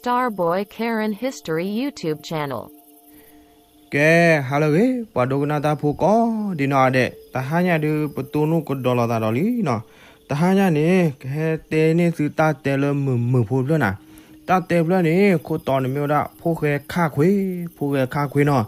Starboy Karen History YouTube channel. ကဲ, ဟါလၢအဂ့ၤ ပှၤဒိကနၣ်တၢ်ဖိကိးဒံနီၢ်ဂၤဒဲး, တဟါညါဒုး ပတိၢ်နီၣ်ကဒီးလိာ်သးဒီးလံနီၤ. တဟါညါန့ၣ် ကဟဲတဲန့ၢ်သုတၢ်တဲလၢမုာ်မုာ်ဖိတဖျၢၣ်နီၤ. တၢ်တဲတဖျၢၣ်န့ၣ် ခိၣ်တီန့ၣ်မ့ၢ်ဝဲဒၣ် ဖိၣ်ဃဲခၣ်ခွ့, ဖိၣ်ဃဲခၣ်ခွ့နီၤ.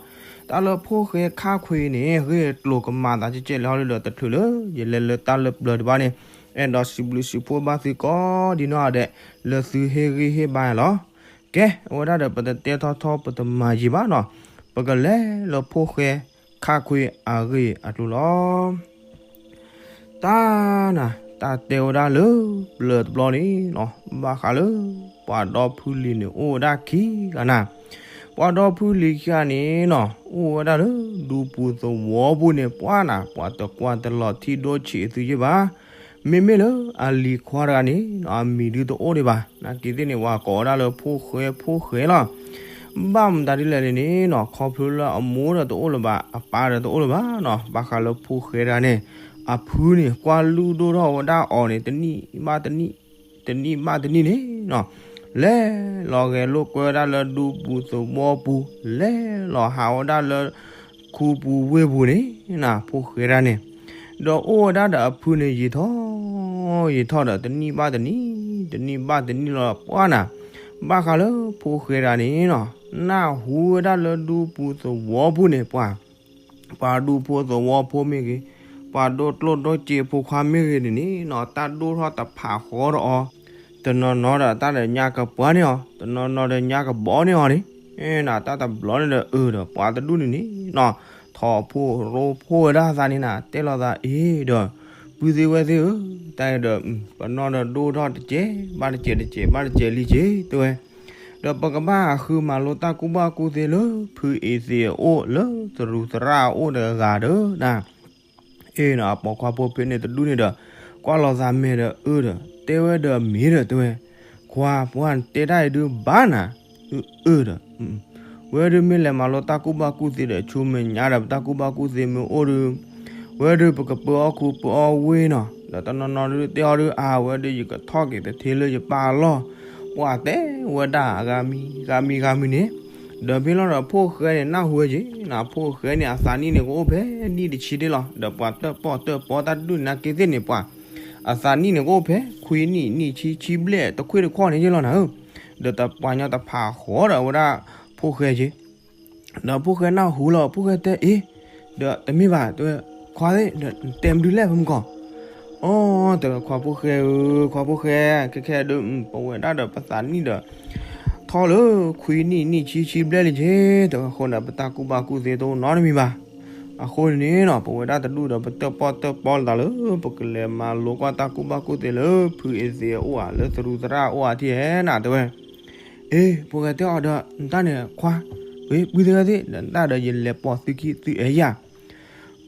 တၢ်လၢဖိၣ်ဃဲခၣ်ခွ့န့ၣ် ဂ့ၢ်ကျိၤကမၤသးကဲကဲလဲၣ်ဟီဒုးဒီး တချုးလၢယလဲၤလၢတၢ်လၢပျၢၤတဘၣ်န့ၣ် အဲၣ်ဒိးစံးဘျုးစံးဖှိၣ်ဘၣ်သုကိးဒံနီၢ်ဂၤဒဲး လၢသုဟ့ၣ်ဂံၢ်ဟ့ၣ်ဘါယၤလီၤ. ကဲ, အဝဲဒၣ်ဒီး ပတတဲထီထီ ပတမၤယံာ်ဘၣ်နီၤ. ပကလဲၤလၢဖိၣ်ဃဲခၣ်ခွ့အဂ့ၢ်အကျိၤလီၤ. တၢ်နၤ, တၢ်တဲဝဲဒၣ်လၢပျၢၤတဘျီန့ၣ်နီၤ, ဘၣ်ဃးလၢပှၤဒီဖုလံၤန့ၣ် အိၣ်ဝဲဒၣ်ခံဂၤနၤ. ပှၤဒီဖုလံၤခံဂၤန့ၣ်နီၤ အိၣ်ဝဲဒၣ်လၢဒူပူၤသဝီပူၤန့ၣ် ပှၢ်နၤ, ပှၤတကွၢ်တလီၤထံဒိၣ်ဆံးသုယ့ၢ်ဘၣ်. မ့မ့ၢ်လၢအလံၤခွါတဂၤန့ၣ် အမံၤဒုးတအိၣ်ဒံးဘၣ်. နာ်က့ၤသ့ၣ်န့ၣ် ပှၤကိးဝဲဒၣ်လၢဖိၣ်ဃဲ ဖိၣ်ဃဲလီၤ. ဘၣ်မတၤဒ်လဲၣ်န့ၣ်နီၤ, ခီဖျိလၢအမိၢ်ဒီးတအိၣ်လၢၤဘၣ်, အပၢ်ဒီးတအိၣ်လၢၤဘၣ်နီၤ. ဘၣ်ဃးလၢဖိၣ်ဃဲတဂၤန့ၣ် အဖုန့ၣ် ကွၢ်လုၢ်ဒိၣ်ထီၣ်ဝဲဒၣ်အီၤန့ၣ် တနံၣ်ဘၣ်တနံၣ်, တနံၣ်ဘၣ်တနံၣ်န့ၣ်နီၤ, လဲၤလီၤဂဲၤလိာ်ကွဲဝဲဒၣ်လၢဒူပူၤသဝီပူၤ, လဲၤလီၤဟးဝဲဒၣ်လၢ ခူပူၤဝ့ၢ်ပူၤန့ၣ်နၤ, ဖိၣ်ဃဲတဂၤန့ၣ် ဒီးအိၣ်ဝဲဒၣ်ဒီးအဖုန့ၣ် ယံာ်ထီၣ်ယံာ်ထီၣ်ဒီး တနံၣ်ဘၣ်တနံၣ်, တနံၣ်ဘၣ်တနံၣ်လီၤ ပှၢ်နၤ. ဘၣ်ဃးလၢဖိၣ်ဃဲတဂၤန့ၣ်နီၤ, နၢ်ဟူဝဲဒၣ်လၢဒူပူၤသဝီပူၤန့ၣ် ပှၤ ပှၤဒူဖိသဝီဖိမ့ၢ်ဂ့ၤ, ပှၤဒိၣ်ကျိၣ်ဒိၣ်စ့ဖိခွါမ့ၢ်ဂ့ၤန့ၣ်နီၤ, တၢ်ဒိၣ်ထီၣ်တဖးဃီဒီးအီၤ, တနီၤနီၤဒီးတၢ်ဒီးညါကပှၢ်န့ၢ်အီၤ, တနီၤနီၤဒီးညါကဘီန့ၢ်အီၤန့ၣ်, နတၢ်တဘျီန့ၣ်ဒီးအၢဒီး ပှၤတဒူၣ်န့ၣ်န့ၣ်နီၤ, ထီၣ်ဖိရိဖိဝဲဒၣ်သးန့ၣ်နၤ, တဲလိာ်သးအ့ၣ်ဒီး ပုၢ်သ့ၣ်ဝဲၢ်သ့ၣ်ဧၢ, တၢ်အံၤဒီး ပနီၢ်ဒီးဒိၣ်ထီၣ်တစဲးဘၣ်တစဲး တစဲးဘၣ်တစဲးလံက့ၤ တဲဝဲ. ဒီးပကဘၣ်ဟးဃုမၤလိတၢ်ကူၣ်ဘၣ်ကူၣ်သ့လၢ ဖုအ့သ့းအအိၣ် လၢသရူးသရၣ်အအိၣ်တဂၤဒီးနၤ, အ့ၣ်နီၤ အပိာ်ခွါဖိဖဲန့ၣ်တဒူၣ်န့ၣ်ဒီး ကွၢ်လိာ်သးမဲာ်ဒီးအၢဒီး တဲဝဲဒီးအမ့ၢ်ဒီးတဲဝဲ, ခွါ ပှၤတဲတၢ်အံၤဒုးဘၣ်နၤ, အၢဒီး ဝဲဒုးမ့ၢ်လဲၤမၤလိတၢ်ကူၣ်ဘၣ်ကူၣ်သ့ဒီး ဆူမဲာ်ညါဒီးပတၢ်ကူၣ်ဘၣ်ကူၣ်သ့မ့ၢ်အိၣ်ဒီး ဝဲဒုးပကပၢအီၣ်ခူပၢအီၣ်ဝ့ၢ်နီၤ, ဒီးတနီၤနီၤဒုးတဲအီၤဒုး အါ ဝဲဒုးယကထီၣ်က့ၤတထ့လၢယပၢ်အလီၢ်, ပှၤတဲဝဲဒၣ်အဂၤမံၤဂၤမံၤဂၤမံၤန့ၣ်, ဒီးဖဲလီၤဒီးဖိၣ်ဃဲန့ၣ် နၢ်ဟူဝဲက့ၤနၤ, ဖိၣ်ဃဲန့ၣ် အသးနံၣ်န့ၣ် ကအိၣ်ဖဲနံၣ်တဆံဒ့လီၤ, ဒီးပှၤတၢၣ်ပီၣ်တၢၣ်ပီတၢ်တဒူၣ်န့ၣ် နာ်က့ၤသ့ၣ်န့ၣ် ပှၤ အသးနံၣ်န့ၣ် ကအိၣ်ဖဲခွံနံၣ် နံၣ်ဆံ ဆံဘျဲၣ် တခွ့ၣ်တခီၣ်န့ၣ်ယ့ၢ်လီၤနၤဧၢ, ဒီးတပှၤညီတဖးဃီဒီးအဝဲဒၣ်ဖိၣ်ဃဲက့ၤ ဒီးဖိၣ်ဃဲနၢ်ဟူလီၤ ဖိၣ်ဃဲတဲအ့ၣ်, ဒီးတမ့ၢ်ဘၣ် တဲဝဲ, ခွါသ့ၣ် ဒီးတဲမနုၤလဲၣ်ဖဲမုၢ်ကီၢ်, အိ တဲဝဲ ခွါဖိၣ်ဃဲဧၢ, ခွါဖိၣ်ဃဲ, ခဲခဲဒုး ပဝဲဒၣ်ဒီးပသးနံၣ်ဒီး ထီၣ်လၢခွံနံၣ် နံၣ်ဆံ ဆံဘျဲၣ်လံက့ၤ, တဲဝဲအဃိန့ၣ် ပတၢ်ကူၣ်ဘၣ်ကူၣ်သ့တအိၣ်နီတမံၤဘၣ်. အဃိန့ၣ်နီၤ ပဝဲဒၣ်တဒူၣ်ဒီး ပတၢၣ်ပီၣ်တၢၣ်ပီလိာ်သးလၢ ပကလဲၤမၤလိကွၢ်တၢ်ကူၣ်ဘၣ်ကူၣ်သ့လၢ ဖုအ့သ့းအအိၣ်ဧါ လၢသရူးသရၣ်အအိၣ်ဧါထံၣ်ဧါနၤ တဲဝဲ. အ့ ဖိၣ်ဃဲတဲအီၤဒီး နတၢ်န့ၣ်ခွါ, ဝဲပုၢ်သ့ၣ်ဝဲၢ်သ့ၣ် ဒီးနတၢ်ဒီးယလဲၤပိာ်သုခံသုအဲၣ်ယၤ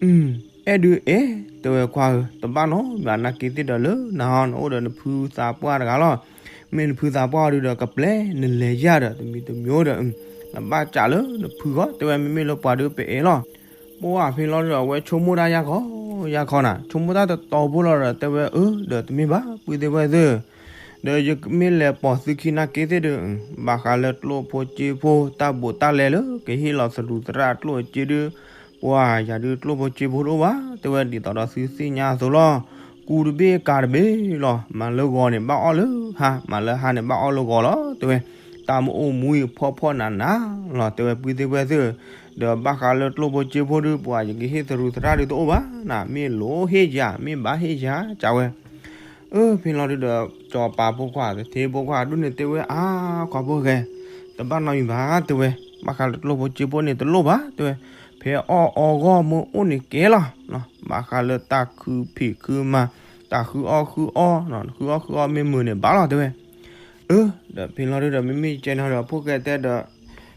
အဲၣ်ဒုးအဲၣ် တဲဝဲခွါဧၢ, တဘၣ်နီတမံၤဘၣ် နာ်က့ၤသ့ၣ်ဒီးလၢနၤဟီ နအိၣ်ဒီးနဖုသးပှၢ်တဂၤလီၤ. မ့ၢ်နဖုသးပှၢ်အီၤဒုးဒီး ကပျဲနလဲၤယၤဒီး တမံၤတမံၤဒီး နဘၣ်စးလၢနဖုဂီၢ် တဲဝဲ မ့မ့ၢ်လၢပှၤဒုးပအဲၣ်လီၤ. ပှၢ်ဖဲလီၤဒီး အဝဲဆိကမိၣ်တၢ်ယၢ်ခီယၢ်ခီနၤ ဆိကမိၣ်တၢ်တတီဖိလီၤဒီး တဲဝဲအၢ ဒီးတမ့ၢ်ဘၣ် ပုၢ်သ့ၣ်ဝဲၢ်သ့ၣ် ဒီးယမ့ၢ်လဲၤပိာ်သုခံနာ်က့ၤသ့ၣ်ဒီး ဘၣ်ဃးလၢကျိၣ်ဖိစ့ဖိ တၢ်ဘူးတၢ်လဲလၢ ကဟ့ၣ်လီၤသရူးသရၣ်အကျိၣ်အစ့ဒုး ပှၢ်ယၤဒုးကျိၣ်ဖိစ့ဖိတအိၣ်ဘၣ် တဲဝဲ ဒ်သိးဒီးသုသ့ၣ်ညါအသိးလီၤ. ကူတဘ့ၣ်ကၤတဘ့ၣ်လီၤ. မၤလၢဂီၤန့ၣ် ဘၣ်အီၣ်လၢဟါ, မၤလၢဟါန့ၣ် ဘၣ်အီၣ်လၢဂီၤလီၤ တဲဝဲ. တၢ်မ့ၢ်အိၣ်မူအံၤဖှီၣ်ဖှီၣ်နးနးလီၤ တဲဝဲ ပုၢ်သ့ၣ်ဝဲၢ်သ့ၣ်ဧၢ. ဒီးဘၣ်ဃးလၢကျိၣ်ဖိစ့ဖိဒုး ပှၢ်ယကဟ့ၣ်သရူးသရၣ်ဒုးတအိၣ်ဘၣ်နၤ မ့ၢ်လိၣ်ဟ့ၣ်ယၤ မ့ၢ်ဘၣ်ဟ့ၣ်ယၤကးဝဲ အၢ ဖဲလီၤဒုးဒီး စီၤပၤဖိခွါ တထ့ဖိခွါဒုးန့ၣ် တဲဝဲ အါ ခွါဖိၣ်ဃဲ တဘၣ်နီတမံၤဘၣ် တဲဝဲ. ဘၣ်ဃးလၢကျိၣ်ဖိစ့ဖိန့ၣ် တလိၣ်ဘၣ် တဲဝဲ. ဖဲအီၣ်အီဂီၢ်မ့ၢ်အိၣ်န့ၣ်ကဲလီၤ. ဘၣ်ဃးလၢတၢ်ခုဖံးခုမၤ တၢ်ဃုအီၣ်ဃုအီ ဃုအီၣ်ဃုအီမ့ၢ်မုာ်န့ၣ် ဘၣ်လီၤ တဲဝဲ. အၢ ဒီးဖဲလီၤဒုးဒီး မ့မ့ၢ်ကဲန့ၣ်ဒီး ဖိၣ်ဃဲတဲဒီး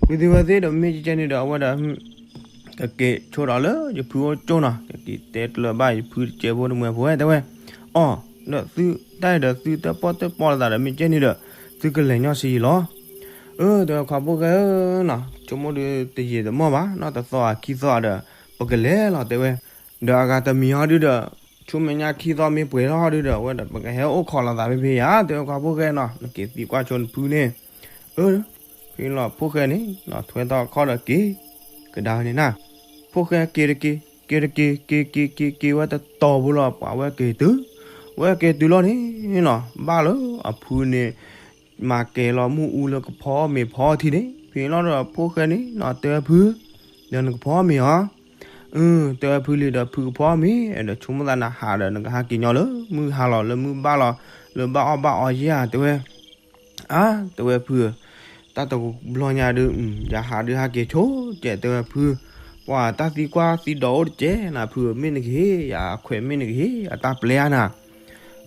ပုၢ်သ့ၣ်ဝဲၢ်သ့ၣ်ဒီး မ့ၢ်ကဲန့ၣ်ဒီး အဝဲဒီး ကက့ၤဆိဒီးလၢယဖုအိၣ်ကၠိနီၤ ကက့ၤတဲကျၢၤဘၣ်ယဖုတကဲဖိတမှဲၤဖိဝဲ တဲဝဲ. အီ ဒီးသုတၢ်အံၤဒီး သုတၢၣ်ပီၣ်တၢၣ်ပီလိာ်သးဒီး မ့ၢ်ကဲန့ၣ်ဒီး သုကလဲၤညီဆံးယံာ်လီၤ. အၢ တဲဝဲ ခွါဖိၣ်ဃဲဧၢနီၤ ဆိကမိၣ်ဒုးတယံာ်တမီၢ်ဘၣ်နီၤ တသီအခံသီဒီး ပကလဲၤလီၤ တဲဝဲ. ဒီးအဂၤတမံၤဟီဒုးဒီး ဆူမဲာ်ညါခံသီမ့ၢ်ပှဲၤထီၣ်ဟီဒုးဒီး အဝဲဒီးပကဟဲအိၣ်ခိးလိာ်သးဖဲဖဲယၤ တဲဝဲ ခွါဖိၣ်ဃဲနီၤ နက့ၤသံကွၢ်ဆိနဖုန့ၣ်. အၢ, ဖဲလီၤဖိၣ်ဃဲန့ၣ် နီၢ်ထွဲထီၣ်ခီၣ်ဒီးက့ၤကဒါန့ၣ်နၤ, ဖိၣ်ဃဲက့ၤတက့ၤ က့ၤတက့ၤ က့ၤက့ၤက့ၤက့ၤဝဲတတီၤဖိလီၤ ပှၤဝဲက့ၤတုၤ, ဝဲက့ၤတုၤလီၤန့ၣ်နီၤ ဘၣ်လၢအဖုန့ၣ် မၤကဲၤလီၤမုၢ်အူလၢကဖီမ့ၤဖီထံန့ၣ် ဖဲလီၤဒီးဖိၣ်ဃဲန့ၣ်နီၤ တဲဝဲဖု, ဒီးနကဖီမ့ၤဧါ, အၢ တဲဝဲဖုလံဒီးဖုကဖီမ့ၤ ဒီးဆိကမိၣ်သးနဟးဒီးနကဟးက့ၤညီလၢမုၢ်ဟါလီၤ လၢမုၢ်ဘၣ်လီၤ လၢဘၣ်အီၣ်ဘၣ်အီယဲၢ်ဧါ တဲဝဲ အါ တဲဝဲဖုဧၢ, တၢ်တဘျီညါဒုး ယဟးဒုးဟးက့ၤဆိကဲး တဲဝဲဖု, ပှၤတၢ်သံကွၢ်သံဒိးအိၣ်တကဲးနၤဖုဧၢ, မ့ၢ်နကဟ့ၣ်ယၤအခွဲး မ့ၢ်နကဟ့ၣ်ယၤတၢ်ပျဲဧါနၤ,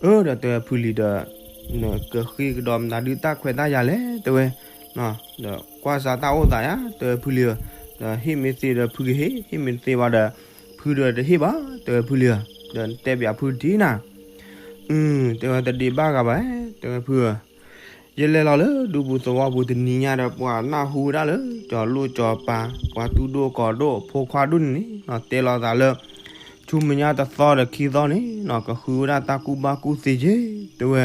အၢ ဒီးတဲဝဲဖုလံဒီး နကဃ့ကဒီးမတၤဒုးတၢ်ခွဲးတၢ်ယာ်လဲၣ် တဲဝဲ, ဒီးကွၢ်စးတၢ်အိၣ်သးယါ တဲဝဲဖုလံဧၢ, ဒီးဟ့ၣ်မ့ၢ်သ့ဒီးဖုကဟ့ၣ် ဟ့ၣ်မ့ၢ်တသ့ဘၣ်ဒီး ဖုဒီးတဟ့ၣ်ဘၣ် တဲဝဲဖုလံဧၢ, ဒီးတဲပၠးဖုတထံၣ်နၤ အၢ တဲဝဲတဒ့ဘၣ်ဂၤဘၣ် တဲဝဲဖုဧၢ, ယလဲၤလီၤလၢဒူပူၤသဝီပူၤတနံၤညါဒီး ပှၤနၢ်ဟူဝဲဒၣ်လၢ ကၠီၤလိၣ်ကၠီၤပၤ ပှၤသူၣ်ဒိၣ်ကီၤဒိၣ် ဖိခွါဒိၣ်န့ၣ်န့ၣ် တဲလီၤသးလၢ ဆူမဲာ်ညါတသီဒီးခံသီန့ၣ်နီၤ ကဃုဝဲဒၣ်တၢ်ကူၣ်ဘၣ်ကူၣ်သ့က့ၤ တဲဝဲ,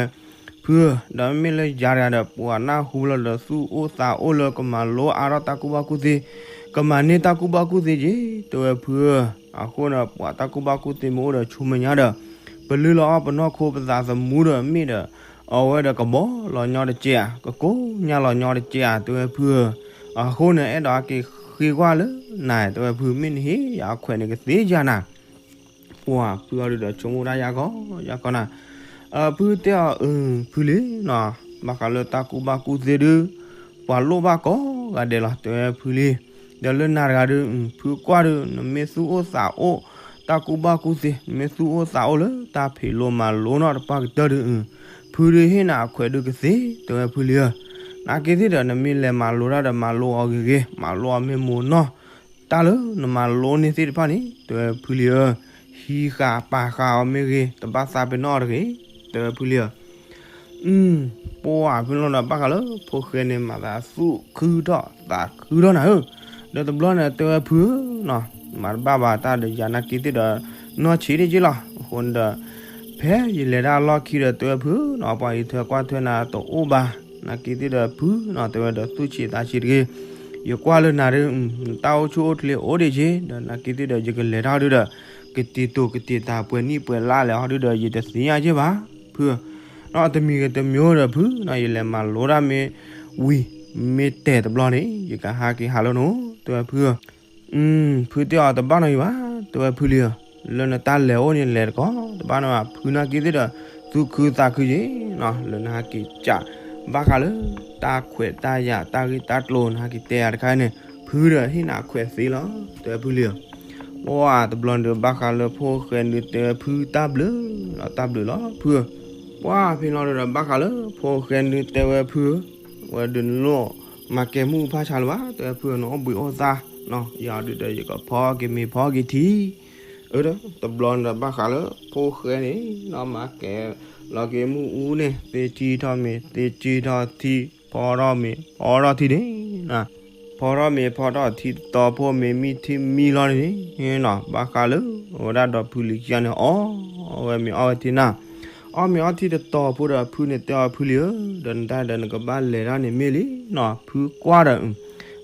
ဖုဧၢ, ဒီးမ့ၢ်လၢယၤတဂၤဒီး ပှၤနၢ်ဟူလီၤဒီးသူၣ်အိၣ်သးအိၣ်လၢကမၤလိအါထီၣ်တၢ်ကူၣ်ဘၣ်ကူၣ်သ့, ကမၤန့ၢ်တၢ်ကူၣ်ဘၣ်ကူၣ်သ့က့ၤ တဲဝဲဖုဧၢ, အဃိန့ၣ် ပှၤတၢ်ကူၣ်ဘၣ်ကူၣ်သ့မ့ၢ်အိၣ်ဒီးဆူမဲာ်ညါဒီး ပလုၢ်လီၤအီၣ်ပနီၢ်ခိပသးသမူဒီးမ့ၢ်ဒီး အဝဲဒီးကဘီလီၤညီတကဲးဧါ, ကကိးညါလီၤညီတကဲးဧါ တဲဝဲဖုဧၢ, အဃိန့ၣ် အဲၣ်ဒိးအက့ၤဃ့ကွၢ်လၢနၤ တဲဝဲဖု မ့ၢ်နဟ့ၣ်ယၤအခွဲးန့ၣ်ကသ့ယၤနၤ ပှၤဖုအီၤဒုးဒီးဆိကမိၣ်တၢ်ယါကီ ယါကီနၤ, ဖုတဲအီၤ အၢ ဖုလံနီၤ, ဘၣ်ဃးလၢတၢ်ကူၣ်ဘၣ်ကူၣ်သ့ဒုး ပှၤလိၣ်ဘၣ်ကိးဂၤဒဲးလီၤ တဲဝဲဖုလံ, ဒီးလၢနၤတဂၤဒုး ဖုကွၢ်ဒုး နမ့ၢ်သူၣ်အိၣ်သးအိၣ် တၢ်ကူၣ်ဘၣ်ကူၣ်သ့ နမ့ၢ်သူၣ်အိၣ်သးအိၣ်လၢတၢ်ဖံးလိမၤလိနီၣ်တပၣ်ကတၢၢ်ဒုး ဖုဒုးဟ့ၣ်နၤအခွဲးဒုးကသ့ တဲဝဲဖုလံဧၢ, နာ်က့သ့ၣ်ဒီး နမ့ၢ်လဲၤမၤလိတၢ်ဒီးမၤလိအီၤဂ့ၤဂ့ၤ မၤလိအီၤမ့ၢ်မိၢ်နီၢ် တၢ်လၢနမၤလိန့ၢ်သ့ၣ်တဖၣ်န့ၣ် တဲဝဲဖုလံဧၢ, ဟံးဃာ်ပာ်ဃာ်အီၤမ့ၢ်ဂ့ၤ တဘၣ်သးပ့ၤနီၣ်အီၤတဂ့ၤ တဲဝဲဖုလံဧၢ, ပှၤဖဲလီၤဒီးဘၣ်ဃးလၢဖိၣ်ဃဲန့ၣ် မၤသးသူၣ်ခုထီၣ်သးခုထီၣ်နၤဧၢ, ဒီးတဘျီန့ၣ် တဲဝဲဖုဧၢ, မၤတဘၣ်ဘၣ်တၢ်ဒီးယၤနာ်က့သ့ၣ်ဒီး နီၢ်ဆံးဒ့က့လီၤ, အဃိန့ၣ်ဒီး ဖဲယလဲၤတၢ်လီၢ်ခံဒီးတဲဝဲဖုဧၢနီၤ ပှၤအံးထွဲကွၢ်ထွဲနၤတအိၣ်ဘၣ်, နာ်က့သ့ၣ်ဒီးဖုနီၤ တဲဝဲဒီးသူၣ်ဆံးသးဆံးတဂ့ၤ, ယကွၢ်လၢနၤဒုး တၢ်အိၣ်ဆူၣ်အိၣ်ချ့အိၣ်ဒံးက့ ဒီးနာ်က့သ့ၣ်ဒီးယကလဲၤတၢ်ဒုးဒီး ကတံၤတိာ်ကတံၤတၢ်ပှဲၤနံၣ်ပှဲၤလါလဲၣ်ဟီဒုးဒီး ယတသ့ၣ်ညါက့ဘၣ်, ဖုဧၢ, နီၢ်တမံၤဂ့ၤတမံၤဒီးဖုနီၤ ယလဲၤမၤလိတၢ်မ့ၢ်ဝံၤ မ့ၢ်တဲာ်တဘျီန့ၣ် ယကဟးက့ၤဟးလၢနအိၣ် တဲဝဲဖုဧၢ ဖုတဲအီၤတဘၣ်နီၢ်ဂ့ၤဘၣ်, တဲဝဲဖုလံဧၢ, လၢနတၢ်လဲၤအိၣ်န့ၣ်လဲၤတကီး တဘၣ်နီၢ်ဘၣ် ဖုနာ်က့သ့ၣ်ဒီး သူၣ်ခုသးခုက့နီၤ လၢနဟးက့ၤကး ဘၣ်ဃးလၢ တၢ်ခွဲးတၢ်ယာ်တၢ်ဂ့ၢ်တၢ်ကျိၤနဟးက့ၤတဲယၤတခါန့ၣ် ဖုဒီးဟ့ၣ်နၤအခွဲးသ့လီၤ တဲဝဲဖုလံဧၢ, ပှၤတဘျီန့ၣ်ဒီးဘၣ်ဃးလၢဖိၣ်ဃဲန့ၣ်တဲဝဲဖုတၢ်ဘျုးလီၤ တၢ်ဘျုးလီၤ ဖုဧၢ, ပှၤဖဲလီၤဒီးဘၣ်ဃးလၢဖိၣ်ဃဲန့ၣ်တဲဝဲဖုဧၢ ဝဲဒုးနလိၣ် မၤကဲမုၢ်ဖၣ်ဆါလၢၤဘၣ် တဲဝဲဖုဧၢ နအိၣ်ဘှံးအိၣ်သါ, ယၤဒုးဒီးယကဖီက့ၤမ့ၤဖီက့ၤထံ, အၢ တဘျီန့ၣ်ဒီးဘၣ်ဃးလၢဖိၣ်ဃဲန့ၣ် နီၢ်မၤကဲလီၤက့ၤမုၢ်အူန့ၣ် သ့ထံထီၣ်မ့ၤ သ့ထံထီၣ်ထံ, ဖီထီၣ်မ့ၤ ဖီထီၣ်ထံန့ၣ် ဖီထီၣ်မ့ၤဖီထီၣ်ထံတတီၤဖိမ့ၤမံထံမံလီၤန့ၣ် ဘၣ်ဃးလၢ အဝဲဒၣ်ဒီးဖုလံၤခံဂၤန့ၣ် အီၣ်ဝဲမ့ၤအီၣ်ဝဲထံနၤ, အီၣ်မ့ၤအီၣ်ထံတတီၤဖိဒီးဖုန့ၣ်တဲအီၤဖုလံဧၢ, ဒီးနတၢ်ဒီးနကဘၣ်လဲၤတၢ်န့ၣ်မ့ၢ်လံနီၤ ဖုကွၢ်ဒီး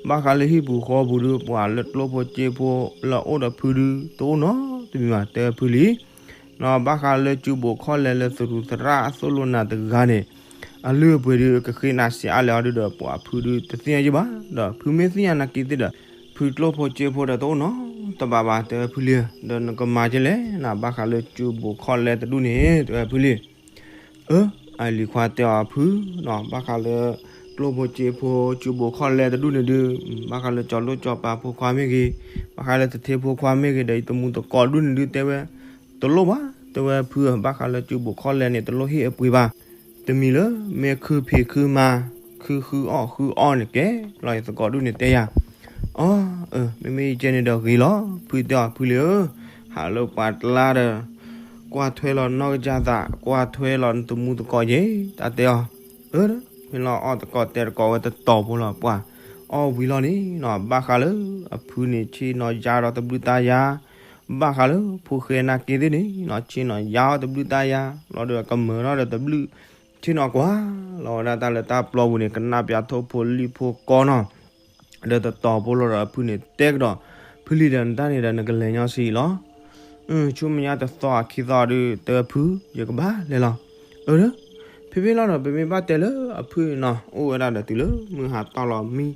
ဘၣ်ဃးလၢဟံၣ်ပူၤဃီပူၤဒုး ပှၤလၢကျိၣ်ဖိစ့ဖိလၢအအိၣ်ဒီးဖုဒုး တအိၣ်နီတမံၤဘၣ် တဲဝဲဖုလံ, နီၤဘၣ်ဃးလၢစုဘိးခီၣ်လဲလၢသရူးသရၣ်အသိၣ်လိနၤတဂၤန့ၣ် အလုၢ်အပှ့ၤဒုး ကဃ့နၤစံးအါလဲၣ်အီၤဒုးဒီး ပှၤဖုဒုးတသ့ၣ်ညါယဘၣ်, ဒီးဖုမ့ၢ်သ့ၣ်ညါနာ်က့သ့ၣ်ဒီး ဖုကျိၣ်ဖိစ့ဖိဒီးတအိၣ်နီတဘၣ်ဘၣ် တဲဝဲဖုလံဧၢ, ဒီးနကမၤကဲလဲၣ်နၤ ဘၣ်ဃးလၢစုဘိးခီၣ်လဲတဒူၣ်န့ၣ် တဲဝဲဖုလံ အၢ အလံၤခွါတဲအီၤဖုနီၤ ဘၣ်ဃးလၢ ကျိၣ်ဖိစ့ဖိစုဘိးခီၣ်လဲတဒူၣ်န့ၣ်ဒုး ဘၣ်ဃးလၢကၠီၤလိၣ်ကၠီၤပၤဖိခွါမ့ၢ်ဂ့ၤ, ဘၣ်ဃးလၢသထ့ဖိခွါမ့ၢ်ဂ့ၤဒီး ယတမူတကိးဒူၣ်န့ၣ်ဒုးတဲဝဲ တလိၣ်ဘၣ် တဲဝဲဖုဧၢ, ဘၣ်ဃးလၢစုဘိးခီၣ်လဲန့ၣ် တလိၣ်ဟ့ၣ်အပှ့ၤဘၣ်, တမံၤလၢ မ့ၢ်ခုဖံးခုမၤ ခုဃုအီၣ်ဃုအီန့ၣ်ကဲလီၤ ယသကိးဒူၣ်န့ၣ်တဲယၤ အၢ မ့မ့ၢ်ယကဲန့ၣ်ဒီးဂ့ၤလီၤ ဖုတဲအီၤဖုလံဧၢ, ဟးလၢပှၤတလါဒီး ကွၢ်ထွဲလီၤနီၢ်ကစၢ်သး ကွၢ်ထွဲလီၤနတမူတကိးယဲ တၢ်တဲအီၤ, အၢ ဖဲလီၤအီၣ်တကိးတဲတကိးဝဲတတီၤဖိလီၤ ပှၤအီၣ်ဝံၤလီၤန့ၣ်နီၤ ဘၣ်ဃးလၢ အဖုန့ၣ်ဆ့ၣ်နီၤယါဒီးတဘျုးတၢ်ယါ, ဘၣ်ဃးလၢဖိၣ်ဃဲနာ်က့သ့ၣ်န့ၣ်နီၤ ဆ့ၣ်နီၤယါအီၤတဘျုးတၢ်ယါ လီၤဒီးကမၢထီၣ်ဒီးတဘျုး ဆ့ၣ်နီၤကွၢ်လီၤဝဲဒၣ်တၢ်လၢတၢ်ပျီပူၤန့ၣ် ကနၣ်ပၠးထိၣ်ဖိလံၣ်ဖိကီနီၤ, ဒီးတတီၤဖိလီၤဒီးအဖုန့ၣ်တဲကဒီး, ဖုလံၤဒီး နတၢ်န့ၣ်ဒီးနကလဲၤညီဆံးလီၤ. ဆူမဲာ်ညါတသီခံသီဒုး တဲဝဲဖု ယကဘၣ်လဲၤလီၤ. အၢ ဖဲဖဲလီၤဒီး ပမ့ၢ်ဘၣ်တဲလၢအဖုနီၤ အိၣ်ဝဲဒၣ်ဒီးတုၤလၢမုၢ်ဟါတီၢ်လီၤမံ,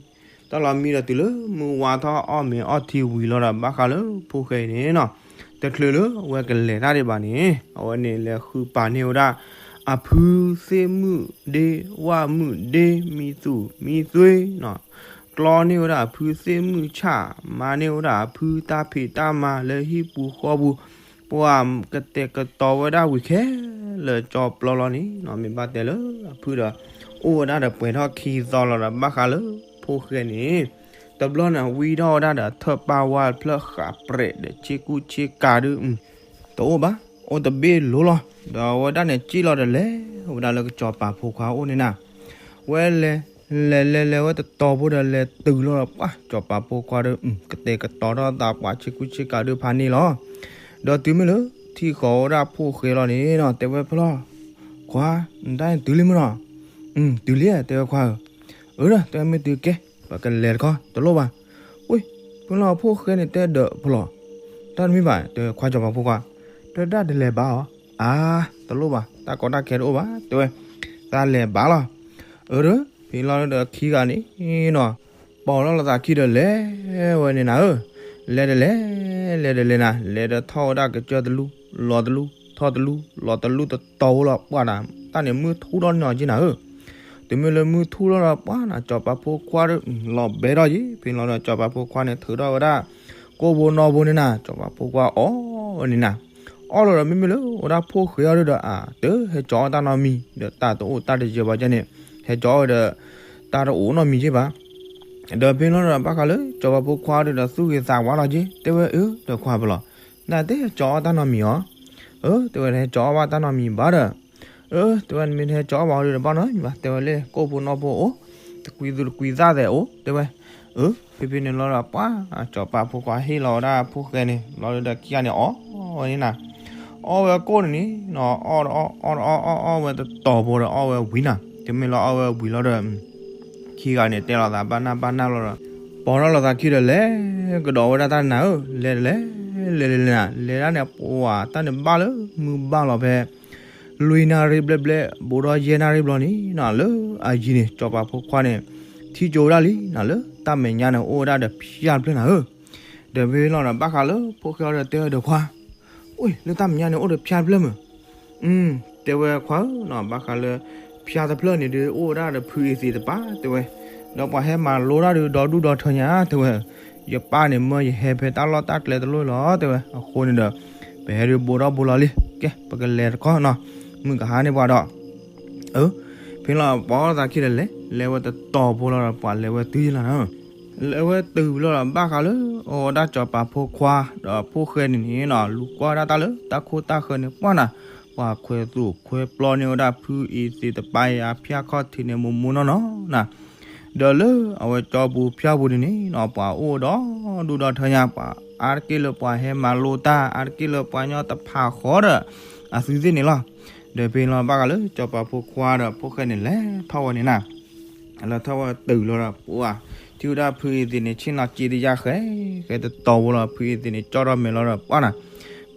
တီၢ်လီၤမံဒီးတုၤလၢမုၢ်ဝါထီၣ်အီၣ်မ့ၤအီၣ်ထံဝံၤလီၤဒီး ဘၣ်ဃးလၢဖိၣ်ဃဲအံၤန့ၣ်နီၤ, တချုးလၢအဝဲကလဲၤတၢ်ဒံးဘၣ်န့ၣ် အဝဲန့ၣ်လဲၤဃုပာ်န့ၢ်ဝဲဒၣ် အဖုသ့ၣ်မုၣ်ဒ့ ဝၣ်မုၣ်ဒ့ မံသူၣ်မံသွ့နီၤ, ကျီန့ၢ်ဝဲဒၣ်အဖုသ့ၣ်မုၣ်ဆၣ်, မၤန့ၢ်ဝဲဒၣ်အဖုတၢ်ဖံးတၢ်မၤလၢဟံၣ်ပူၤဃီပူၤ, ပှၤကတဲာ်ကတီၤဝဲဒၣ်ဝံၤခဲလၢာ်ကၠီပျီလီၤန့ၣ်နီၤ, မ့ၢ်ဘၣ်တဲလၢအဖုဒီး အိၣ်ဝဲဒၣ်ဒီးပှဲၤထီၣ်ခံသီလီၤဒီး ဘၣ်ဃးလၢဖိၣ်ဃဲန့ၣ် တဘျီန့ၣ် ဝံထီၣ်ဝဲဒၣ်ဒီးထၢၣ်ပၢ်ဝါဖျၢၣ်ဃးပြဲးဒီးဆ့ကူဆ့ကၤဒုး တအိၣ်ဘၣ်, အိၣ်တဘ့ၣ်လိၤလီၤ. ဒီးအဝဲဒၣ်န့ၣ် စံၣ်လီၤဒီးလဲၤဝဲဒၣ်လၢကစီၤပၤဖိခွါအိၣ်န့ၣ်နၤ, ဝဲလဲၤ လဲၤလဲၤလဲၤဝဲတတီၤဖိဒီးလဲၤတုၤလီၤဒီး ပှၤကစီၤပၤဖိခွါဒီး ကတဲာ်ကတီၤထီၣ်သးပှၤဆ့ကူဆ့ကၤဒုးဖးန့ၣ်လီၤ. ဒီးတုၤမ့ၢ်လၢထံၣ်ဃီၤဝဲဒၣ်ဖိၣ်ဃဲလီၤန့ၣ်နီၤ တဲဝဲဖဲလီၤ, ခွါ နတၢ်န့ၣ်တုၤလံမ့ၢ်နီၤ, တုၤလံ တဲဝဲခွါဧၢ, အၢ ဒီးတဲဝဲမ့ၢ်တုၤကဲ ပကလဲၤတခီ တလိၣ်ဘၣ်. ဝ့ၢ် ဖဲလီၤဖိၣ်ဃဲန့ၣ်တဲဒီးဖဲလီၤ, တၢ်တမံၤဘၣ် တဲခွါစီၤပၤဖိခွါ, တဲဒၣ်တလဲၤဘၣ်အီၤ, အါ တလိၣ်ဘၣ် တၢ်ကီတၢ်ခဲတအိၣ်ဘၣ် တဲဝဲ, သးလဲၤဘၣ်လီၤ. အၢ ဒီးဖဲလီၤဒီးခံဂၤန့ၣ်နီၤ ပိာ်ထီၣ်လိာ်သးခံဒီးလဲၤဝဲန့ၣ်နၤဧၢ, လဲၤတလဲၤ လဲၤတလဲၤနၤ လဲၤဒီးထီၣ်ဝဲဒၣ်ကစၢၢ်တလူၢ် လီၤတလူၢ် ထီၣ်တလူၢ် လီၤတလူၢ်တတီၤဖိလီၤ ပှၤနၤ တၢ်န့ၣ်မုၢ်ထူၣ်ထီၣ်န့ၢ်အီၤက့နၤဧၢ. တုၤမ့ၢ်လၢမုၢ်ထူၣ်ထီၣ်ဒီးပှၤနၤ စီၤပၤဖိခွါဒီး လီၤဘဲထီၣ်က့ ဖဲလီၤဒီးစီၤပၤဖိခွါန့ၣ် ထုးထီၣ်ဝဲဒၣ် ကိၣ်ဘိနီၣ်ဘိန့ၣ်နၤ စီၤပၤဖိခွါအီၣ်ဝဲန့ၣ်နၤ, အီၣ်လီၤဒီးမ့မ့ၢ်လၢဝဲဒၣ်ဖိၣ်ဃဲအီၤဒီး အါ တဟဲကၠီအီၣ်တၢ်နီတမံၤ ဒီးတၢ်တအိၣ်တၢ်တယၢၤဘၣ်ကန့ၣ် ဟဲကၠီအီၣ်ဝဲဒီး တၢ်တအိၣ်နီတမံၤက့ဘၣ်. ဒီးဖဲလီၤဒီးဘၣ်ဃးလၢစီၤပၤဖိခွါဒီး သူၣ်ဂ့ၤသးဝါလီၤက့ တဲဝဲအၢ ဒီးခွါဖဲလီၤ, နတဟဲကၠီအီၣ်တၢ်နီတမံၤအီၤ, အၢ တဲဝဲ တဟဲကၠီအီၣ်ဘၣ်တၢ်နီတမံၤဘၣ်ဒီး အၢ တဲဝဲ နမ့ၢ်တဟဲကၠီအီၣ်ဘၣ်အီၤဒီး တဘၣ်နီတမံၤဘၣ် တဲဝဲလၢ ကိၣ်ဖိနီၣ်ဖိအိၣ်, တကွံသူတကွံသၣ်သဲးအိၣ် တဲဝဲ, အၢ ဖဲဖဲန့ၣ်လီၤဒီးပှၤ စီၤပၤဖိခွါဟ့ၣ်လီၤဝဲဒၣ်ဖိၣ်ဃဲန့ၣ် လီၤဒီးခံဂၤန့ၣ်အီၣ်ဝဲန့ၣ်နၤ, အီၣ်ဝဲကိၣ်န့ၣ်န့ၣ် အီၣ်ဝဲကိၣ်န့ၣ်န့ၣ်နီၤအီၣ်အီၣ်အီၣ်အီၣ်ဝဲတတီၤဖိဒီးအီၣ်ဝဲဝံၤနၤ, တုၤမ့ၢ်လၢအီၣ်ဝဲဝံၤလီၤဒီး ခံဂၤန့ၣ်တဲလိာ်သးဘၣ်နၢ်ဘၣ်နၢ်လီၤဒီး ပိာ်ထီၣ်လိာ်သးခံဒီးလဲၤကဒီးဝဲဒၣ်တၢ်နၤဧၢ, လဲၤတလဲၤ လဲၤတလဲၤနၤ လဲၤဒၣ်န့ၣ် ပှၤတၢ်န့ၣ်ဘၣ်လၢမုၢ်ဘၣ်လီၤဖဲ လွံၢ်နၣ်ရံၣ်ဘျဲၣ်ဘျဲၣ် ဘူးဒီးယဲၢ်နၣ်ရံၣ်ဘျီန့ၣ်နီၤ လၢအယံၤန့ၣ် စီၤပၤဖိခွါန့ၣ် ထံၣ်ကၠိဝဲဒၣ်လံနီၤ လၢတၢ်မဲာ်ညါန့ၣ် အိၣ်ဝဲဒၣ်ဒီးဖၠါတဖျၢၣ်နၤဧၢ, ဒီးဖဲလီၤဒီးဘၣ်ဃးလၢဖိၣ်ဃဲအီၤဒီးတဲဝဲဒီးခွါ အိၣ် လၢတၢ်မဲာ်ညါန့ၣ် အိၣ်ဒီးဖၠါတဖျၢၣ်မုၢ်, တဲဝဲခွါဧၢနီၤ ဘၣ်ဃးလၢ ဖၠါတဖျၢၣ်န့ၣ်ဒုး အိၣ်ဝဲဒၣ်ဒီးဖုအ့သ့းတပၢ် တဲဝဲ, ဒီးပှၤဟဲမၤလိတၢ်ဒုး ဒီဒူၣ်ဒီထၢညါ တဲဝဲ, ယပၢ်န့ၣ် မၢယဟဲဖဲတၢ်လီၢ်တၢ်ကျဲတလိၣ်လီၤ တဲဝဲ, အဃိန့ၣ်ဒီး ပဟဲဒုးဘိးထီၣ်ဘိလီၤလံ, ကဲ ပကလဲၤတခီနီၤ, မုၢ်ကဟါန့ၢ်ပှၤဒီး အၢ ဖဲလီၤပိာ်လိာ်သးခံဒီးလဲၤ လဲၤဝဲတတီၤဖိလီၤဒီး ပှၤလဲၤဝဲတုၤယလီၤနၤ, လဲၤဝဲတုၤလီၤဒီး ဘၣ်ဃးလၢ အဝဲဒၣ်စီၤပၤဖိခွါ ဒီးဖိၣ်ဃဲန့ၣ်န့ၣ်နီၤ လူၤကွၢ်ဒၣ်တၢ်လၢတၢ်ခိၣ်တၢ်ဃၢၤန့ၣ် ပှၢ်နၤ, ပှၤခွဲးသူၣ်ခွဲးပျီန့ၢ်ဝဲဒၣ်ဖုအ့သ့းတပၢ်အံၤ အဖၠါခီၣ်ထံးန့ၣ် မိၢ်မိၢ်နီၢ်နီၢ်နၤ ဒီးလၢအဝဲကၠီပူၤဖၠါပူၤန့ၣ်န့ၣ်နီၤ ပှၤအိၣ်ဒီဒူၣ်ဒီထၢညါ ပှၤအါတက့ၢ်လၢပှၤဟဲမၤလိတၢ် အါတက့ၢ်လၢပှၤညီတဖးဃီဒီး အသုသ့ၣ်န့ၣ်လီၤ. ဒီးဖဲလီၤဘၣ်ဃးလၢစီၤပၤဖိခွါဒီးဖိၣ်ဃဲန့ၣ် လဲၤထီၣ်ဝဲန့ၣ်နၤ လဲၤထီၣ်ဝဲတုၤလီၤဒီး ပှၤ ထံၣ်ဝဲဒၣ်ဖုအ့သ့းန့ၣ် ဆ့ၣ်နီၤက့တယၢ်ဃဲ ဃဲတတီၤဖိလီၤ ဖုအ့သ့းန့ၣ် ကၠီၣ်ထီၣ်မဲာ်လီၤဒီး ပှၢ်နၤ,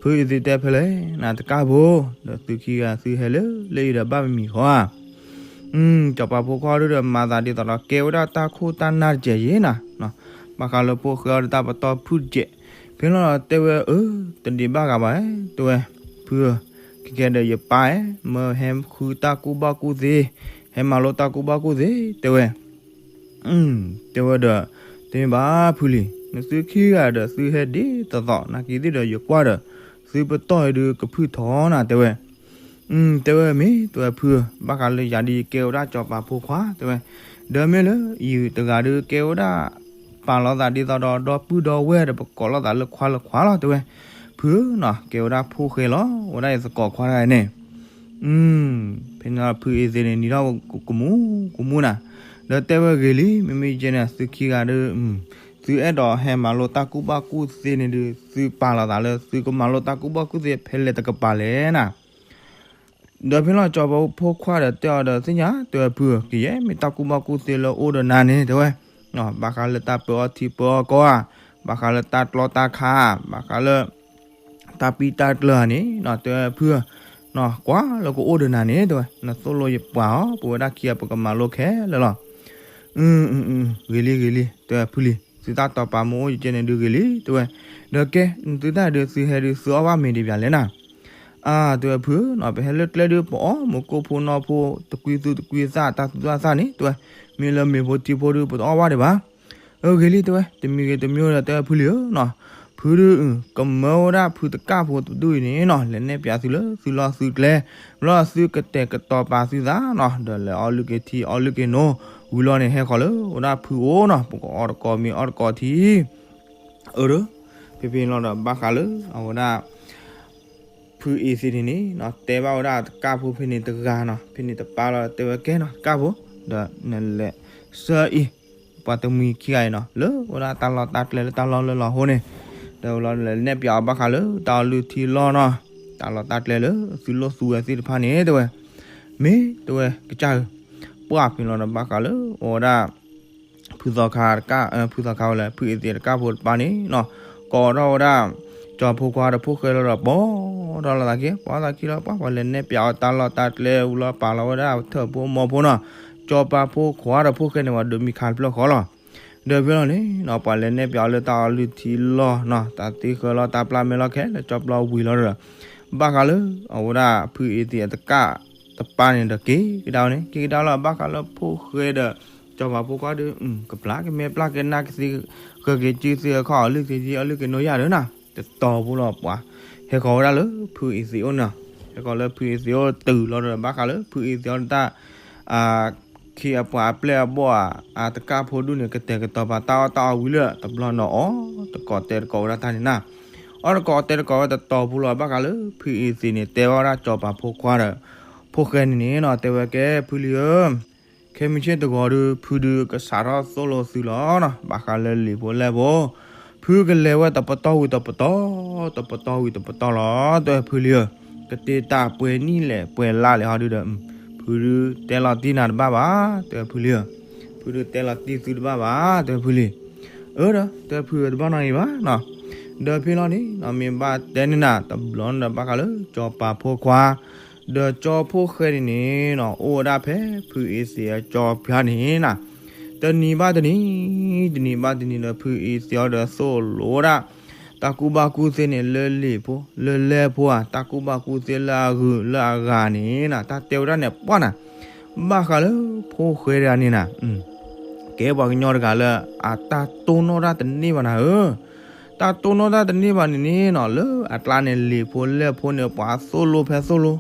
ဖုအ့သ့းတဲဖဲလဲၣ် နၤတကၢ်ဖိ ဒီးသုခံဂၤသုဟဲလၢလၢအံၤဒီး ဘၣ်မမံၤဃီဧါ စီၤပၤဖိခွါဒုဒီးမၤသးဒ်သိးဒီး ကဲဝဲဒၣ်တၢ်ခိၣ်တၢ်နၢ်တစဲးယဲနၤ, ဘၣ်ဃးလၢဖိၣ်ဃဲအီၤဒီးတၢ်ပတီၢ်ဖုၣ်တစဲး, ဖဲလီၤတဲဝဲအၢ တဒံးဘၣ်ဂၤဘၣ် တဲဝဲ, ဖုဧၢ, ခဲကဲဒီးယပၢ်ဧၢ မၢဟဲဃုတၢ်ကူၣ်ဘၣ်ကူၣ်သ့, ဟဲမၤလိတၢ်ကူၣ်ဘၣ်ကူၣ်သ့ တဲဝဲ တဲဝဲဒီး, တမ့ၢ်ဘၣ်ဖုလံ, နသုခံဂၤဒီးသုဟဲဒ်သိးသိး နာ်က့ၤသ့ၣ်ဒီးယကွၢ်ဒီး, သုပတီၢ်အံၤဒုးကဖုၣ်ထီနၤ တဲဝဲ, တဲဝဲမ့ၢ် တဲဝဲဖုဧၢ, ဘၣ်ဃးလၢယၤဒုးယကဲဝဲဒၣ်စီၤပၤဖိခွါ တဲဝဲ, ဒီးမ့ၢ်လၢယတဂၤဒုးကဲဝဲဒၣ် ပာ်လီၤသးဒ်သိးဒီး ဒီပုၢ်ဒီဝဲၢ်ဒီး ပကိးလိာ်သးလၢခွါလၢခွါလီၤ တဲဝဲ, ဖုဧၢနီၤ ကဲဝဲဒၣ်ဖိၣ်ဃဲလီၤ ဝဲဒၣ်ယသကိးခွါတဂၤန့ၣ် ဖဲန့ၣ်ဖုအ့သ့န့ၣ် နံၤထီၣ်ကမူကမူနၤ, ဒီးတဲဝဲဂ့ၤလံ မ့မ့ၢ်ယဲန့ၣ် သုခံဂၤဒီး, သုအဲၣ်ဒိးဟဲမၤလိတၢ်ကူၣ်ဘၣ်ကူၣ်သ့န့ၣ်ဒုး သုပာ်လီၤသးလၢ သုကမၤလိတၢ်ကူၣ်ဘၣ်ကူၣ်သ့ဖဲလဲၣ်တကပၤလဲၣ်နၤ ဒီးဖဲလီၤ ကၠီၤပၤဖိခွါဒီးတဲအီၤဒီး သ့ၣ်ညါ တဲဝဲ ဖုဧၢ, ကယဲၢ်မ့ၢ်တၢ်ကူၣ်ဘၣ်ကူၣ်သ့လၢအိၣ်ဒီးနၤန့ၣ် တဲဝဲ, ဘၣ်ဃးလၢတၢ်ပၢအီထံပၢအီကီဧါ, ဘၣ်ဃးလၢတၢ်ကျီတၢ်ခါ, ဘၣ်ဃးလၢ တၢ်ပံတၢ်ကျၢၤဧါန့ၣ် တဲဝဲ ဖုဧၢ, ကွၢ်လၢကအိၣ်ဒီးနၤန့ၣ် တဲဝဲ, နသိၣ်လိယပှၤအီၤ ပဝဲဒၣ်ခံဂၤပကမၤလိခဲလၢာ်လီၤ. ဂ့ၤလံ ဂ့ၤလံ တဲဝဲ ဖုလံၤ, သုတၢ်တီၤပာ်မ့ၢ်အိၣ်ယကဲန့ၣ်ဒုးဂ့ၤလံ တဲဝဲ, ဒီးကဲ သုတၢ်ဒုးသုဟဲဒုးသုအီၣ်ဘၣ်မ့ၤဒံးပၠးလဲၣ်နၤ. အါ တဲဝဲ ဖုဧၢ, ပဟဲလၢကျဲဒုးပအီၣ်မူးကိၣ်ဖိနီၢ်ဖိ တကွံသူတကွံသၣ် တၢ်သူတၢ်သၣ်န့ၣ် တဲဝဲ, မ့ၢ်လၢမ့ၤဖိထံဖိဒုးပတအီၣ်ဘၣ်ဒံးဘၣ်. အဂ့ၤလံ တဲဝဲ, တမံၤဂ့ၤတမံၤဒီး တဲဝဲ ဖုလံၤဧၢ, ဖုဒုး ကမၢဝဲဒၣ်ဖုတကၣ်ဖိတဒူၣ်အံၤန့ၣ်နီၤ လဲၤနဲၣ်ပၠးသုလၢသုလီၢ်သုကျဲ, ဘျီသုကတဲာ်ကတီၤပာ်သုသးနီၤ ဒီးလဲၤအီလုၢ်က့ၤထံအီလုၢ်က့ၤနိ ဝံၤလီၤန့ၣ် ဟဲဃီၤလၢဝဲဒၣ်ဖုအိၣ်နီၤ ပကအီတကိးမ့ၤအီတကိးထံ အၢ ဖဲဖဲလီၤဒီး ဘၣ်ဃးလၢအဝဲဒၣ် ဖုအ့သ့းန့ၣ်န့ၣ် တဲဘၣ်ဝဲဒၣ်တကၣ်ဖိဖဲန့ၣ်တဂၤနီၤ ဖဲန့ၣ်တပၢ်လီၤ တဲဝဲ ကဲနီၤ တကၣ်ဖိ ဒီးနလဲၤဆှၢအံၤ ပှၤတမှံၤခံဂၤအံၤနီၤ လၢဝဲဒၣ်တၢ်လီၢ်တၢ်ကျဲလၢတၢ်လီၢ်လၢလီၤဟိန့ၣ်, ဒီးဝဲလီၤလဲၤနဲၣ်ပၠးအီၤဘၣ်ဃးလၢတၢ်အီလုၢ်ထံလီၢ်နီၤ တၢ်လီၢ်တၢ်ကျဲလၢသုလိၣ်သူဝဲသ့ၣ်တဖၣ်န့ၣ် တဲဝဲ, မ့ၢ်တဲဝဲကစၢ်ဧၢ, ပှၢ်ဖဲလီၤဒီးဘၣ်ဃးလၢအဝဲဒၣ် ဖုသီခါတကၣ် ဖုသီခါဝဲလဲၣ် ဖုအ့သ့းတကၣ်ဖိတပၢ်န့ၣ်နီၤ ကိးထီၣ်ဝဲဒၣ် ကၠီၤဖိခွါဒီးဖိၣ်ဃဲလီၤဒီး ပိာ်ထီၣ်လီၤသးခံ ပိာ်သးခံလီၤ ပှၢ် ပှၤလဲၤနဲၣ်ပၠးအီၤတၢ်လီၢ်တၢ်ကျဲဝံၤလီၤ ပာ်လီၤဝဲဒၣ်ထၢၣ်ဖိမီၤဖိနီၤ ကၠီၤပၤဖိခွါဒီးဖိၣ်ဃဲန့ၣ် ပှၤဒိးမံခးတဖျၢၣ်ဃီလီၤ. ဒီးဖဲလီၤန့ၣ်နီၤ ပှၤလဲၤနဲၣ်ပၠးအီၤလၢတၢ်အီလုၢ်ထံလီၢ်နီၤ တၢ်သ့ဃၢလီၤတၢ်ပျၢ်မဲလီၤခဲလၢာ် ကၠီပျီဝံၤလီၤဒီး ဘၣ်ဃးလၢအဝဲဒၣ်ဖုအ့သ့းအတကၣ်တပၢ်န့ၣ်ဒီး က့ၤကဒါဝဲန့ၣ် က့ၤကဒါလီၤ ဘၣ်ဃးလၢဖိၣ်ဃဲဒီး ကၠီၤပၤဖိခွါဒီး ကပျၢ်ကမဲပျၢ်ကဲနၢ်ကသ့ ဃၢၤက့ၤစုသ့အခီၣ် အီလုၢ်က့ၤထံအီလုၢ်က့ၤနိယၢ်ဒီးနီၤ တတီၤဖိလီၤပှၤ ဟဲဃီၤဝဲဒၣ်လၢဖုအ့သ့းအိၣ်နီၤ ဟဲဃီၤလၢဖုအ့သ့းအိၣ်တုၤလီၤဒီး ဘၣ်ဃးလၢဖုအ့သ့းအီၤတၢ် ခ့အပှၤအပျဲၢ်အဘီၣ်ဧါ အတကၣ်ဖိဒူၣ်န့ၣ် ကတဲာ်ကတီၤပာ်တၢ်အီၣ်တၢ်အီဝံၤလၢ တဘျီနီၤအီၣ်တကိးတဲာ်တကိးဝဲဒၣ်တၢ်န့ၣ်နီၤ အီၣ်တကိးတဲာ်တကိးဝဲတတီၤဖိလီၤ ဘၣ်ဃးလၢဖုအ့သ့းန့ၣ် တဲဘၣ်ဝဲဒၣ်ကၠီၤပၤဖိခွါဒီး ဖိၣ်ဃဲန့ၣ်န့ၣ်နီၤ တဲဝဲကဲဖုလံၤဧၢ ခဲမုၢ်ဆ့ၣ်တဂီၤဒီး ဖုဒုးကစးထီၣ်သိၣ်လိသုလီၤနီၤ ဘၣ်ဃးလၢလံာ်ဖိလဲၢ်ဖိ ဖုကလဲၤဝဲတပတီၢ်ဝံၤတပတီၢ် တပတီၢ်ဝံၤတပတီၢ်လီၤ တဲဝဲဖုလံၤဧၢ ကတ့တၢ်ပှဲၤနံၣ်လဲၣ်ပှဲၤလါလဲၣ်ဟီဒုဒီး ဖုဒုးတဲလီၤတံၢ်နၤတဘၣ်ဘၣ် တဲဝဲဖုလံၤဧၢ ဖုဒုးတဲလီၤတံၢ်သုတဘၣ်ဘၣ် တဲဝဲဖုလံၤ အၢဒီး တဲဝဲဖုဧၢ တဘၣ်နီတမံၤဘၣ်နီၤ ဒီးဖဲလီၤန့ၣ်နီၤ မ့ၢ်ဘၣ်တဲန့ၢ်နၤ တဘျီန့ၣ်ဒီး ဘၣ်ဃးလၢကၠီၤပၤဖိခွါ ဒီးကၠီဖိၣ်ဃဲန့ၣ်န့ၣ်နီၤ အိၣ်ဝဲဒၣ်ဖဲဖုအ့သ့းအကၠီပၢ်န့ၣ်နီၤ တနံၤဘၣ်တနံၤ တနံၤဘၣ်တနံၤဒီး ဖုအ့သ့းအီၤဒီးသိၣ်လိဝဲဒၣ် တၢ်ကူၣ်ဘၣ်ကူၣ်သ့န့ၣ် လၢလံာ်ဖိ လၢလဲၢ်ဖိဧါ တၢ်ကူၣ်ဘၣ်ကူၣ်သ့လၢအဂုၤလၢအဂၤန့ၣ်နီၤ တၢ်တဲဝဲဒၣ်န့ၣ် ပှၢ်နၤ ဘၣ်ဃးလၢဖိၣ်ဃဲတဂၤန့ၣ်နၤ ကဲပှၤကညီတဂၤလၢ အတၢ်တိၢ်နီၣ်တၢ်တန့ၢ်ဘၣ်နၤဧၢ တၢ်တိၢ်နီၣ်တၢ်တန့ၢ်ဘၣ်န့ၣ်န့ၣ်နီၤ လၢအကျါန့ၣ် လံာ်ဖိလဲၢ်ဖိန့ၣ် ပှၤသိၣ်လိဖဲသိၣ်လိ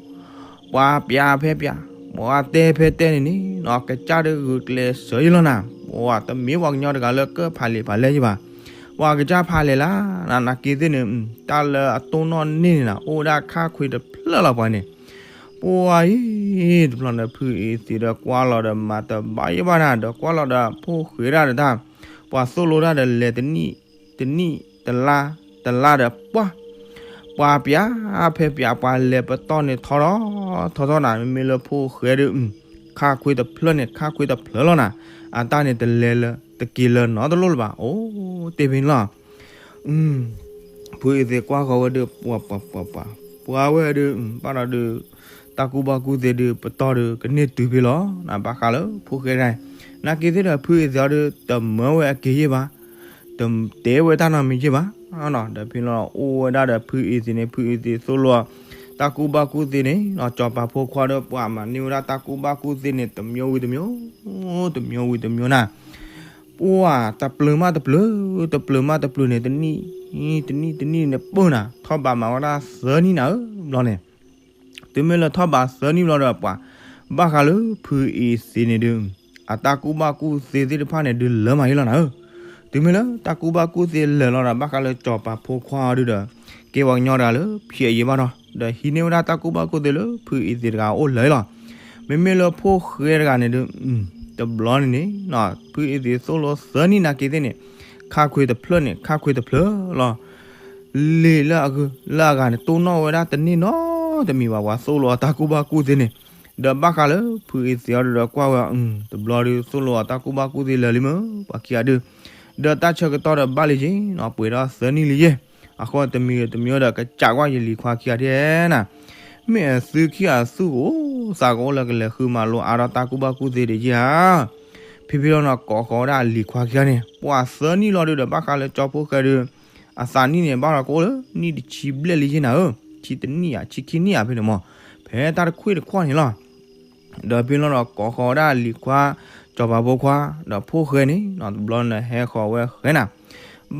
ပှၤပျးဖဲပျး ပှၤတဲဖဲတဲန့ၣ်န့ၣ်နီၤ ကစၢ်ဒုးဂုာ်ကျဲးစၢးယံလီၤနၤ ပှၤတမ့ၢ်ပှၤကညီတဂၤလၢကဖးလံာ်ဖးလဲၢ်ယံဘၣ် ပှၤကစၢ်ဖးလဲၢ်လၢ နနာ်က့သ့ၣ်န့ၣ် တၢ်လၢအတိၢ်နီၣ်န့ၢ်န့ၣ်နၤ အိၣ်ဝဲဒၣ်ခါခွ့တဖျၢၣ်လီၤပှၤန့ၣ် ပှၤအံၤ တဘျီန့ၣ် ဖုအ့သ့းဒီးကွၢ်လီၤဒီးမၤတဘၣ်ယံဘၣ်နၤ ဒီးကွၢ်လီၤဒီးဖိၣ်ဃဲဒၣ်ဒီးတၢ် ပှၤသိၣ်လိတၢ်ဒီးလဲၤတနံၣ် တနံၣ်တလါ တလါဒီးပှၢ် ပှၤပျးဖဲပျး ပှၤလဲၤပတီၢ်န့ၣ်ထီထီၣ် ထီထီၣ်နၤ မ့မ့ၢ်လၢဖိၣ်ဃဲဒီး ခါခွ့တဖျၢၣ်န့ၣ် ခါခွ့တဖျၢၣ်လီၤနၤ အတၢ်န့ၣ်တလဲၤလၢ တက့ၤလၢနီတလိၣ်လၢၤဘၣ် အိၣ်တ့ၢ်ဖဲန့ၣ်လီၤ ဖုအ့သ့းကွၢ်ဃီၤဝဲဒီး ပှၤပှၤပှၤပှၤ ပှၤဝဲဒီး ဘၣ်ဒီး တၢ်ကူၣ်ဘၣ်ကူၣ်သ့ဒီး ပတီၢ်ဒီး ကန့ၢ်တုၤဖဲလီၤ နဘၣ်ဃးလၢဖိၣ်ဃဲတဂၤ နာ်က့သ့ၣ်ဒီး ဖုအ့သ့းအီၤဒီး တမၢဝဲအက့ၤယံဘၣ် တတဲဝဲတၢ်နီတမံၤယံဘၣ် ဒီးဖဲလီၤအိၣ်ဝဲဒၣ်ဒီး ဖုအ့သ့းန့ၣ် ဖုအ့သ့းသိၣ်လိ တၢ်ကူၣ်ဘၣ်ကူၣ်သ့န့ၣ် ကၠီၤပၤဖိခွါဒီး ပှၤမၤန့ၢ်ဝဲဒၣ်တၢ်ကူၣ်ဘၣ်ကူၣ်သ့န့ၣ် တမျိုးဝံၤတမျိုး တမျိုးဝံၤတမျိုးနၤ ပှၤတပျုၤမးတပျုၤ တပျုၤမးတပျုၤန့ၣ် တနံၣ် တနံၣ်တနံၣ်န့ၣ် ပၢၢ်နၤ ထီၣ်ဘးမးဝဲဒၣ်သၢနံၣ်နၤဧၢ ဘျီန့ၣ် တုၤမ့ၢ်လၢထီၣ်ဘးသၢနံၣ်ဘျီဒီးပှၤ ဘၣ်ဃးလၢဖုအ့သ့းန့ၣ်ဒုး အတၢ်ကူၣ်ဘၣ်ကူၣ်သ့သ့ၣ်တဖၣ်န့ၣ် ဒုးလၢမးယံလီၤနၤဧၢ တုၤမ့ၢ်လၢတၢ်ကူၣ်ဘၣ်ကူၣ်သ့လၢာ်လီၤဒီး ဘၣ်ဃးလၢကၠီၤပၤဖိခွါအီၤဒုးဒီး ကဲပှၤကညီတဂၤလၢဖံးအယံၤဘၣ်ထီၣ် ဒီးဟံးန့ၢ်ဝဲဒၣ်တၢ်ကူၣ်ဘၣ်ကူၣ်သ့လၢဖုအ့သ့းတဂၤအိၣ်လၢာ်လီၤ မ့မ့ၢ်လၢဖိၣ်ဃဲတဂၤန့ၣ်ဒုး တဘျီန့ၣ်န့ၣ် ဖုအ့သ့းသိၣ်လိသၢနံၣ်နာ်က့သ့ၣ်န့ၣ် ခါခွ့တဖျၢၣ်န့ၣ် ခါခွ့တဖျၢၣ်လီၤ လံာ်လၢအဂုၤလၢအဂၤန့ၣ် တိၢ်နီၣ်ဝဲဒၣ်တန့ၢ်နီ တမံၤဘၣ် ပှၤသိၣ်လိအီၤတၢ်ကူၣ်ဘၣ်ကူၣ်သ့န့ၣ်, ဒီးဘၣ်ဃးလၢဖုအ့သ့းအီၤဒီးကွၢ်ဝဲ, တဘျီဒီးသိၣ်လိအီၤတၢ်ကူၣ်ဘၣ်ကူၣ်သ့လၢာ်လံမ့ၢ် ပှၤခံဂၤဒုး, ဒီးတၢ်ဆၢကတီၢ်ဒီးဘၣ်လံက့ၤနီၤ ပှဲၤဒီးသၢနံၣ်လံယဲၢ်, အဃိတမံၤဂ့ၤတမံၤဒီး ကစးကွၢ်ယလံၤခွါခံဂၤဒဲးနၤ, မ့ၢ်အသုခံဂၤသူၣ်ကအိၣ်သးကအိၣ်လၢ ကလဲၤဃုမၤလိအါထီၣ်တၢ်ကူၣ်ဘၣ်ကူၣ်သ့ဒံးဧါ. ဖံဖံလီၤနီၤ ကိးဃီၤဝဲဒၣ်အလံၤခွါခံဂၤန့ၣ် ပှၤသၢနံၣ်လီၤဒုးဒီး ဘၣ်ဃးလၢကၠီဖိဃဲဒုး အသးနံၣ်န့ၣ် ဘၣ်လီၤကအိၣ်လၢနံၣ်တဆံဘျဲၣ်လံယဲၢ်နၤဧၢ, ဆံတနံၣ်ဧါ ဆံခံနံၣ်ဧါဖဲန့ၣ်မး, ဖဲတၢ်တခွံၣ်တခွီၣ်န့ၣ်လီၤ. ဒီးဖံလီၤဒီးကိးဃီၤဝဲဒၣ်အလံၤခွါ ကၠီၤပၤဖိခွါ ဒီးဖိဃဲန့ၣ်နီၤ တဘျီန့ၣ်ဟဲဃီၤဝဲဃဲနၤ,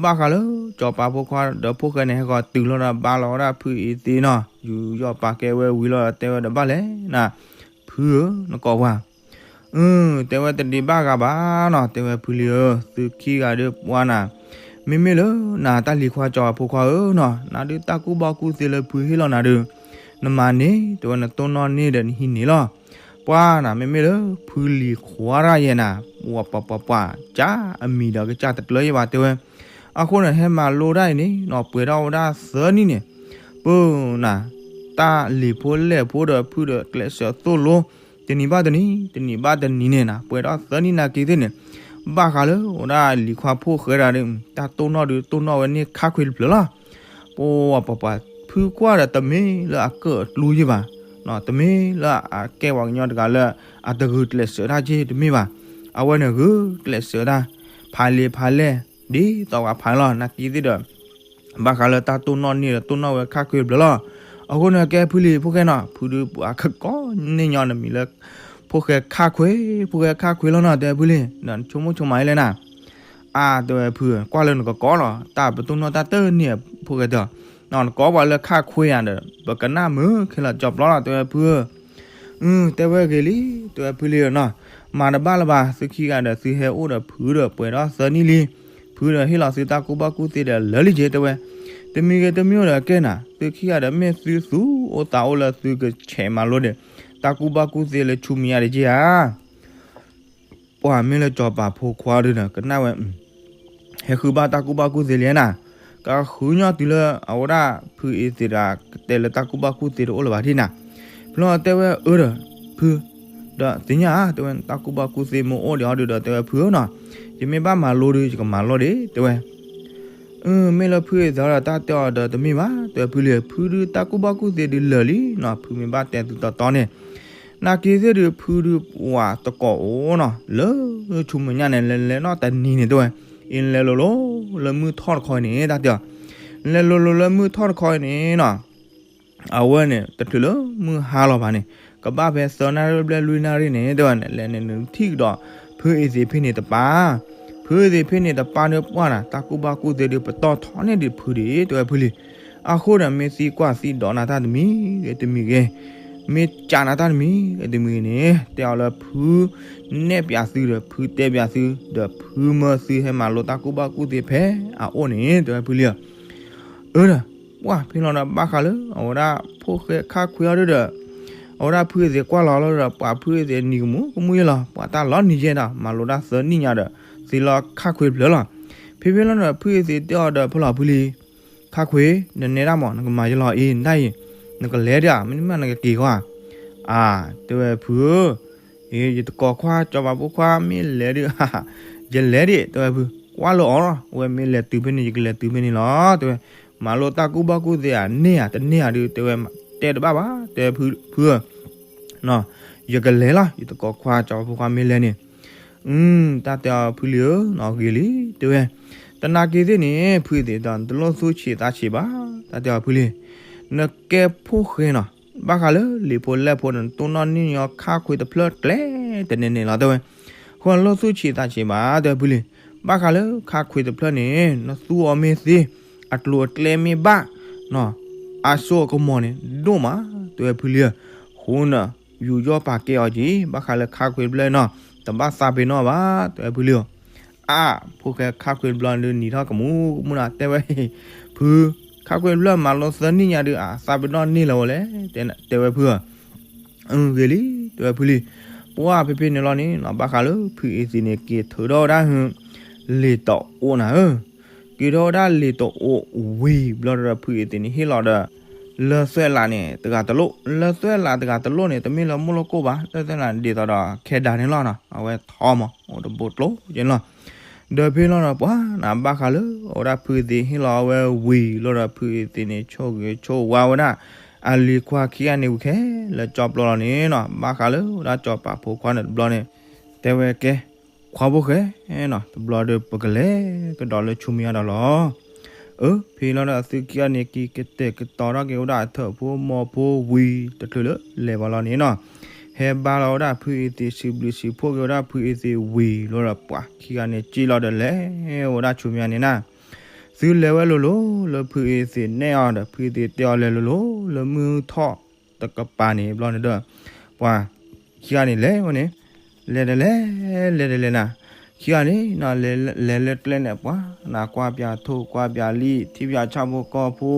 ဘၣ်ဃးလၢကၠီၤပၤဖိခွါဒီးဖိဃဲန့ၣ် ဟဲဃီၤတုၤလီၤဒီး ဘါလီၤဝဲဒၣ်ဖုအ့သ့နီၤ ယူးယီၣ်ပာ်ကဲဝဲဝံၤလီၤဒီး တဲဝဲဒီး ဘၣ်လဲၣ်နၤ ဖုဧၢ နကိးပှၤ အၢ တဲဝဲတဒံးဘၣ်ဂၤဘၣ်နီၤ တဲဝဲဖုလံဧၢ သုခံဂၤဒုးပှၤနၤ, မ့မ့ၢ်လၢနၤတၢ်လံၤခွါကၠီၤပၤဖိခွါဧၢနီၤ နၤဒုးတၢ်ကူၣ်ဘၣ်ကူၣ်သ့လၢဖုဟ့ၣ်လီၤနၤဒုး, နမၤန့ၢ် တဲဝဲ နတိၢ်နီၣ်န့ၢ်ဒီးနဟံးန့ၢ်လီၤ. ပှၤနၤ မ့မ့ၢ်လၢဖုလံၤခွါတဂၤယဲၢ်နၤ ပှၤပှၤပှၤပှၤ ကၠၢ်အမံၤဒီးကစၢ်တကျၢၤယဲၢ်ဘၣ် တဲဝဲ, အဃိန့ၣ် ဟဲမၤလိတၢ်အံၤန့ၣ်နီၤ ပှဲၤထီၣ်ဝဲဒၣ်သၢနံၣ်န့ၣ်, ပၢနၤ တၢ်လံၤဖိလဲၢ်ဖိဒီးဖုဒီးကျဲးစၢးသိၣ်လိ တနံၤဘၣ်တနံၤ တနံၤဘၣ်တနံၤန့ၣ်နၤ ပှဲၤထီၣ်သၢနံၣ်နာ်က့သ့ၣ်န့ၣ်, ဘၣ်ဃးလၢအိၣ်ဒၣ်လံၤခွါဖိဃဲဒၣ်ဒီး တၢ်တိၢ်နီၣ်ဒုးတိၢ်နီၣ်ဝဲန့ၢ်ခါခွ့တဖျၢၣ်လီၤ. ပှၤပှၤပှၤ ဖုကွၢ်ဒီးတမ့ၢ်လၢအကၢၣ်အကျူယဲၢ်ဘၣ်, တမ့ၢ်လၢအကဲပှၤကညီတဂၤလၢ အတဂုာ်ကျဲးစၢးတၢ်က့တမ့ၢ်ဘၣ်, အဝဲန့ၣ်ဂုာ်ကျဲးစၢးတၢ် ဖးလံာ်ဖးလဲၢ် ဒ်သိးပှၤဖးန့ၣ်လီၤ နာ်က့သ့ၣ်ဒီး ဘၣ်ဃးလၢတၢ်တိၢ်နီၣ်န့ၢ်ဒီးတိၢ်နီၣ်ဝဲခါခွ့တဖျၢၣ်လီၤ. အဃိန့ၣ်ကဲဖုလံၤဖိဃဲနီၤ ဖုဒုးပှၤကကိးန့ၢ်ညီနမံၤလၢ ဖိဃဲခါခွ့, ဖိဃဲခါခွ့လီၤနီၤ တဲဖုလံၤ နဆိကမိၣ်ဆိကမးလဲၣ်နၤ အါ တဲဝဲဖု ကွၢ်လၢနကကိးလီၤ တၢ်ပတိၢ်နီၣ်တၢ်တန့ၢ်ဖိဃဲတၢ်, နကိးပှၤလၢခါခွ့ယၤဒီး ပကနၣ်မုာ်ခဲလၢာ်ကၠီၤပျီလီၤ တဲဝဲဖုဧၢ, အၢ တဲဝဲဂ့ၤလံ တဲဝဲဖုလံၤနီၤ, မၤတဘၣ်လၢၤဘၣ် သုခံဂၤဒီးသုဟဲအိၣ်ဒီးဖုဒီးပှဲၤဒီးသၢနံၣ်လံ, ဖုဒီးဟ့ၣ်လီၤသုတၢ်ကူၣ်ဘၣ်ကူၣ်သ့ဒီးလၢာ်လံက့ တဲဝဲ, တမံၤဂ့ၤတမံၤဒီးကဲနၤ သုခံဂၤဒီးမ့ၢ်သုသူၣ်အိၣ်သးအိၣ်လၢသုကဆဲးမၤလိဒီး တၢ်ကူၣ်ဘၣ်ကူၣ်သ့လၢဆူမဲာ်ညါဒံးက့ဧါ ပှၤမ့ၢ်လၢစီၤပၤဖိခွါဒုးဒီး ကနၣ်ဝဲ, ဟဲဃုဘၣ်တၢ်ကူၣ်ဘၣ်ကူၣ်သ့လံနၤ, ကဃုညီတုၤလၢအဝဲဒၣ်ဖုအ့သ့းတဂၤ ကတဲလၢတၢ်ကူၣ်ဘၣ်ကူၣ်သ့တအိၣ်လၢၤဘၣ်ဒ်နၤ, ဖျီတဲဝဲအၢဒီး, ဖု, ဒီးသ့ၣ်ညါဧါ တဲဝဲ တၢ်ကူၣ်ဘၣ်ကူၣ်သ့မ့ၢ်အိၣ်ဒံးအီၤဒုးဒီး တဲဝဲဖုဧၢနီၤ, ယမ့ၢ်ဘၣ်မၤလိဒီး ယကမၤလိဒံး တဲဝဲ အၢ မ့ၢ်လၢဖုအ့သ့းဒီးတၢ်တဲအီၤဒီးတမ့ၢ်ဘၣ် တဲဝဲဖုလံ, ဖုဒုးတၢ်ကူၣ်ဘၣ်ကူၣ်သ့ဒုးလၢာ်လံနီၤ, ဖုမ့ၢ်ဘၣ်တဲသုတီတီန့ၣ်, နာ်က့သ့ၣ်ဒုးဖုဒုးပှၤတကိးအိၣ်နီၤ, လၢဆူမဲာ်ညါန့ၣ် လဲၤလဲၤနီတနံၤန့ၣ်တဲဝဲ, အ့ လဲၤလိၤလိၤလၢမုၢ်ထီၣ်တခီအံၤန့ၣ် တၢ်တဲအီၤ, လဲၤလိၤလိၤလၢမုၢ်ထီၣ်တခီအံၤန့ၣ်နီၤ အဝဲန့ၣ် တချုးလၢမုၢ်ဟါလီၤဘၣ်န့ၣ် ကဘၣ်ဖဲသၢနၣ်ရံၣ်ဘျဲၣ်လွံၢ်နၣ်ရံၣ်န့ၣ် တဲဝဲန့ၣ် လဲၤန့ၣ်နုာ်ထံၣ်ကဒီး ဖုအ့သ့းဖဲန့ၣ်တပၤ, ဖုအ့သ့းဖဲန့ၣ်တပၤန့ၣ်ပှၢ်နၤ တၢ်ကူၣ်ဘၣ်ကူၣ်သ့ဒုးပတီၢ်ထီန့ၢ်ဒံးဖုဒံး တဲဝဲဖုလံ. အဃိဒီးမ့ၢ်သံကွၢ်သံဒိးနၤတၢ်တမံၤဂ့ၤတမံၤဂ့ၤ, မ့ၢ်ကးနၤတၢ်တမံၤဂ့ၤတမံၤဂ့ၤန့ၣ် တဲအီၤလၢဖု နဲၣ်ပၠးသုဒီးဖုတဲပၠးသု ဒီးဖုမၢသုဟဲမၤလိတၢ်ကူၣ်ဘၣ်ကူၣ်သ့ဖဲအအိၣ်န့ၣ် တဲဝဲဖုလံဧၢ အၢဒီး ပှၢ်ဖဲလီၤဒီးဘၣ်ဃးလၢ အဝဲဒၣ်ဖိၣ်ဃဲခါခွ့အီၤဒုးဒီး အဝဲဒၣ်ဖုအ့သ့းကွၢ်လီၤလီၤဒီး ပှၢ်ဖုအ့သ့းနံၤကမူးကမူးယဲလီၤ ပှၢ်တၢ်လီၤနံၤယဲဒီး မၤလိတၢ်သၢနံၣ်ညါဒီး သ့လီၤခါခွ့တဖျၢၣ်လီၤ. ဖဲဖဲလီၤဒီး ဖုအ့သ့းတဲအီၤဒီး ဖဲလီၤဖုလံ ခါခွ့ နနဲဒၣ်မး နကမၤယလီၤအံၤ နတၢ်အံၤ နကလဲၤဒၣ်ဧါ မ့တမ့ၢ်နကက့ၤဃီဧါ. အါ တဲဝဲဖုဧၢ အ့ ယတကိးခွါ ကၠီၤပၤဖိခွါ မ့ၢ်လဲၤဒုး ယလဲၤဒၣ် တဲဝဲဖု ကွၢ်လၢအီၤလီၤ အဝဲမ့ၢ်လဲၤတုၤဖဲန့ၣ် ယကလဲၤတုၤဖဲန့ၣ်လီၤ တဲဝဲ မၤလိတၢ်ကူၣ်ဘၣ်ကူၣ်သ့ဧါ န့ၢ်ဧါ တန့ၢ်ဧါဒုး တဲဝဲ တဲတဘၣ်ဘၣ် တဲဖုဧၢ ယကလဲၤလီၤ ယတကိးခွါ ကၠီၤပၤဖိခွါမ့ၢ်လဲၤန့ၣ် တၢ်တဲအီၤဖုလံဧၢ ဂ့ၤလံ တဲဝဲ တနာ်က့သ့ၣ်န့ၣ် ဖုအ့သ့းဒီး နတလိၣ်သူၣ်ဆံးသးဆံးဘၣ် တၢ်တဲအီၤဖုလံ နကဲဖိၣ်ဃဲနီၤ ဘၣ်ဃးလၢလံာ်ဖိလဲၢ်ဖိဒီး နတိၢ်နီၣ်န့ၢ်ညီခါခွ့တဖျၢၣ်ကျဲတန့ၢ်န့ၣ်လီၤ တဲဝဲ အဃိနလိၣ်သူၣ်ဆံးသးဆံးဘၣ် တဲဝဲဖုလံ ဘၣ်ဃးလၢခါခွ့တဖျၢၣ်န့ၣ် နသူအီၤမ့ၢ်သ့ အကျိၤအကျဲမ့ၢ်ဘၣ် အစိအကမီၤန့ၣ် ဒိၣ်မး တဲဝဲဖုလံဧၢ အဃိန ယူးယီၣ်ပာ်ကဲအီၤက့ၤ ဘၣ်ဃးလၢခါခွ့တဖျၢၣ်နီၤ တဘၣ်သးပ့ၤနီၣ်ဘၣ် တဲဝဲဖုလံဧၢ အါ ဖိၣ်ဃဲခါခွ့တဖျၢၣ်ဒုးနံၤထီၣ်ကမူးကမူးနၤ တဲဝဲ ဖု ခါခွ့တဖျၢၣ်မၤလိသၢနံၣ်ညါဒုး အသးပ့ၤနီၣ်န့ၢ်လၢၤဝဲလဲၣ် တဲဝဲဖုဧၢ ဂ့ၤလံ တဲဝဲဖုလံ ပှၢ်ဖဲဖဲန့ၣ်လီၤန့ၣ်နီၤ ဘၣ်ဃးလၢဖုအ့သ့းန့ၣ် က့ၤထုးထီၣ်ဝဲဒၣ် လံာ်တအိၣ်နၤဧၢ က့ၤထီၣ်ဝဲဒၣ်လံာ်တအိၣ်ဝံၤဘျီဒီး ဖုအ့သ့းန့ၣ်ဟ့ၣ်လီၤဒီး လၢသွဲၣ်လးန့ၣ် တဂၤတလိၣ်, လၢသွဲၣ်လးတဂၤတလိၣ်န့ၣ် တမ့ၢ်လၢမိၢ်လိၣ်ကိၣ်ဘၣ်, လၢသွဲၣ်လးန့ၣ် ဒ်သိးဒီးခဲဒါန့ၣ်လီၤနီၤ, အဝဲထီမး အိၣ်တဘိကျိက့လီၤ. ဒီးဖဲလီၤဒီးပှၤနၤ ဘၣ်ဃးလၢအဝဲဒၣ်ဖုအသံးဟ့ၣ်လီၤအဝဲဝံၤလီၤဒီး ဖုအသံးန့ၣ် ဆိၣ်ဂ့ၤဆိၣ်ဝါဝဲဒၣ် အလံၤခွါခံဂၤန့ၣ်ဝံၤခဲလၢာ် ကၠီပျီလီၤန့ၣ်နီၤ, ဘၣ်ဃးလၢအဝဲဒၣ်ကၠီၤပၤဖိခွါန့ၣ်တဘျီန့ၣ် တဲဝဲကဲ ခွါဖိၣ်ဃဲနီၤ, တဘျီဒီးပကလဲၤကဒီးလၢဆူမဲာ်ညါဒီးလီၤ. အၢ ဖဲလီၤဒီးအသုခံဂၤန့ၣ် က့ၤကတဲာ်ကတီၤထီၣ်က့ၤဝဲဒၣ်အထၢၣ်ဖိမီၤဖိဝံၤ တချုးလၢလဲၤဘၣ်လီၤန့ၣ်နီၤ, ဟဲဘါလီၤဝဲဒၣ်ဖုအသံး စံးဘျုးစံးဖှိၣ်က့ၤဝဲဒၣ်ဖုအသံးဝံၤလီၤဒီး ပှၤခံဂၤန့ၣ်က့ၤလီၤဒီးလဲၤဝဲဒၣ်ဆူမဲာ်ညါန့ၣ်နီၤ, သုလဲၤဝဲလိၤလိၤလၢဖုအသံးနဲၣ်အီၤဒီး ဖုအသံးတဲအီၤလဲၤလိၤလိၤလၢမုၢ်ထီၣ်တကပၤန့ၣ်ဘျီန့ၣ်ဒီး ပှၤခံဂၤန့ၣ်လဲၤဝဲန့ၣ် လဲၤတလဲၤ လဲၤတလဲၤနၤ, ခံဂၤန့ၣ်နီၤ လဲၤလၢကျဲန့ၣ် ပှၤနၤကွၢ်ပၠးထိၣ်ကွၢ်ပၠးလံာ် ထံၣ်ပၠးဆၣ်ဖိကီၢ်ဖိ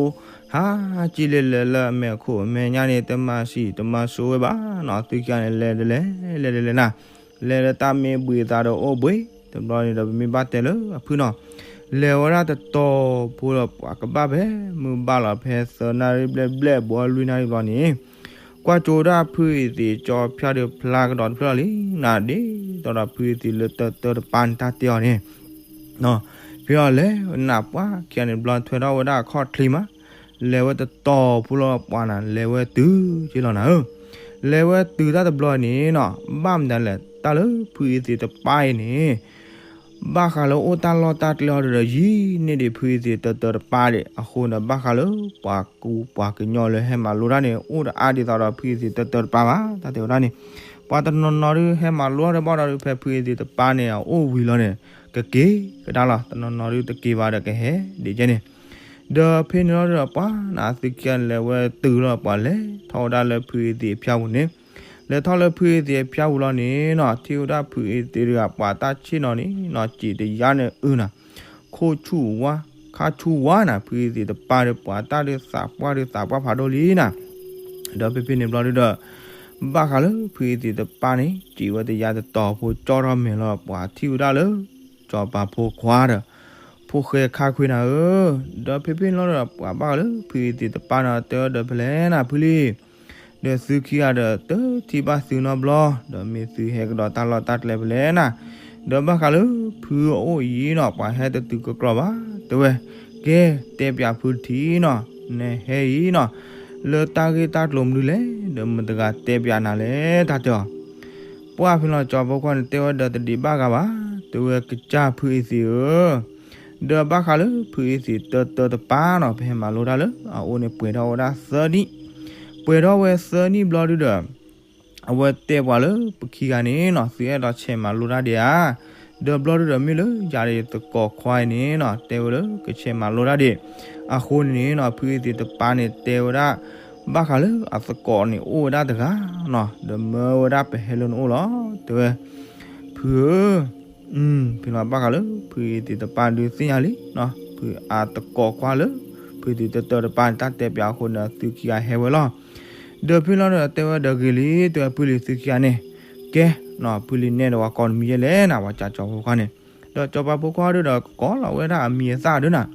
ဟးကံလၢလဲၤလၢအမဲာ်ခိၣ်အမဲာ်ညါန့ၣ် တမၤစံၣ်တမၤစိဝဲဘၣ်နီၤ, သုခံဂၤန့ၣ်လဲၤတလဲၤ လဲၤတလဲၤနၤ, လဲၤလၢတၢ်မ့ၢ်ဘှံးသးဒီးအိၣ်ဘှံး, တဘျီန့ၣ်ဒီးပမ့ၢ်ဘၣ်တဲလၢအဖုနီၤ, လဲၤဝဲဒၣ်တတီၤဖိဒီး ပှၤကဘၣ်ဖဲမုၢ်ဘၣ်လီၤဖဲသၢနၣ်ရံၣ်ဘျဲၣ်ဘျဲၣ် ဘီလွံၢ်နၣ်ရံၣ်ဘျီန့ၣ် ကွၢ်ကၠိဝဲဒၣ်ဖုအသံး ကၠီဖၠါဒီးဖျါကဒီးတဖျၢၣ်လံနၤ, ဒ်သိးဒီးဖုအသံးလၢတၢတၢတပၤန့ၣ် တၢ်တဲအီၤန့ၣ် ဖဲအီၤလဲၤနၤ ပှၤခံဂၤန့ၣ်တဘျီ ထွဲထီၣ်ဝဲဒၣ်အခီၣ်ချံမး, လဲၤဝဲတတီၤဖိလီၤ ပှၤနၤ လဲၤဝဲတုၤက့လီၤနၤဧၢ, လဲၤဝဲတုၤတၢ်တဘျီန့ၣ်နီၤ, ဘၣ်မတၤလဲၣ် တၢ်လၢဖုအသံးတပၤအံၤန့ၣ် ဘၣ်ဃးလၢအိၣ်တၢ်လီၢ်တၢ်ကျဲအီၤဒီး ယံာ်န့ၢ်ဒံးဖုအသံးတၢတၢတပၤဒံးအဃိန့ၣ် ဘၣ်ဃးလၢပှၤကူပှၤကညီလၢဟဲမၤလိတၢ်န့ၣ် အိၣ်တအါဒ်သိးဒီးဖုအသံးတၢတၢတပၤဘၣ် တၢ်တဲဝဲဒၣ်န့ၣ်, ပှၤတနီၤနီၤဒုးဟဲမၤလိတၢ်တဘၣ်ဒီးဒုး ဖဲဖုအသံးတပၤန့ၣ် အအိၣ်ဝံၤလီၤန့ၣ် ကက့ၤကဒါလီၤ, တနီၤနီၤဒုးတက့ၤဘၣ်ဒီးကဟဲဒ်ကဲန့ၣ်, ဒီးဖဲန့ၣ်လီၤဒီး ပှၤနၤသုခံဂၤန့ၣ် လဲၤဝဲတုၤလီၤ ပှၤလဲၤထီၣ်ဝဲဒၣ်လၢဖုအသံးအဖၠါပူၤန့ၣ် လဲၤထီၣ်လၢဖုအသံးအဖၠါပူၤလီၤန့ၣ်နီၤ, ထံၣ်ဝဲဒၣ်ဖုအသံးတဂၤ ပှၤတၢ်ဆ့ၣ်နီၤန့ၣ်နီၤ စံးတယါန့ၣ်အုၣ်နၤ, ခိၣ်ဆူၣ်ဝါ ခါဆူၣ်ဝါနၤ, ဖုအသံးတပၤဒီး ပှၤတၢ်ဒုးသးပှၢ်ဒုးသးပှၢ်ဖးဒိၣ်လံနၤ, ဒီးဖဲဖဲန့ၣ်ဘျီဒုဒီး ဘၣ်ဃးလၢဖုအသံးတပၤန့ၣ် စံးဝဲတယါတတီၤဖိ ကၠီထီၣ်မဲာ်လီၤ ပှၤထံၣ်ဝဲဒၣ်လၢ ကၠီၤပၤဖိခွါဒီး ဖိၣ်ဃဲခါခွ့နၤဧၢ, ဒီးဖဲဖဲန့ၣ်လီၤဒီး ပှၤဘၣ်ဃးလၢဖုအသံးတပၤန့ၣ် တဲဝဲဒီးဖဲလဲၣ်နၤ ဖုလံ ဒီးသုခံဂၤဒီး တထံၣ်ဘၣ်သုနီတဘျီ, ဒီးမ့ၢ်သုဟဲကဒီးတၢ်လီၢ်တၢ်ကျဲဖဲလဲၣ်နၤ, ဒီးဘၣ်ဃးလၢဖုအအိၣ်အံၤနီၤ ပှၤဟဲတတုၤကကြီဘၣ် တဲဝဲ, ကဲ တဲပၠးဖုတထံၣ်နီၤ, နဟဲအံၤနီၤ လၢတၢ်ဂ့ၢ်တၢ်ကျိၤမနုၤလဲၣ်, ဒီးမတၤတဂၤတဲပၠးနၤလဲၣ် တၢ်တဲအီၤ, ပှၤဖဲလီၤ ကၠီၤဖိခွါန့ၣ် တဲဝဲဒီး တဒံးဘၣ်ဂၤဘၣ်, တဲဝဲ ကစၢ်ဖုအသံးဧၢ ဒီးဘၣ်ဃးလၢဖုအသံးတၢတၢတပၤနီၤ ပဟဲမၤလိတၢ်လၢအအိၣ်န့ၣ် ပှဲၤထီၣ်ဝဲဒၣ်သၢနံၣ်, ပှဲၤထီၣ်ဝဲသၢနံၣ်ဘျီဒုဒီး အဝဲတဲပှၤလၢပခံဂၤန့ၣ်နီၤ သုအဲၣ်ဒိးဆဲးမၤလိတၢ်ဒံးဧါ, ဒီးဘျီဒုဒီးမ့ၢ်လၢယၤဒီးယသကိးခွါအံၤန့ၣ်နီၤ တဲဝဲလၢကဆဲးမၤလိတၢ်ဒံး, အဃိန့ၣ်နီၤ ဖုအသံးတပၤန့ၣ်တဲဝဲဒၣ် ဘၣ်ဃးလၢအသကိးန့ၣ်အိၣ်ဝဲဒၣ်တဂၤနီၤ ဒီးမၢဝဲဒၣ်ပဟဲလၢနအိၣ်လီၤ တဲဝဲ, ဖုဧၢ ဖဲလီၤဘၣ်ဃးလၢဖုအသံးတပၤဒုးသ့ၣ်ညါလံနီၤ ဖုအသကိးကွၢ်လၢ ဖုအသံးတၢတၢတပၤန့ၣ် တၢ်တဲပၠးအဃိန့ၣ် သုခံဂၤဟဲဝဲလီၤ. ဒီးဖဲလီၤဒီးတဲဝဲဒီးဂ့ၤလံ တဲဝဲဖုလံ သုခံဂၤန့ၣ်, ကဲနီၤ ဖုလံနဲၣ်ဒီးပှၤကိးနမံၤယဲလဲၣ်နၤ ပှၤကၠီၤဖိခွါန့ၣ်, ဒီးကၠီၤပၤဖိခွါဒုဒီး ကိးလီၤဝဲဒၣ်အမံၤအသၣ်ဒုနၤ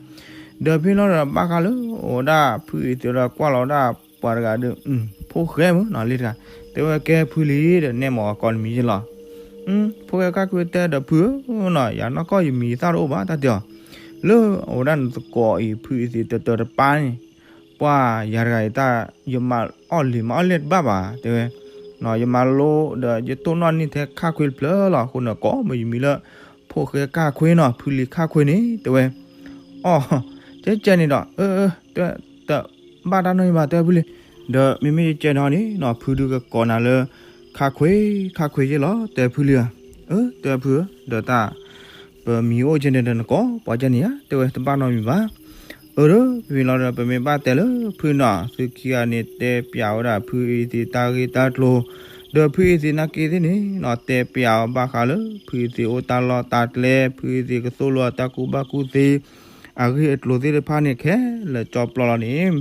ဒီးဖဲလီၤဒီးဘၣ်ဃးလၢ အိၣ်ဝဲဒၣ်ဖုအသံးဒီးကွၢ်လီၤဝဲဒၣ်ပှၤတဂၤဒီး ဖိၣ်ဃဲမုၢ်နီၤလံတဂၤ, တဲဝဲကဲဖုလံဒီး နဲၣ်မးအကိးနမံၤယဲလီၤ. ဖိၣ်ဃဲခါခွ့တဲဒီးဖုဧၢနီၤ ယၤနီၢ်ကီၢ်ယမံၤယသၣ်တအိၣ်ဘၣ် တၢ်တဲအီၤ, လၢအဝဲဒၣ်နသကိးအံၤ ဖုအသံးတၢတၢတပၤန့ၣ် ပှၤယၤတဂၤအံၤတၢ် ယမၤအီၣ်လံၤမၤအီၣ်လဲၢ်တဘၣ်ဘၣ် တဲဝဲ, ယမၤလိဒီးယတိၢ်နီၣ်န့ၢ်ထဲခါခွ့တဖျၢၣ်လီၤ အဃိန့ၣ် ကိးမုၢ်ယမံၤလၢ ဖိၣ်ဃဲခါခွ့နီၤ ဖုလံၤခါခွ့န့ၣ် တဲဝဲ, အီၣ် ကဲကဲန့ၣ်ဒီး အၢ တဘၣ်တၢ်နီတမံၤဘၣ် တဲဖုလံၤ, ဒီးမ့မ့ၢ်ယကဲန့ၣ်နီၤ ဖုဒုးကကိးနၤလၢ ခါခွ့ ခါခွ့ယဲလီၤ တဲဖုလံၤဧၢ, အၢ တဲဖုဧၢ ဒီးတၢ် ပမံၤအိၣ်ကဲန့ၣ်ဒီးနကိးပှၤကဲန့ၣ်ဧါ တဲဝဲတဘၣ်နီတမံၤဘၣ် အၢ ဒီးဖဲလီၤဒီးပမ့ၢ်ဘၣ်တဲလၢဖုနီၤ သုခံဂၤန့ၣ် တဲပၠးဝဲဒၣ်ဖုအသံးတၢ်ဂ့ၢ်တၢ်ကျိၤ, ဒီးဖုအသံးနာ်က့သ့ၣ်န့ၣ်နီၤ တဲပၠးအီၤဘၣ်ဃးလၢ ဖုအသံးအိၣ်တၢ်လီၢ်တၢ်ကျဲ ဖုအသံးကသိၣ်လိအတၢ်ကူၣ်ဘၣ်ကူၣ်သ့ အဂ့ၢ်အကျိၤသ့ၣ်တဖၣ်န့ၣ်ခဲလၢာ်ကၠီပျီလီၤန့ၣ်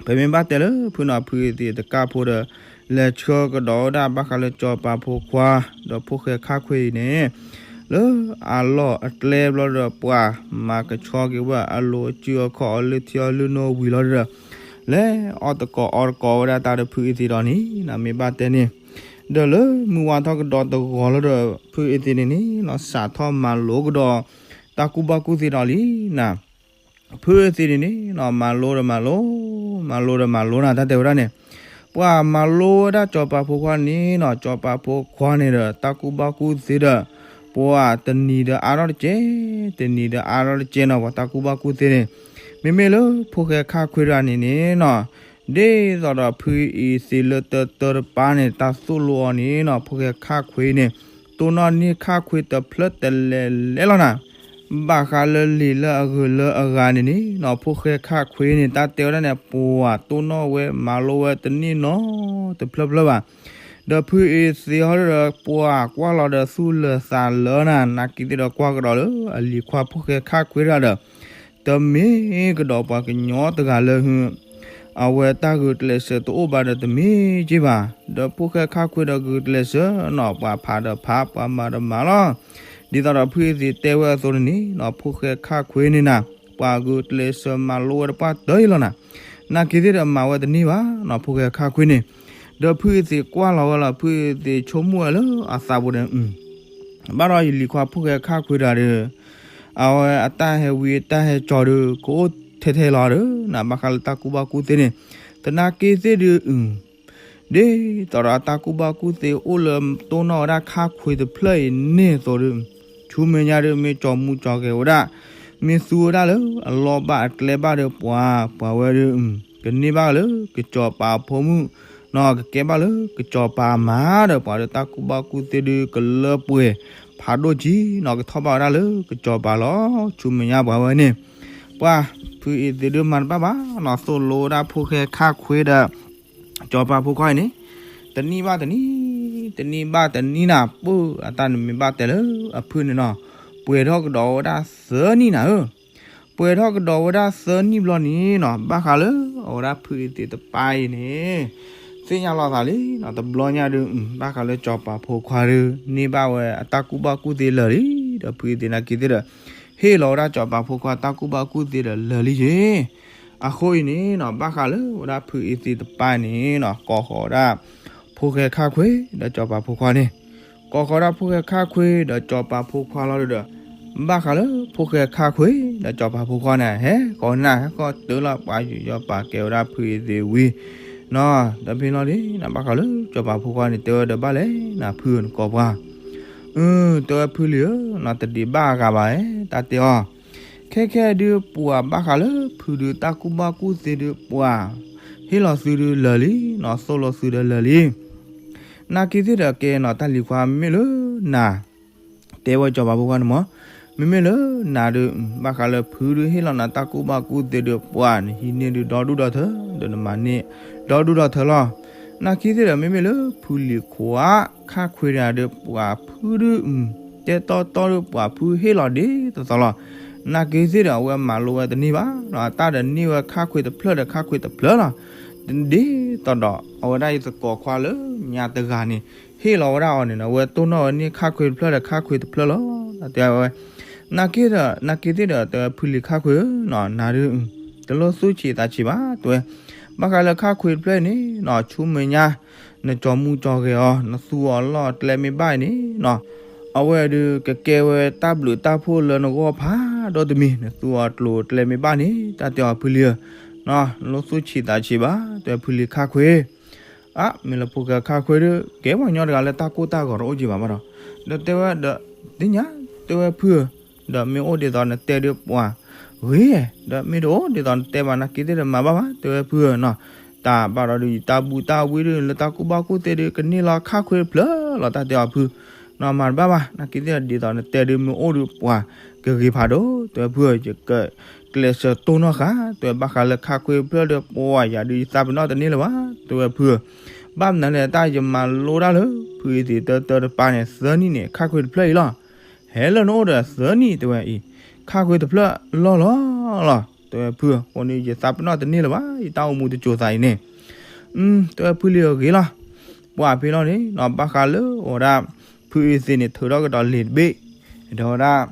ပမ့ၢ်ဘၣ်တဲလၢဖုနီၤ ဖုအသံးတကၢ်ဖိဒီး လဲၤဆှၢကဒီးဝဲဒၣ်ဘၣ်ဃးလၢကၠီၤပၤဖိခွါ ဒီးဖိၣ်ဃဲခါခွ့အံၤန့ၣ် လၢအလီၢ်အကျဲဘျီဒီး ပှၤမၤကဆှီက့ၤဝဲအလိၤအစုအခီၣ်အီၤလၢထံအီၤလၢနိဝံၤလီၤဒီး လဲၤအီၣ်တကိးအီတကိးဝဲဒၣ်တၢ်ဒီးဖုအ့သ့းဒီးန့ၣ်နီၤ မ့ၢ်ဘၣ်တဲန့ၣ်, ဒီးလၢမုၢ်ဝါထီၣ်ကဒီးတဂီၤလီၤဒီး ဖုအ့သ့းန့ၣ်န့ၣ်နီၤ စးထီၣ်မၤလိကဒီး တၢ်ကူၣ်ဘၣ်ကူၣ်သ့ဒီးလံနၤ. ဖုအ့သ့းန့ၣ်န့ၣ်နီၤ မၤလိဒီးမၤလိ, မၤလိဒီးမၤလိနၤ တၢ်တဲဝဲဒၣ်န့ၣ်, ပှၤမၤလိဝဲဒၣ်စီၤပၤဖိခွါန့ၣ်နီၤ, စီၤပၤဖိခွါန့ၣ်ဒီး တၢ်ကူၣ်ဘၣ်ကူၣ်သ့ဒီး ပှၤတနံၤဒီးအါထီၣ်တကဲ, တနံၤဒီးအါထီၣ်တကဲနီၤ, ပှၤတၢ်ကူၣ်ဘၣ်ကူၣ်သ့န့ၣ်, မ့မ့ၢ်လၢဖိၣ်ဃဲခါခွ့တဂၤန့ၣ်န့ၣ်နီၤ, ဒ်သိးဒီးဖုအ့သ့းလၢတၢတၢတပၤန့ၣ် တၢ်သိၣ်လိအီၤန့ၣ်နီၤ, ဖိၣ်ဃဲခါခွ့န့ၣ် တိၢ်နီၣ်န့ၢ်ခါခွ့တဖျၢၣ်တလဲၤလဲၤလီၤနၤ. ဘၣ်ဃးလၢလံာ်လၢအဂုၤလၢအဂၤန့ၣ်န့ၣ်နီၤ, ဖိၣ်ဃဲခါခွ့န့ၣ် တၢ်တဲဝဲဒၣ်န့ၣ် ပှၤတိၢ်နီၣ်ဝဲမၤလိဝဲတန့ၢ်နီတဖျၢၣ်ဖျၢၣ်ဘၣ်. ဒီးဖုအ့သ့းဟီဒီး ပှၤကွၢ်လီၤဒီးသူၣ်လၢာ်သးလၢနၤ, နာ်က့ၤသ့ၣ်ဒီးကွၢ်ကဒီးလၢအလံၤခွါဖိၣ်ဃဲခါခွ့တဂၤဒီး တမ့ၢ်ကဒီးပှၤကညီတဂၤလၢ အဝဲတၢ်ဂုာ်ကျဲးစၢးတအိၣ်ဘၣ်ဒီးတမ့ၢ်က့ဘၣ်. ဒီးဖိၣ်ဃဲခါခွ့ဒီးဂုာ်ကျဲးစၢးနီၤ, ပှၤဖးဒီးဖး, ပှၤမၤဒီးမၤလီၤ. ဒ်သိးဒီးဖုအ့သ့းတဲဝဲအသိးန့ၣ်န့ၣ်နီၤ, ဖိၣ်ဃဲခါခွ့န့ၣ်နၤ, ပှၤဂုာ်ကျဲးစၢးမၤလိဝဲတပှၢ်တၢၢ်အံၤလီၤနၤ. နာ်က့ၤသ့ၣ်ဒီးမၤဝဲတန့ၢ်ဘၣ်နီၤ, ဖိၣ်ဃဲခါခွ့န့ၣ်. ဒီးဖုအ့သ့းကွၢ်လီၤဝဲလီၤ, ဖုအ့သ့းဆိကမိၣ်ဝဲလၢအသးပူၤဒီး ဘၣ်ဒီးယလံၤခွါဖိၣ်ဃဲခါခွ့တဂၤဒီး အဝဲအတၢ်ဟဲဝံအတၢ်ဟဲကၠီၤဒီး ကအိၣ်ထဲထဲလီၤဒီး နဘၣ်ဃးလၢတၢ်ကူၣ်ဘၣ်ကူၣ်သ့န့ၣ်, သနာ်က့သ့ၣ်ဒုး ဒ်သိးဒီးအတၢ်ကူၣ်ဘၣ်ကူၣ်သ့အိၣ်လၢတိၢ်နီၣ်ဝဲဒၣ်ခါခွ့တဖျၢၣ်အံၤန့ၣ်အသိးဒီး ဆူမဲာ်ညါဒီးမ့ၢ်ကၠီၤမူကၠီၤဂဲၤဝဲဒၣ်, မ့ၢ်သူဝဲဒၣ်လၢအလီၢ်ဘၣ်အကျဲဘၣ်ဒီးပှၤ, ပှၤဝဲဒီး ကန့ၢ်ဘၣ်လၢကစီၤပၤအဖိမုၣ်နီၤ, ကကဲဘၣ်လၢကစီၤပၤအမါဒီး ပှၤဒီးတၢ်ကူၣ်ဘၣ်ကူၣ်သ့ဒုးကလၢပှဲၤဖးဒိၣ်ကံနီၤ, ကထီၣ်ဘၣ်ဝဲဒၣ်လၢကစီၤပၤလီၤ. ဆူမဲာ်ညါပှၤဝဲန့ၣ် ပှၤဖုအ့သ့းဒုးမၤတဘၣ်ဘၣ်နီၤ, သိၣ်လိဝဲဒၣ်ဖိၣ်ဃဲခါခွ့ဒီး စီၤပၤဖိခွါအံၤန့ၣ် တနံၣ်ဘၣ်တနံၣ်, တနံၣ်ဘၣ်တနံၣ်နၤ, ပၢ်အတၢ်နမ့ၢ်ဘၣ်တဲလၢအဖုန့ၣ်နီၤ, ပှဲၤထီၣ်ကဒီးဝဲဒၣ်သၢနံၣ်နၤဧၢ. ပှဲၤထီၣ်ကဒီးဝဲဒၣ်သၢနံၣ်ဘျီန့ၣ်နီၤ, ဘၣ်ဃးလၢအဝဲဒၣ်ဖုအ့သ့းတပၤအံၤန့ၣ် သ့ၣ်ညါလီၤသးလံနီၤ, တဘျီညါဒီး ဘၣ်ဃးလၢစီၤပၤဖိခွါဒီး န့ၢ်ဘၣ်ဝဲအတၢ်ကူၣ်ဘၣ်ကူၣ်သ့လၢာ်လံ, ဒီးဖုအ့သ့းနာ်က့ၤသ့ၣ်ဒီး ဟ့ၣ်လီၤဝဲဒၣ်စီၤပၤဖိခွါတၢ်ကူၣ်ဘၣ်ကူၣ်သ့ဒီးလၢာ်လံယ့ၣ်. အဃိအံၤန့ၣ်နီၤ, ဘၣ်ဃးလၢဝဲဒၣ်ဖုအ့သ့းတပၤန့ၣ်နီၤ, ကိးဃီၤဝဲဒၣ်ဖိၣ်ဃဲခါခွ့ဒီးစီၤပၤဖိခွါန့ၣ်, ကိးဃီၤဝဲဒၣ်ဖိၣ်ဃဲခါခွ့ဒီးစီၤပၤဖိခွါလီၤဒီး ဘၣ်ဃးလၢဖိၣ်ဃဲခါခွ့ဒီးစီၤပၤဖိခွါန့ၣ် ဟဲဃီၤနၤ ဟဲဃီၤတုၤလီၤ ပှၤယူးယီၣ်ပာ်ကဲဝဲဒၣ်ဖုအ့သ့းဝံၤနီၤ, ဒီးဖဲလီၤဒ်နီၤ, ဘၣ်ဃးလၢစီၤပၤဖိခွါန့ၣ် တဲဝဲဒီးဘၣ်လဲၣ်နၤ ဖုဧၢ နကိးပှၤ အၢ တဲဝဲဖုလံဧၢနီၤ, တဒံးဘၣ်အဂၤဘၣ် တၢ်တဲအီၤ, ခဲခဲဒုးပှၤဘၣ်ဃးလၢဖုဒုး တၢ်ကူၣ်ဘၣ်ကူၣ်သ့ဒုးပှၤ ဟ့ၣ်လီၤသုဒုးလၢာ်လံနီၤ, သိၣ်လိသုဒုးလၢာ်လံ. နာ်က့ၤသ့ၣ်ဒီးကဲနီၤ, တၢ်လံၤခွါ မ့မ့ၢ်လၢနၤ တဲဝဲစီၤပၤဖိခွါန့ၣ်မး, မ့မ့ၢ်လၢနၤဒုး ဘၣ်ဃးလၢဖုဒုးဟ့ၣ်လီၤနၤတၢ်ကူၣ်ဘၣ်ကူၣ်သ့ဒုးပှၤ နဟံးန့ၢ်ဒုးဒီဒူၣ်ဒီထၢ ဒီးနမၤန့ၢ်ဒီဒူၣ်ဒီထၢလီၤ. နာ်က့ၤသ့ၣ်ဒီး မ့မ့ၢ်လၢဖုလံၤခွါ ခါခွ့တဂၤဒီး ပှၤဖုဒုး တဲတီတီဒီး ပှၤဖုဟ့ၣ်လီၤဒ်သိးသိးလီၤ. နာ်က့ၤသ့ၣ်ဒီး အဝဲမၤလိဝဲတန့ၢ်ဘၣ်နီၤ, အတၢ်ဒီးန့ၢ်ဝဲခါခွ့တဖျၢၣ်ဒီးခါခွ့တဖျၢၣ်လီၤ. ဒ်သိးဒီး အဝဲဒၣ်ယသကိးခွါလၢညါတဂၤန့ၣ် ဟ့ၣ်လီၤဝဲဒၣ်အီၤန့ၣ်နီၤ, အဝဲတိၢ်နီၣ်ဝဲန့ၢ်ခါခွ့တဖျၢၣ်ဒီးခါခွ့တဖျၢၣ်လီၤ. တဲဝဲ နာ်က့ၤဒီး နာ်က့ၤသ့ၣ်ဒီး တဲဝဲဖုလံၤခါခွ့ဧၢနီၤ, နၤဒုး တလိၣ်သူၣ်ဆံးသးဆံးဘၣ် တဲဝဲ, ဘၣ်ဃးလၢခါခွ့တဖျၢၣ်အံၤန့ၣ်နီၤ, ဆူမဲာ်ညါ နကၠီၤမူကၠီၤဂဲၤအီၤ နသူအီၤလီၢ်ကျဲမ့ၢ်ဘၣ်အံၤန့ၣ်နီၤ, အဝဲဒုးကကဲဝဲတၢ်ဘျုးတၢ်ဖှိၣ်လၢနဂီၢ်ဖးဒိၣ်တမံၤ, နသူအီၤကျိၤကျဲမ့ၢ်ဘၣ်န့ၣ် တၢ်တဲအီၤဖုလံၤဧၢနီၤ, နလိၣ်သူၣ်ဆံးသးဆံးဘၣ် တဲဝဲဖုလံၤခါခွ့ အါ မ့ၢ်လၢဖိၣ်ဃဲခါခွ့ဒီး ကဲပှၤကညီတဂၤလၢတၢ်ကိၢ်တၢ်ဂီၤတအိၣ်က့ဘၣ်ဘၣ်ဒီး, ဒီးတဲဝဲဒီး သ့ၣ်ညါ တဲဝဲဖုဧၢ, ဒီးမ့ၢ်အိၣ်ဒ်သိးနတဲဒီးပှၤဂ့ၤ, ဒီးမ့ၢ်တအိၣ်ဒ်သိးနတဲဘၣ် နာ်က့ၤသ့ၣ်ဒီးမၤဘၣ်ဘၣ် တဲဝဲဖုဧၢနီၤ, တၢ်ဘၣ်ဒီးဒုး ယတၢ်ဘူးတၢ်ဝံဒုး လၢတၢ်ကူၣ်ဘၣ်ကူၣ်သ့ဒုး ကန့ၢ်လီၤခါခွ့တဖျၢၣ်လီၤ တၢ်တဲအီၤဖု, နီၤမၤတဘၣ်ဘၣ် နာ်က့ၤသ့ၣ်ဒီး ဒ်သိးနတဲဒုးမ့ၢ်အိၣ်ဒုးပှၤကဂ့ၤဖးဒိၣ် တဲဝဲဖုဧၢ, ယကကျဲးစၢးတိၢ်နီၣ်ဃာ် တဲဝဲဘၣ်ဃးလၢခါခွ့တဖျၢၣ်ဒီး ပှၤယၤဒုးယသးပ့ၤနီၣ်တန့ၢ်လၢၤဘၣ် တဲဝဲဖုဧၢ, ဘၣ်မနုၤလဲၣ် တၢ်ယမၤလိတၢ်လၢ ဖုအ့သ့းတၢတၢတပၤန့ၣ် သၢနံၣ်န့ၣ် ခါခွ့တဖျၢၣ်အံၤလီၤ. ဟဲလၢနအိၣ်ဒီးသၢနံၣ် တဲဝဲအံၤ, ခါခွ့တဖျၢၣ်လီၢ်လီၤလီၤ တဲဝဲဖုဧၢ, အဃိန့ၣ် ယသးပ့ၤနီၣ်တန့ၢ်လၢၤဘၣ် ယတၢ်အိၣ်မူတစိၤသးအံၤန့ၣ်, တဲဝဲဖုလံၤဧၢဂ့ၤလီၤ, ပှၤဖဲလီၤန့ၣ်နီၤ ဘၣ်ဃးလၢအဝဲဒၣ် ဖုအ့သ့းန့ၣ် ထုးထီၣ်ကဒီးလံာ်တဘ့ၣ်, ဒီးဝဲဒၣ်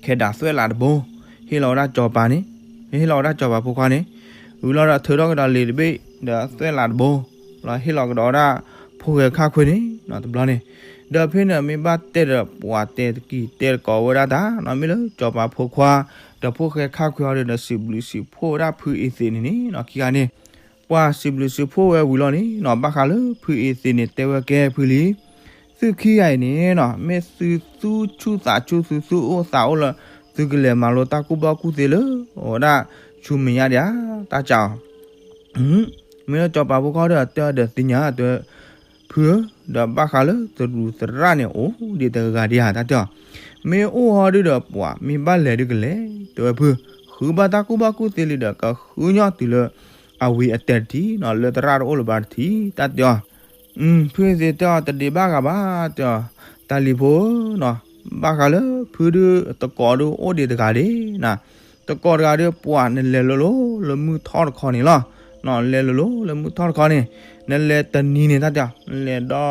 ခဲဒၣ်သွဲၣ်လးတဘိ, ဟ့ၣ်လီၤဝဲဒၣ်စီၤပၤန့ၣ်, ဟ့ၣ်လီၤဝဲဒၣ်စီၤပၤဖိခွါန့ၣ်, ဝံၤလီၤဒီးထုးထီၣ်ကဒီးလံာ်တဘ့ၣ် ဒီးသွဲၣ်လးတဘိ လီၤဟ့ၣ်လီၤကဒီးဝဲဒၣ် ဖိၣ်ဃဲခါခွ့န့ၣ်နီၤ တဘျီန့ၣ်. ဒီးဖဲန့ၣ်မ့ၢ်ဘၣ်တဲဒီး ပှၤတဲတကံၢ်တဲတကိးဝဲဒၣ်တၢ်နီၤ မ့ၢ်လၢစီၤပၤဖိခွါ ဒီးဖိၣ်ဃဲခါခွ့အီၤဒီး စံးဘျုးစံးဖှိၣ်ဝဲဒၣ်ဖုအ့သ့းန့ၣ်န့ၣ်နီၤ ခံဂၤန့ၣ် ပှၤစံးဘျုးစံးဖှိၣ်ဝဲဝံၤလီၤန့ၣ်နီၤ ဘၣ်ဃးလၢဖုအ့သ့းန့ၣ် တဲဝဲကဲဖုလံ သုခံဂၤအံၤန့ၣ်နီၤ မ့ၢ်သုသူဆူၣ်သးဆူၣ် သုသူအိၣ်သးအိၣ်လၢ သုကလဲၤမၤလိတၢ်ကူၣ်ဘၣ်ကူၣ်သ့လၢ အဝဲဒၣ်ဆူမဲာ်ညါဒံးဧါ တၢ်ကးအီၤ မ့ၢ်လၢစီၤပၤဖိခွါဒီးတဲအီၤဒီးသ့ၣ်ညါတဲဝဲ ဖုဧၢ, ဒီးဘၣ်ဃးလၢသရူးသရၣ်န့ၣ် အိၣ်ဒံးတဂၤဒံးဧါ တၢ်တဲအီၤ, မ့ၢ်အိၣ်ဟီဒုဒီးပှၤမ့ၢ်ဘၣ်လဲၤဒုကလဲၤ တဲဝဲဖု, ဃုဘၣ်တၢ်ကူၣ်ဘၣ်ကူၣ်သ့လံဒီး ကဃုညီတုၤလၢအဝံၤအတဲာ်တထံၣ်နီၤ လၢသရၣ်တအိၣ်လၢၤဘၣ်တထံၣ် တၢ်တဲအီၤ ဖုအ့သ့းတဲအီၤ တဒံးဘၣ်ဂၤဘၣ် တဲအီၤ, တၢ်လံၤဖိဧၢနီၤ, ဘၣ်ဃးလၢဖုဒု တကိးဒုအိၣ်ဒံးတဂၤဒံးနၤ, တကိးတဂၤဒု ပှၤနလဲၤလိၤလိၤလၢမုၢ်ထီၣ်တခီန့ၣ်လီၤ, နလဲၤလိၤလိၤလၢမုၢ်ထီၣ်တခီန့ၣ်, နလဲၤတနံၤန့ၣ် တၢ်တဲအီၤ နလဲၤဒီ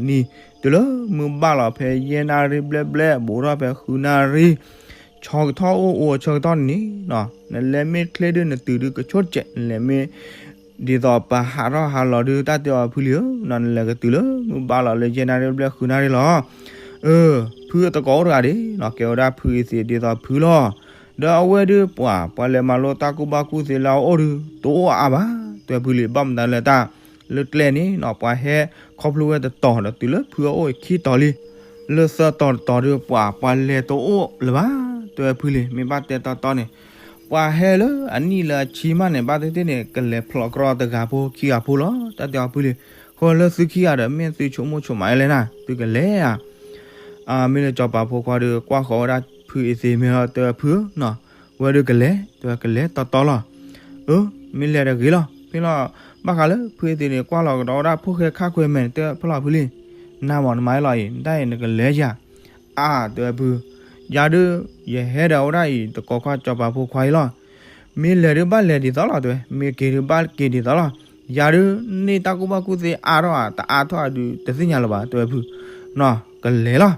နံၤ တုၤလၢမုၢ်ဘၣ်လီၤ ဖဲယဲၢ်နၣ်ရံၣ်ဘျဲၣ်ဘျဲၣ် ဘူးထီၣ်ဖဲဃုနၣ်ရံၣ် ဆၢကတီၢ်အိၣ်အိၣ်ဆၢကတီၢ်န့ၣ်နီၤ, နလဲၤမ့ၢ်ချ့ဒု နတုၤဒုကဆိတကဲး, နလဲၤမ့ၢ်ဒ်သိးပဟးထီၣ်ဟးလီၤဒု တၢ်တဲအီၤဖုလံဧၢနီၤ, နလဲၤကတုၤလၢမုၢ်ဘၣ်လီၤလၢယဲၢ်နၣ်ရံၣ်ဘျဲၣ်ဃုနၣ်ရံၣ်လီၤ. အၢ, ဖုအတကိးအိၣ်တဂၤဒံးနီၤ, ကဲဝဲဒၣ်ဖုအ့သ့းဒ်သိးဖုလီၤ. ဒီးအဝဲဒုပှၤ ပှၤလဲၤမၤလိတၢ်ကူၣ်ဘၣ်ကူၣ်သ့လၢအအိၣ်ဒု တအိၣ်အါဘၣ်, တဲဖုလံ ဘၣ်မတၤလဲၣ်တၢ် လၢကျဲန့ၣ်နီၤ ပှၤဟဲခီဖျိဝဲတတီၤဒီးတုၤလၢဖုအအိၣ်ခံတီၤလံ လၢသၢတီၤတတီၤဒု ပှၤ ပှၤလဲၤတအိၣ်လၢၤဘၣ်, တဲဝဲဖုလံ မ့ၢ်ဘၣ်တဲတီတီန့ၣ်, ပှၤဟဲလၢအနံၣ်လၢအဆံမးန့ၣ် ဘၣ်သ့ၣ်သ့ၣ်န့ၣ် ကလဲၤဖျိးကြီတဂၤဖိခံဂၤဖိလီၤ, တၢ်တဲအီၤဖုလံ, ဃိလၢသုခံဂၤဒီးမ့ၢ်သုဆိကမိၣ်ဆိကမးလဲၣ်နၤ သုကလဲၤဧါ မ့ၢ်လၢစီၤပၤဖိခွါဒီး ကွၢ်ဃီၤဝဲဒၣ်ဖုအ့သ့းမ့ၢ်ဟီတဲဝဲဖုဧၢနီၤ, ဝဲဒုကလဲၤ တဲဝဲကလဲၤတီတီလီၤ. အၢ, မ့ၢ်လဲၤတဂ့ၤလီၤ, ဖဲလီၤ ဘၣ်ဃးလၢဖုအ့သ့းန့ၣ် ကွၢ်လီၤကဒီးဝဲဒၣ်ဖိၣ်ဃဲခါခွဲမဲာ်န့ၣ် တဲဝဲဖဲလီၤဖုလံ, နမ့ၢ်နမၤအလီၤအံၤ နတၢ်အံၤနကလဲၤယၤ အါ တဲဝဲဖု, ယၤဒု ယဟဲဒီးဝဲဒၣ်အံၤ တကိးခွါစီၤပၤဖိခွါအံၤလီၤ. မ့ၢ်လဲၤဒုဘၣ်လဲၤဒ်သိးလီၤ တဲဝဲ, မ့ၢ်က့ၤဒုဘၣ်က့ၤဒ်သိးလီၤ. ယၤဒု န့ၢ်တၢ်ကူၣ်ဘၣ်ကူၣ်သ့အါထီၣ်ဧါ တအါထီၣ်ဧါဒု တသ့ၣ်ညါလၢၤဘၣ် တဲဝဲဖု, နီၤ ကလဲၤလီၤ.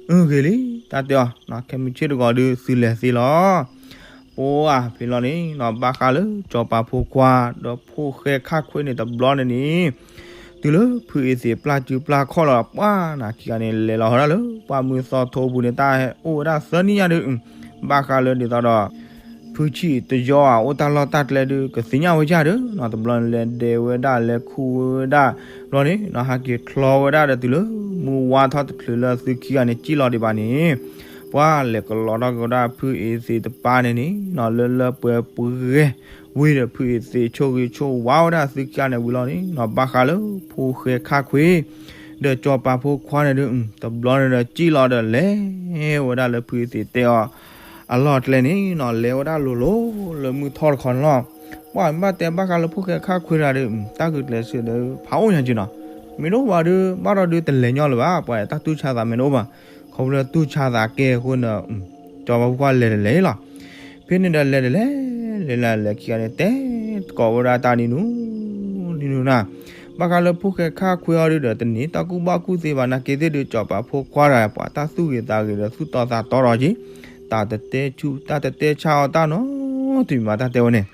အၢ ဂ့ၤလံ တၢ်တဲအီၤ ခဲမုၢ်ဆ့ၣ်တဂီၤဒု သုလဲၤသ့လီၤ. ပှၤဖဲလီၤန့ၣ်နီၤ ဘၣ်ဃးလၢစီၤပၤဖိခွါ ဒီးဖိၣ်ဃဲခါခွဲန့ၣ်တဘျီန့ၣ်န့ၣ် တုၤလၢဖုအ့သ့းပျၢ်စုပျၢ်ခီၣ်လီၤ ပှၤနၤခံဂၤန့ၣ် လဲၤလီၤဟီဒၣ်လၢ ပှၢ်မုၢ်သီထိပူၤန့ၣ် တၢ်ဟဲအိၣ်ဝဲဒၣ်သၢနံၣ်ညါဒု ဘၣ်ဃးလၢဒ်သိးဒီး ဖုဆံၣ်တယီဧါ အိၣ်တၢ်လီၢ်တၢ်ကျဲဒု ကသ့ၣ်ညါဝဲဒၣ်ဒီး နီၤ တဘျီန့ၣ် လဲၤဒဲးဝဲဒၣ် လဲၤခူဝဲဒၣ် ဘျီန့ၣ်နီၤ ဟးက့ၤချီဝဲဒၣ်ဒီးတုၤလၢ မုၢ်ဝါထီၣ်တချုးလၢသုခံဂၤန့ၣ် စံၣ်လီၤဒံးဘၣ်န့ၣ် ပှၤလဲၤကလီၤထီၣ်က့ၤဝဲဒၣ်ဖုအ့သ့းတပၢ်န့ၣ်န့ၣ်နီၤ လၢလၢပှဲၤပှဲၤ ဝံၤဒီးဖုအ့သ့းဆိၣ်ဂ့ၤဆိၣ်ဝါဝဲဒၣ်သုခံဂၤန့ၣ်ဝံၤလီၤန့ၣ်နီၤ ဘၣ်ဃးလၢဖိၣ်ဃဲခါခွဲ ဒီးစီၤပၤဖိခွါန့ၣ်ဒု တဘျီန့ၣ်ဒီးစံၣ်လီၤဒီးလဲၤဝဲဒၣ်လၢဖုအ့သ့းတဲအီၤ အလီၢ်ကျဲန့ၣ်နီၤ လဲၤဝဲဒၣ်လိၤလိၤလၢမုၢ်ထီၣ်တခီန့ၣ်လီၤ. ပှၤမ့ၢ်ဘၣ်တဲဘၣ်ဃးလၢဖိၣ်ဃဲခါခွဲတဂၤဒီး တၢ်ဂုာ်ကျဲးစၢးဒီး ဖးအိၣ်ညါက့နီၤ မ့ၢ်တအိၣ်ဘၣ်ဒီး ဘၣ်ထီၣ်ဒုတလဲၤညီလၢၤဘၣ် ပှၤတၢ်တူၢ်ဆါသးမ့ၢ်တအိၣ်ဘၣ် ခီဖျိတူၢ်ဆါသးကဲအဃိန့ၣ် စီၤပၤဖိခွါလဲၤတလဲၤလီၤ. ဖဲန့ၣ်ဒီးလဲၤတလဲၤ လဲၤလၢလဲၤခံဂၤန့ၣ် တဲတကိးဝဲဒၣ်တၢ်နံၤနူ နံၤနူနၤ ဘၣ်ဃးလၢဖိၣ်ဃဲခါခွဲအီၤဒုဒီး တန့ၢ်တၢ်ကူၣ်ဘၣ်ကူၣ်သ့ဘၣ် နာ်က့သ့ၣ်ဒု စီၤပၤဖိခွါတဂၤ ပှၤတၢ်သူၣ်ဂ့ၤသးဂ့ၤဒီးသူၣ်တီသးတီဒီးက့ၤ တၢ်တတဲဆူၣ် တၢ်တတဲဆါအီၤတၢ်နီတမံၤဘၣ် တၢ်တဲဝဲန့ၣ်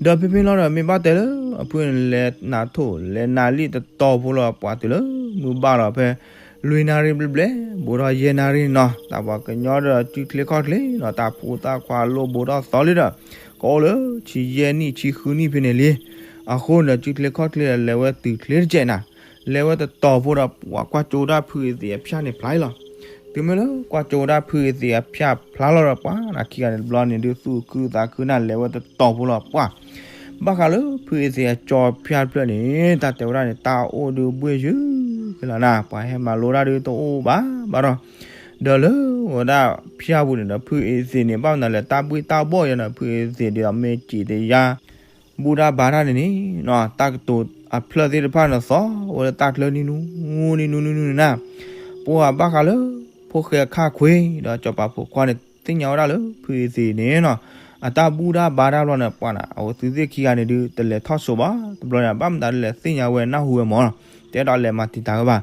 ဒီးဖဲဖဲလီၤဒီး မ့ၢ်ဘၣ်တဲလၢအဖုန့ၣ် လဲၤနးထိၣ် လဲၤနးလံာ်တတီၤဖိလီၤ ပှၤတုၤလၢမုၢ်ဘၣ်လီၤဖဲ လွံၢ်နၣ်ရံၣ်ဘျဲၣ်ဘျဲၣ် ဘူးထီၣ်ယဲၢ်နၣ်ရံၣ်နီၤ တၢ်ပှၤကညီဒီးစုချ့ခီၣ်ချ့နီၤ တၢ်ဖိသၣ်ခွါလိၣ်ဘူးထီၣ်သီလံဒီး ကအိၣ်လၢဆံယဲၢ်နံၣ်ဆံဃုနံၣ်ဖဲန့ၣ်လံ. အဃိန့ၣ် စုချ့ခီၣ်ချ့ဒီး လဲၤဝဲတုၤချ့တစဲးနၤ လဲၤဝဲတတီၤဖိဒီး ပှၤကွၢ်ကၠိဝဲဒၣ်ဖုအ့သ့းအဖၠၣ်န့ၣ်ဖျါလီၤ. တုၤမ့ၢ်လၢကွၢ်ကၠိဝဲဒၣ်ဖုအ့သ့းအဖၠၣ်ဖျါလီၤဒီး ပှၤနၤခံဂၤန့ၣ်တဘျီန့ၣ်ဒု သူၣ်ခုသးခုနၤ လဲၤဝဲတတီၤဖိလီၤ ပှၤ ဘၣ်ဃးလၢဖုအ့သ့းအကၠိဖၠၣ်တဖျၢၣ်န့ၣ် တၢ်တဲဝဲဒၣ်န့ၣ် တၢ်အိၣ်ဒုဘှ့ၣ်ယုၢ်ကလၤနၤ ပှၤဟဲမၤလိတၢ်ဒုတအိၣ်ဘၣ်ဘၣ်ဒီး ဒီးလၢဝဲဒၣ်ဖၠၣ်ပူၤန့ၣ်ဒီး ဖုအ့သ့းန့ၣ် ဘၣ်မနုၤလဲၣ် တၢ်ဘှ့ၣ်တၢ်ဘှီၣ်ယၤန့ၣ် ဖုအ့သ့းဒ်သိးမ့ၢ်စံးတယါ ဘူၣ်တၢ်ဘါတၢ်န့ၣ်န့ၣ် တၢ်ကတိၤအဖျၢၣ်သ့ၣ်တဖၣ်န့ၣ်သီဝဲလၢတၢ်ချၢနံၤနူ နံၤနူ နံၤနူ နံၤနူနၤ ပှၤဘၣ်ဃးလၢ ဖိၣ်ဃဲခါခွဲဒီးစီၤပၤဖိခွါန့ၣ် သ့ၣ်ညါဝဲဒၣ်လၢဖုအ့သ့းန့ၣ်နီၤ အတၢ်ဘူၣ်တၢ်ဘါတၢ်ဘျီန့ၣ် ပှၤန့ၣ် အဝဲသုသ့ၣ်ခံဂၤန့ၣ်ဒု တလဲၤထီၣ်ဆိးဘၣ် တဘျီန့ၣ် ဘၣ်မတၤဒုလဲၤသ့ၣ်ညါဝဲနၢ်ဟူဝဲမၢ်နီၤ တဲဒၣ်လဲၤမၤတံာ်တာ်ဝဲဘၣ်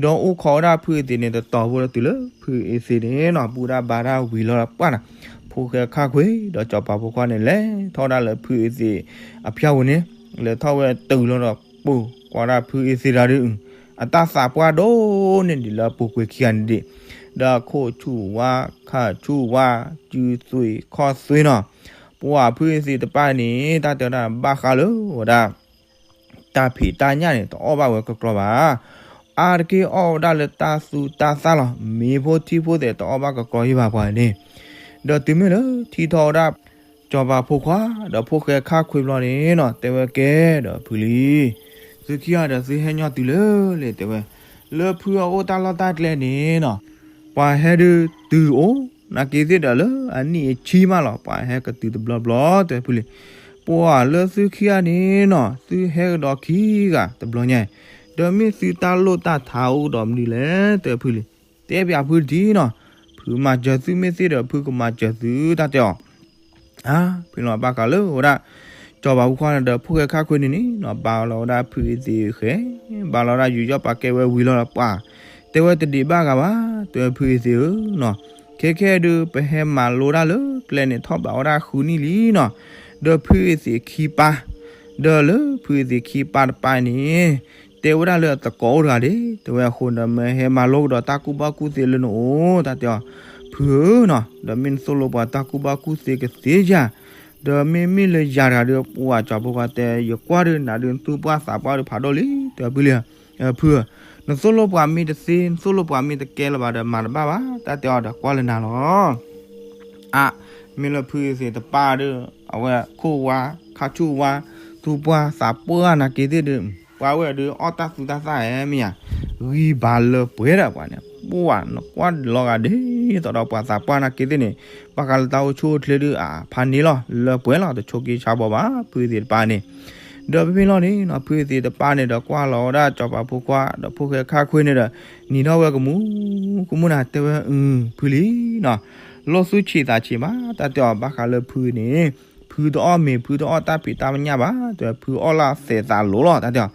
ဒီးအိၣ်ခိးဝဲဒၣ်ဖုအ့သ့းန့ၣ် တတီၤဖိဒီးတုၤလၢဖုအ့သ့းန့ၣ်နီၤ ဘူၣ်တၢ်ဘါတၢ်ဝံၤလီၤပှၢ်န့ၣ် ဖ ဖိၣ်ဃဲခါခွ့ဒီးစီၤပၤဖိခွါန့ၣ် လဲၤထီၣ်ဒၣ်လၢဖုအ့သ့းအဖၠါပူၤန့ၣ်, လဲၤထီၣ်ဝဲတုၤလီၤဒီး ပူၤကွၢ်ဒၣ်ဖုအ့သ့းတဂၤဒီး အတၢ်သးပှၢ်ဒိၣ်န့ၢ်ဒံးလၢအပူၤကွံာ်ခံဂၤန့ၣ်ဒံး, ဒီးခိၣ်ဆူၣ်ဝါ ခၢၣ်ဆူၣ်ဝါ စုသွံၣ်ခီၣ်သွံၣ်နီၤ. ပှၤဖုအ့သ့းတဖၣ်န့ၣ် တၢ်တဲဝဲဒၣ်ဘၣ်ဃးလၢဝဲဒၣ် တၢ်ဖံးတၢ်ညၣ်န့ၣ် တအီၣ်ဘၣ်ဝဲကကြီဘၣ်. အါတက့ၢ်အီၣ်ဝဲဒၣ်လၢတၢ်သူတၢ်သၣ်လီၤ. မ့ၤဖိထံဖိသဲးတအီၣ်ဘၣ်ကကြီယံၤဘၣ်ပှၤန့ၣ်. ဒီးတုၤမ့ၢ်လၢထံၣ်ထီၣ်ဝဲဒၣ် စီၤပၤဖိခွါ ဒီးဖိၣ်ဃဲခါခွ့ဘျီန့ၣ်နီၤ, တဲဝဲကဲဒီးဖုလံ, သုခံဂၤဒီးသုဟဲညီတုၤလၢလဲၣ် တဲဝဲ, လၢဖုအအိၣ်တၢ်လီၢ်တၢ်ကျဲန့ၣ်နီၤ, ပှၤဟဲဒုးတုၤအိၣ် နာ်က့ၤသ့ၣ်ဒီးလၢအနံၣ်အဆံမးလီၤ. ပှၤဟဲကတုၤတဘျီဘျီ တဲဖုလံ. ပှၤလၢသုခံဂၤန့ၣ်နီၤ, သုဟဲကဒီးခံဂၤတဘျီညါ, ဒီးမ့ၢ်သုတၢ်လိၣ်တၢ်ထါအိၣ်ကဒီးမနုၤလဲၣ် တဲဖုလံ. တဲပၠးဖုတထံၣ်နီၤ, ဖုမၤစၢၤသုမ့ၢ်သ့ဒီး ဖုကမၤစၢၤသု တၢ်တဲအီၤ. အါ ဖဲလီၤဘၣ်ဃးလၢဝဲဒၣ် စီၤပၤဖိခွါန့ၣ်ဒီးဖိၣ်ဃဲခါခွ့န့ၣ်န့ၣ်နီၤ, ဘၣ်လီၤဝဲဒၣ်ဖုအ့သ့းဃဲ, ဘၣ်လီၤဝဲဒၣ်ယူးယီၣ်ပာ်ကဲဝဲဝံၤလီၤဒီးပှၤ, တဲဝဲတဒံးဘၣ်ဂၤဘၣ်, တဲဝဲဖုအ့သ့းဧၢနီၤ, ခဲခဲဒုး ပဟဲမၤလိတၢ်လၢကျဲန့ၣ် ထီၣ်ဘးဝဲဒၣ်ဃုနံၣ်လံနီၤ, ဒီးဖုအ့သ့းခံပၢ်, ဒီးလၢဖုအ့သ့းခံပၢ်တပၢ်န့ၣ် တဲဝဲဒၣ်လၢအသကိးအိၣ်တဂၤဒၣ်, တဲဝဲအဃိဒီး မ့ၢ်ဟဲမၤလိကဒီးတၢ်ကူၣ်ဘၣ်ကူၣ်သ့လၢနအိၣ် တၢ်တဲအီၤ, ဖုဧၢနီၤ, ဒီးမ့ၢ်နသိၣ်လိပှၤတၢ်ကူၣ်ဘၣ်ကူၣ်သ့ကသ့ဧါ, ဒီးမ့မ့ၢ်လၢယၤတဂၤဒီး ပှၤစီၤဖိခွါတဲ ယကွၢ်ဒုးနၤဒုးနသူၣ်ပှၢ်သးပှၢ်ဒုးဖးဒိၣ်လံ တဲဖုလံ, ဖုဧၢ, နသိၣ်လိပှၤမ့ၢ်တသ့ နသိၣ်လိပှၤမ့ၢ်တကဲလၢၤဘၣ်ဒီး မၤတဘၣ်ဘၣ် တၢ်တဲအီၤဒီးကွၢ်လၢနၤလီၤ. အါ, မ့ၢ်လၢဖုအ့သ့းတပၢ်ဒီး အဝဲခိၣ်ဝါ ခါဆူၣ်ဝါ သူၣ်ပှၢ်သးပှၢ်နာ်က့ၤသ့ၣ်ဒီး ပှၤဝဲဒုးအီၣ်တၢ်သူတၢ်သၣ်ဧါ မ့ၢ်ဧါ, ဂံၢ်ဘါလၢပှဲၤဒီးပှၤန့ၣ် ပှၤနကွၢ်လီၤဂာ်ဒ်သိးဒီးပှၤသးပှၢ်နာ်က့ၤသ့ၣ်န့ၣ် ဘၣ်ဃးလၢတၢ်အိၣ်ဆူၣ်အိၣ်ချ့ဒုး အဖးန့ၣ်လီၤ လၢပှဲၤလီၤ တဆိးက့ဆါဘီဘၣ် ဖုအ့သ့းတပၢ်န့ၣ်. ဒီးဖဲဖဲလီၤန့ၣ်နီၤ ဖုအ့သ့းတပၢ်န့ၣ်ဒီးကွၢ်လီၤဝဲဒၣ်စီၤပၤဖိခွါ ဒီးဖိၣ်ဃဲခါခွ့န့ၣ်ဒီး နံၤထီၣ်ဝဲကမူ ကမူနၤ တဲဝဲ အု ဖုလံနီၤ, လိၣ်သူၣ်ဆံးသးဆံးမး တၢ်တဲအီၤ ဘၣ်ဃးလၢဖုန့ၣ် ဖုတအီၣ်မ့ၤ ဖုတအီၣ်တၢ်ဖံးတၢ်ညၣ်ဘၣ် တဲဝဲ ဖုအီၣ်လၢသဲးသးလိၤလီၤ တၢ်တဲအီၤ,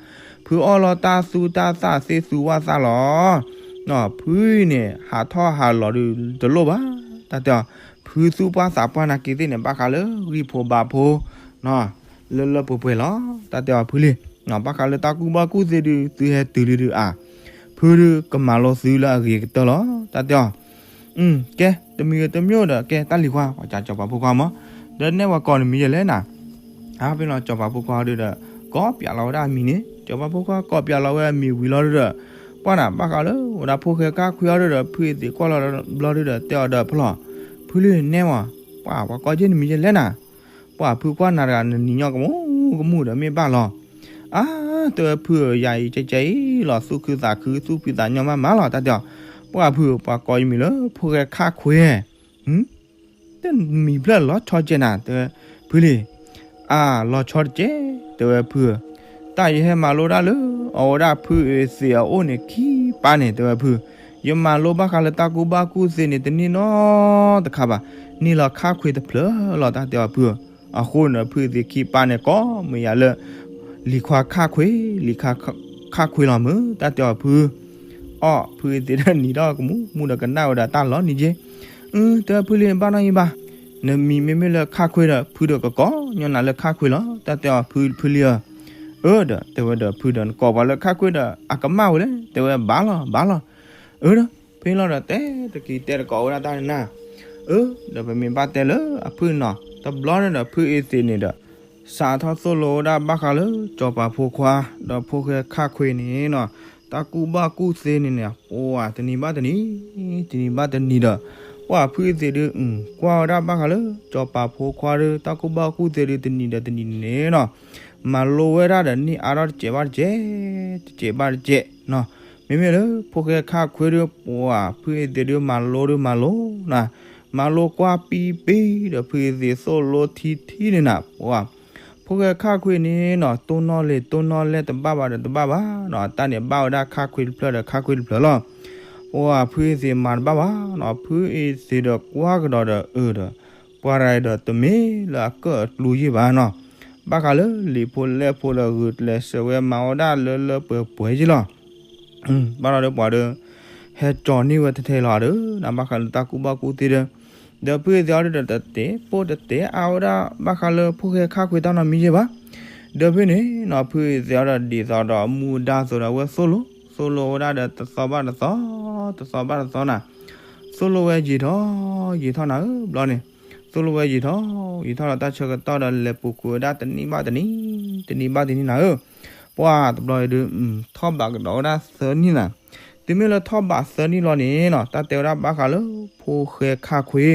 ဖုအီၣ်လီၤတၢ်သူတၢ်သၣ်သ့ၣ်သူဝၣ်သၣ်လီၤ. ဖုအံၤန့ၣ် ဟးထီၣ်ဟးလီၤဒုးတလိၣ်ဘၣ် တၢ်တဲအီၤ, ဖုသူၣ်ပှၢ်သးပှၢ်နာ်က့ၤသ့ၣ်န့ၣ် ဘၣ်ဃးလၢဂံၢ်ဖိဘါဖိ လၢလၢပှဲၤပှဲၤလီၤ တၢ်တဲအီၤဖုလံ. ဘၣ်ဃးလၢတၢ်ကူၣ်ဘၣ်ကူၣ်သ့ဒုး သုဟဲတုၤလံဒုးအါ, ဖုဒုးကမၤလိသုလၢအဂ့ၤကတၢၢ်လီၤ တၢ်တဲအီၤ. ကဲ တမံၤဂ့ၤတမံၤဒီး ကဲတၢ်လံၤခွါ ပှၤကၠီၤစီၤပၤဖိခွါမး, ဒီးနဲၣ်ပှၤကိးနမံၤယဲလဲၣ်နၤ. ဖဲလီၤစီၤပၤဖိခွါဒုးဒီး ကိးပၠးလီၤဝဲဒၣ်အမံၤန့ၣ် စီၤပၤဖိခွါကိးပၠးလီၤဝဲအမံၤဝံၤလီၤဒုးဒီး ပှၢ်နၤ ဘၣ်ဃးလၢဝဲဒၣ်ဖိၣ်ဃဲခါခွ့အီၤဒုးဒီး ဖုအ့သ့းကွၢ်လီၤဘျီဒုးဒီး တဲအီၤဒီးဖဲလီၤ, ဖုလံန့ၣ်ဝဲ ပှၤပှၤကိးက့ၤနမံၤယဲလဲၣ်နၤ. ပှၤဖုကွၢ်နၤတဂၤ နနံၤညီကမူကမူဒီးမ့ၢ်ဘၣ်လီၤ. အါ တဲဝဲဖုဧၢ ယၤအံၤကဲကဲအံၤလီၤ သူၣ်ခုသးခု သူၣ်ဖှံသးညီမးမးလီၤ တၢ်တဲအီၤ. ပှၤဖုဧၢ ပှၤကိးယမံၤလၢဖိၣ်ဃဲခါခွ့ တမံၤဖျၢၣ်လီၤဆီကဲနၤ တဲဝဲ ဖုလံ. အါ လီၤဆီတကဲ တဲဝဲဖုဧၢ, တၢ်ယဟဲမၤလိတၢ်လၢ အဝဲဒၣ်ဖုအ့သ့းအအိၣ်န့ၣ်ခံပၢ်န့ၣ် တဲဝဲဖု, ယမၤလိဘၣ်ဃးလၢတၢ်ကူၣ်ဘၣ်ကူၣ်သ့န့ၣ် တန့ၢ်နီတခါဘၣ်, န့ၢ်လီၤခါခွ့တဖျၢၣ်လီၤ တၢ်တဲအီၤဖုဧၢ. အဃိန့ၣ် ဖုအ့သ့းခံပၢ်န့ၣ် ကိးမ့ၢ်ယၤလၢ လံၤခွါခါခွ့, လံၤခါခါခွ့လီၤမုၢ် တၢ်တဲအီၤဖု အီၣ်ဖုအ့သ့းဒီးနံၤထီၣ်ကမူမူဒီးကနၣ်ဝဲဒီးတၢ်လီၤနံၤက့. အု တဲဖုလံ ဘၣ်နီၢ်ယံဘၣ်, နမံၤမ့မ့ၢ်လၢခါခွ့ဒီး ဖုဒီးကကိးညီနၤလၢခါခွ့လီၤ တၢ်တဲအီၤဖုလံဧၢ. အၢ ဒီးတဲဝဲဒီးဖုဒီးနကိးပှၤလၢခါခွ့ဒီး အကမၣ်ဝဲလဲၣ် တဲဝဲဘၣ်လီၤ ဘၣ်လီၤ. အၢ ဒီးဖဲလီၤဒီးတဲတက့ၤတဲတကိးဝဲဒၣ်တၢ်န့ၣ်နၤ. အၢ ဒီးပမ့ၢ်ဘၣ်တဲလၢအဖုနီၤ တဘျီန့ၣ်ဒီးဖုအ့သ့းန့ၣ်ဒီး စးထီၣ်သိၣ်လိဝဲဒၣ်ဘၣ်ဃးလၢစီၤပၤဖိခွါ ဒီးဖိၣ်ဃဲခါခွ့န့ၣ်နီၤ, တၢ်ကူၣ်ဘၣ်ကူၣ်သ့န့ၣ်န့ၣ် ပှၤတနံၤဘၣ်တနံၤ, တနံၤဘၣ်တနံၤဒီး ပှၤဖုအ့သ့းဒုး ကွၢ်ဝဲဒၣ်ဘၣ်ဃးလၢ စီၤပၤဖိခွါဒီး တၢ်ကူၣ်ဘၣ်ကူၣ်သ့ဒုး တနံၤဒီးတနံၤန့ၣ်နီၤ, မၤလိဝဲဒၣ်ဒီးန့ၢ်အါထီၣ်တစဲးဘၣ်တစဲး, တစဲးဘၣ်တစဲးနီၤ. မ့မ့ၢ်လၢဖိၣ်ဃဲခါခွ့ဒီး ပှၤဖုအ့သ့းဒုး မၤလိဒုးမၤလိနီၤ, မၤလိကွၢ်ပံပံဒီး ဖုအ့သ့းသိၣ်လိထံထံန့ၣ်နၤ ပှၤ ဖိၣ်ဃဲခါခွ့န့ၣ်နီၤ တိၢ်နီၣ်လံာ်တိၢ်နီၣ်လဲၢ် တဘၣ်ဘၣ်ဒီးတဘၣ်ဘၣ်နီၤ, တၢ်န့ၣ်ဘၣ်ဝဲဒၣ်ခါခွ့တဖျၢၣ်ဒီးခါခွ့တဖျၢၣ်လီၤ. ပှၤဖုအ့သ့းမၤတဘၣ်ဘၣ်နီၤ, ဖုအ့သ့းဒီးကွၢ်ကဒီးဒီးအၢဒီး ပှၤတဂၤဒီးတမ့ၢ်လၢအကၢၣ်အကျူယ့ၢ်ဘၣ်နီၤ, ဘၣ်ဃးလၢလံာ်ဖိလဲၢ်ဖိဒီးဂုာ်ကျဲးစၢးဝဲမၤဝဲဒၣ်လၢလၢပှဲၤပှဲၤယ့ၢ်လီၤ. ဘၣ်လီၤဒီးပှၤဒီး ဟဲကၠီၤန့ၢ်ဝဲထဲထဲလီၤဒီး နဘၣ်ဃးလၢတၢ်ကူၣ်ဘၣ်ကူၣ်သ့ဒီး ဒီးဖုအသ့ၣ်အီၤဒုဒီးတတဲပိၢ်တတဲအါဝဲဒၣ်ဘၣ်ဃးလၢဖိၣ်ဃဲခါခွ့တၢ်နီတမံၤယဲၢ်ဘၣ်. ဒီးဖဲန့ၣ်နီၤ ဖုအသ့ၣ်အီၤဒီးဒ်သိးဒီးအမူအဒါအသိးဒီးအဝဲသိၣ်လိ သိၣ်လိဝဲဒၣ်ဒီးတသီဘၣ်တသီ တသီဘၣ်တသီနၤ သိၣ်လိဝဲယံာ်ထီၣ်ယံာ်ထီၣ်နၤဧၢ ဘျီန့ၣ် သိၣ်လိဝဲယံာ်ထီၣ်ယံာ်ထီၣ်ဒီးတၢ်ဆၢကတီၢ်ဒီး လဲၤပူၤကွံာ်ဝဲဒၣ်တနံၣ်ဘၣ်တနံၣ် တနံၣ်ဘၣ်တနံၣ်နၤဧၢ. ပှၢ်တဘျီအံၤဒုး ထီၣ်ဘးကဒီးဝဲဒၣ်သၢနံၣ်နၤ. တုၤမ့ၢ်လၢထီၣ်ဘးသၢနံၣ်လီၤန့ၣ်နီၤ တၢ်တဲဝဲဒၣ်ဘၣ်ဃးလၢဖိၣ်ဃဲခါခွ့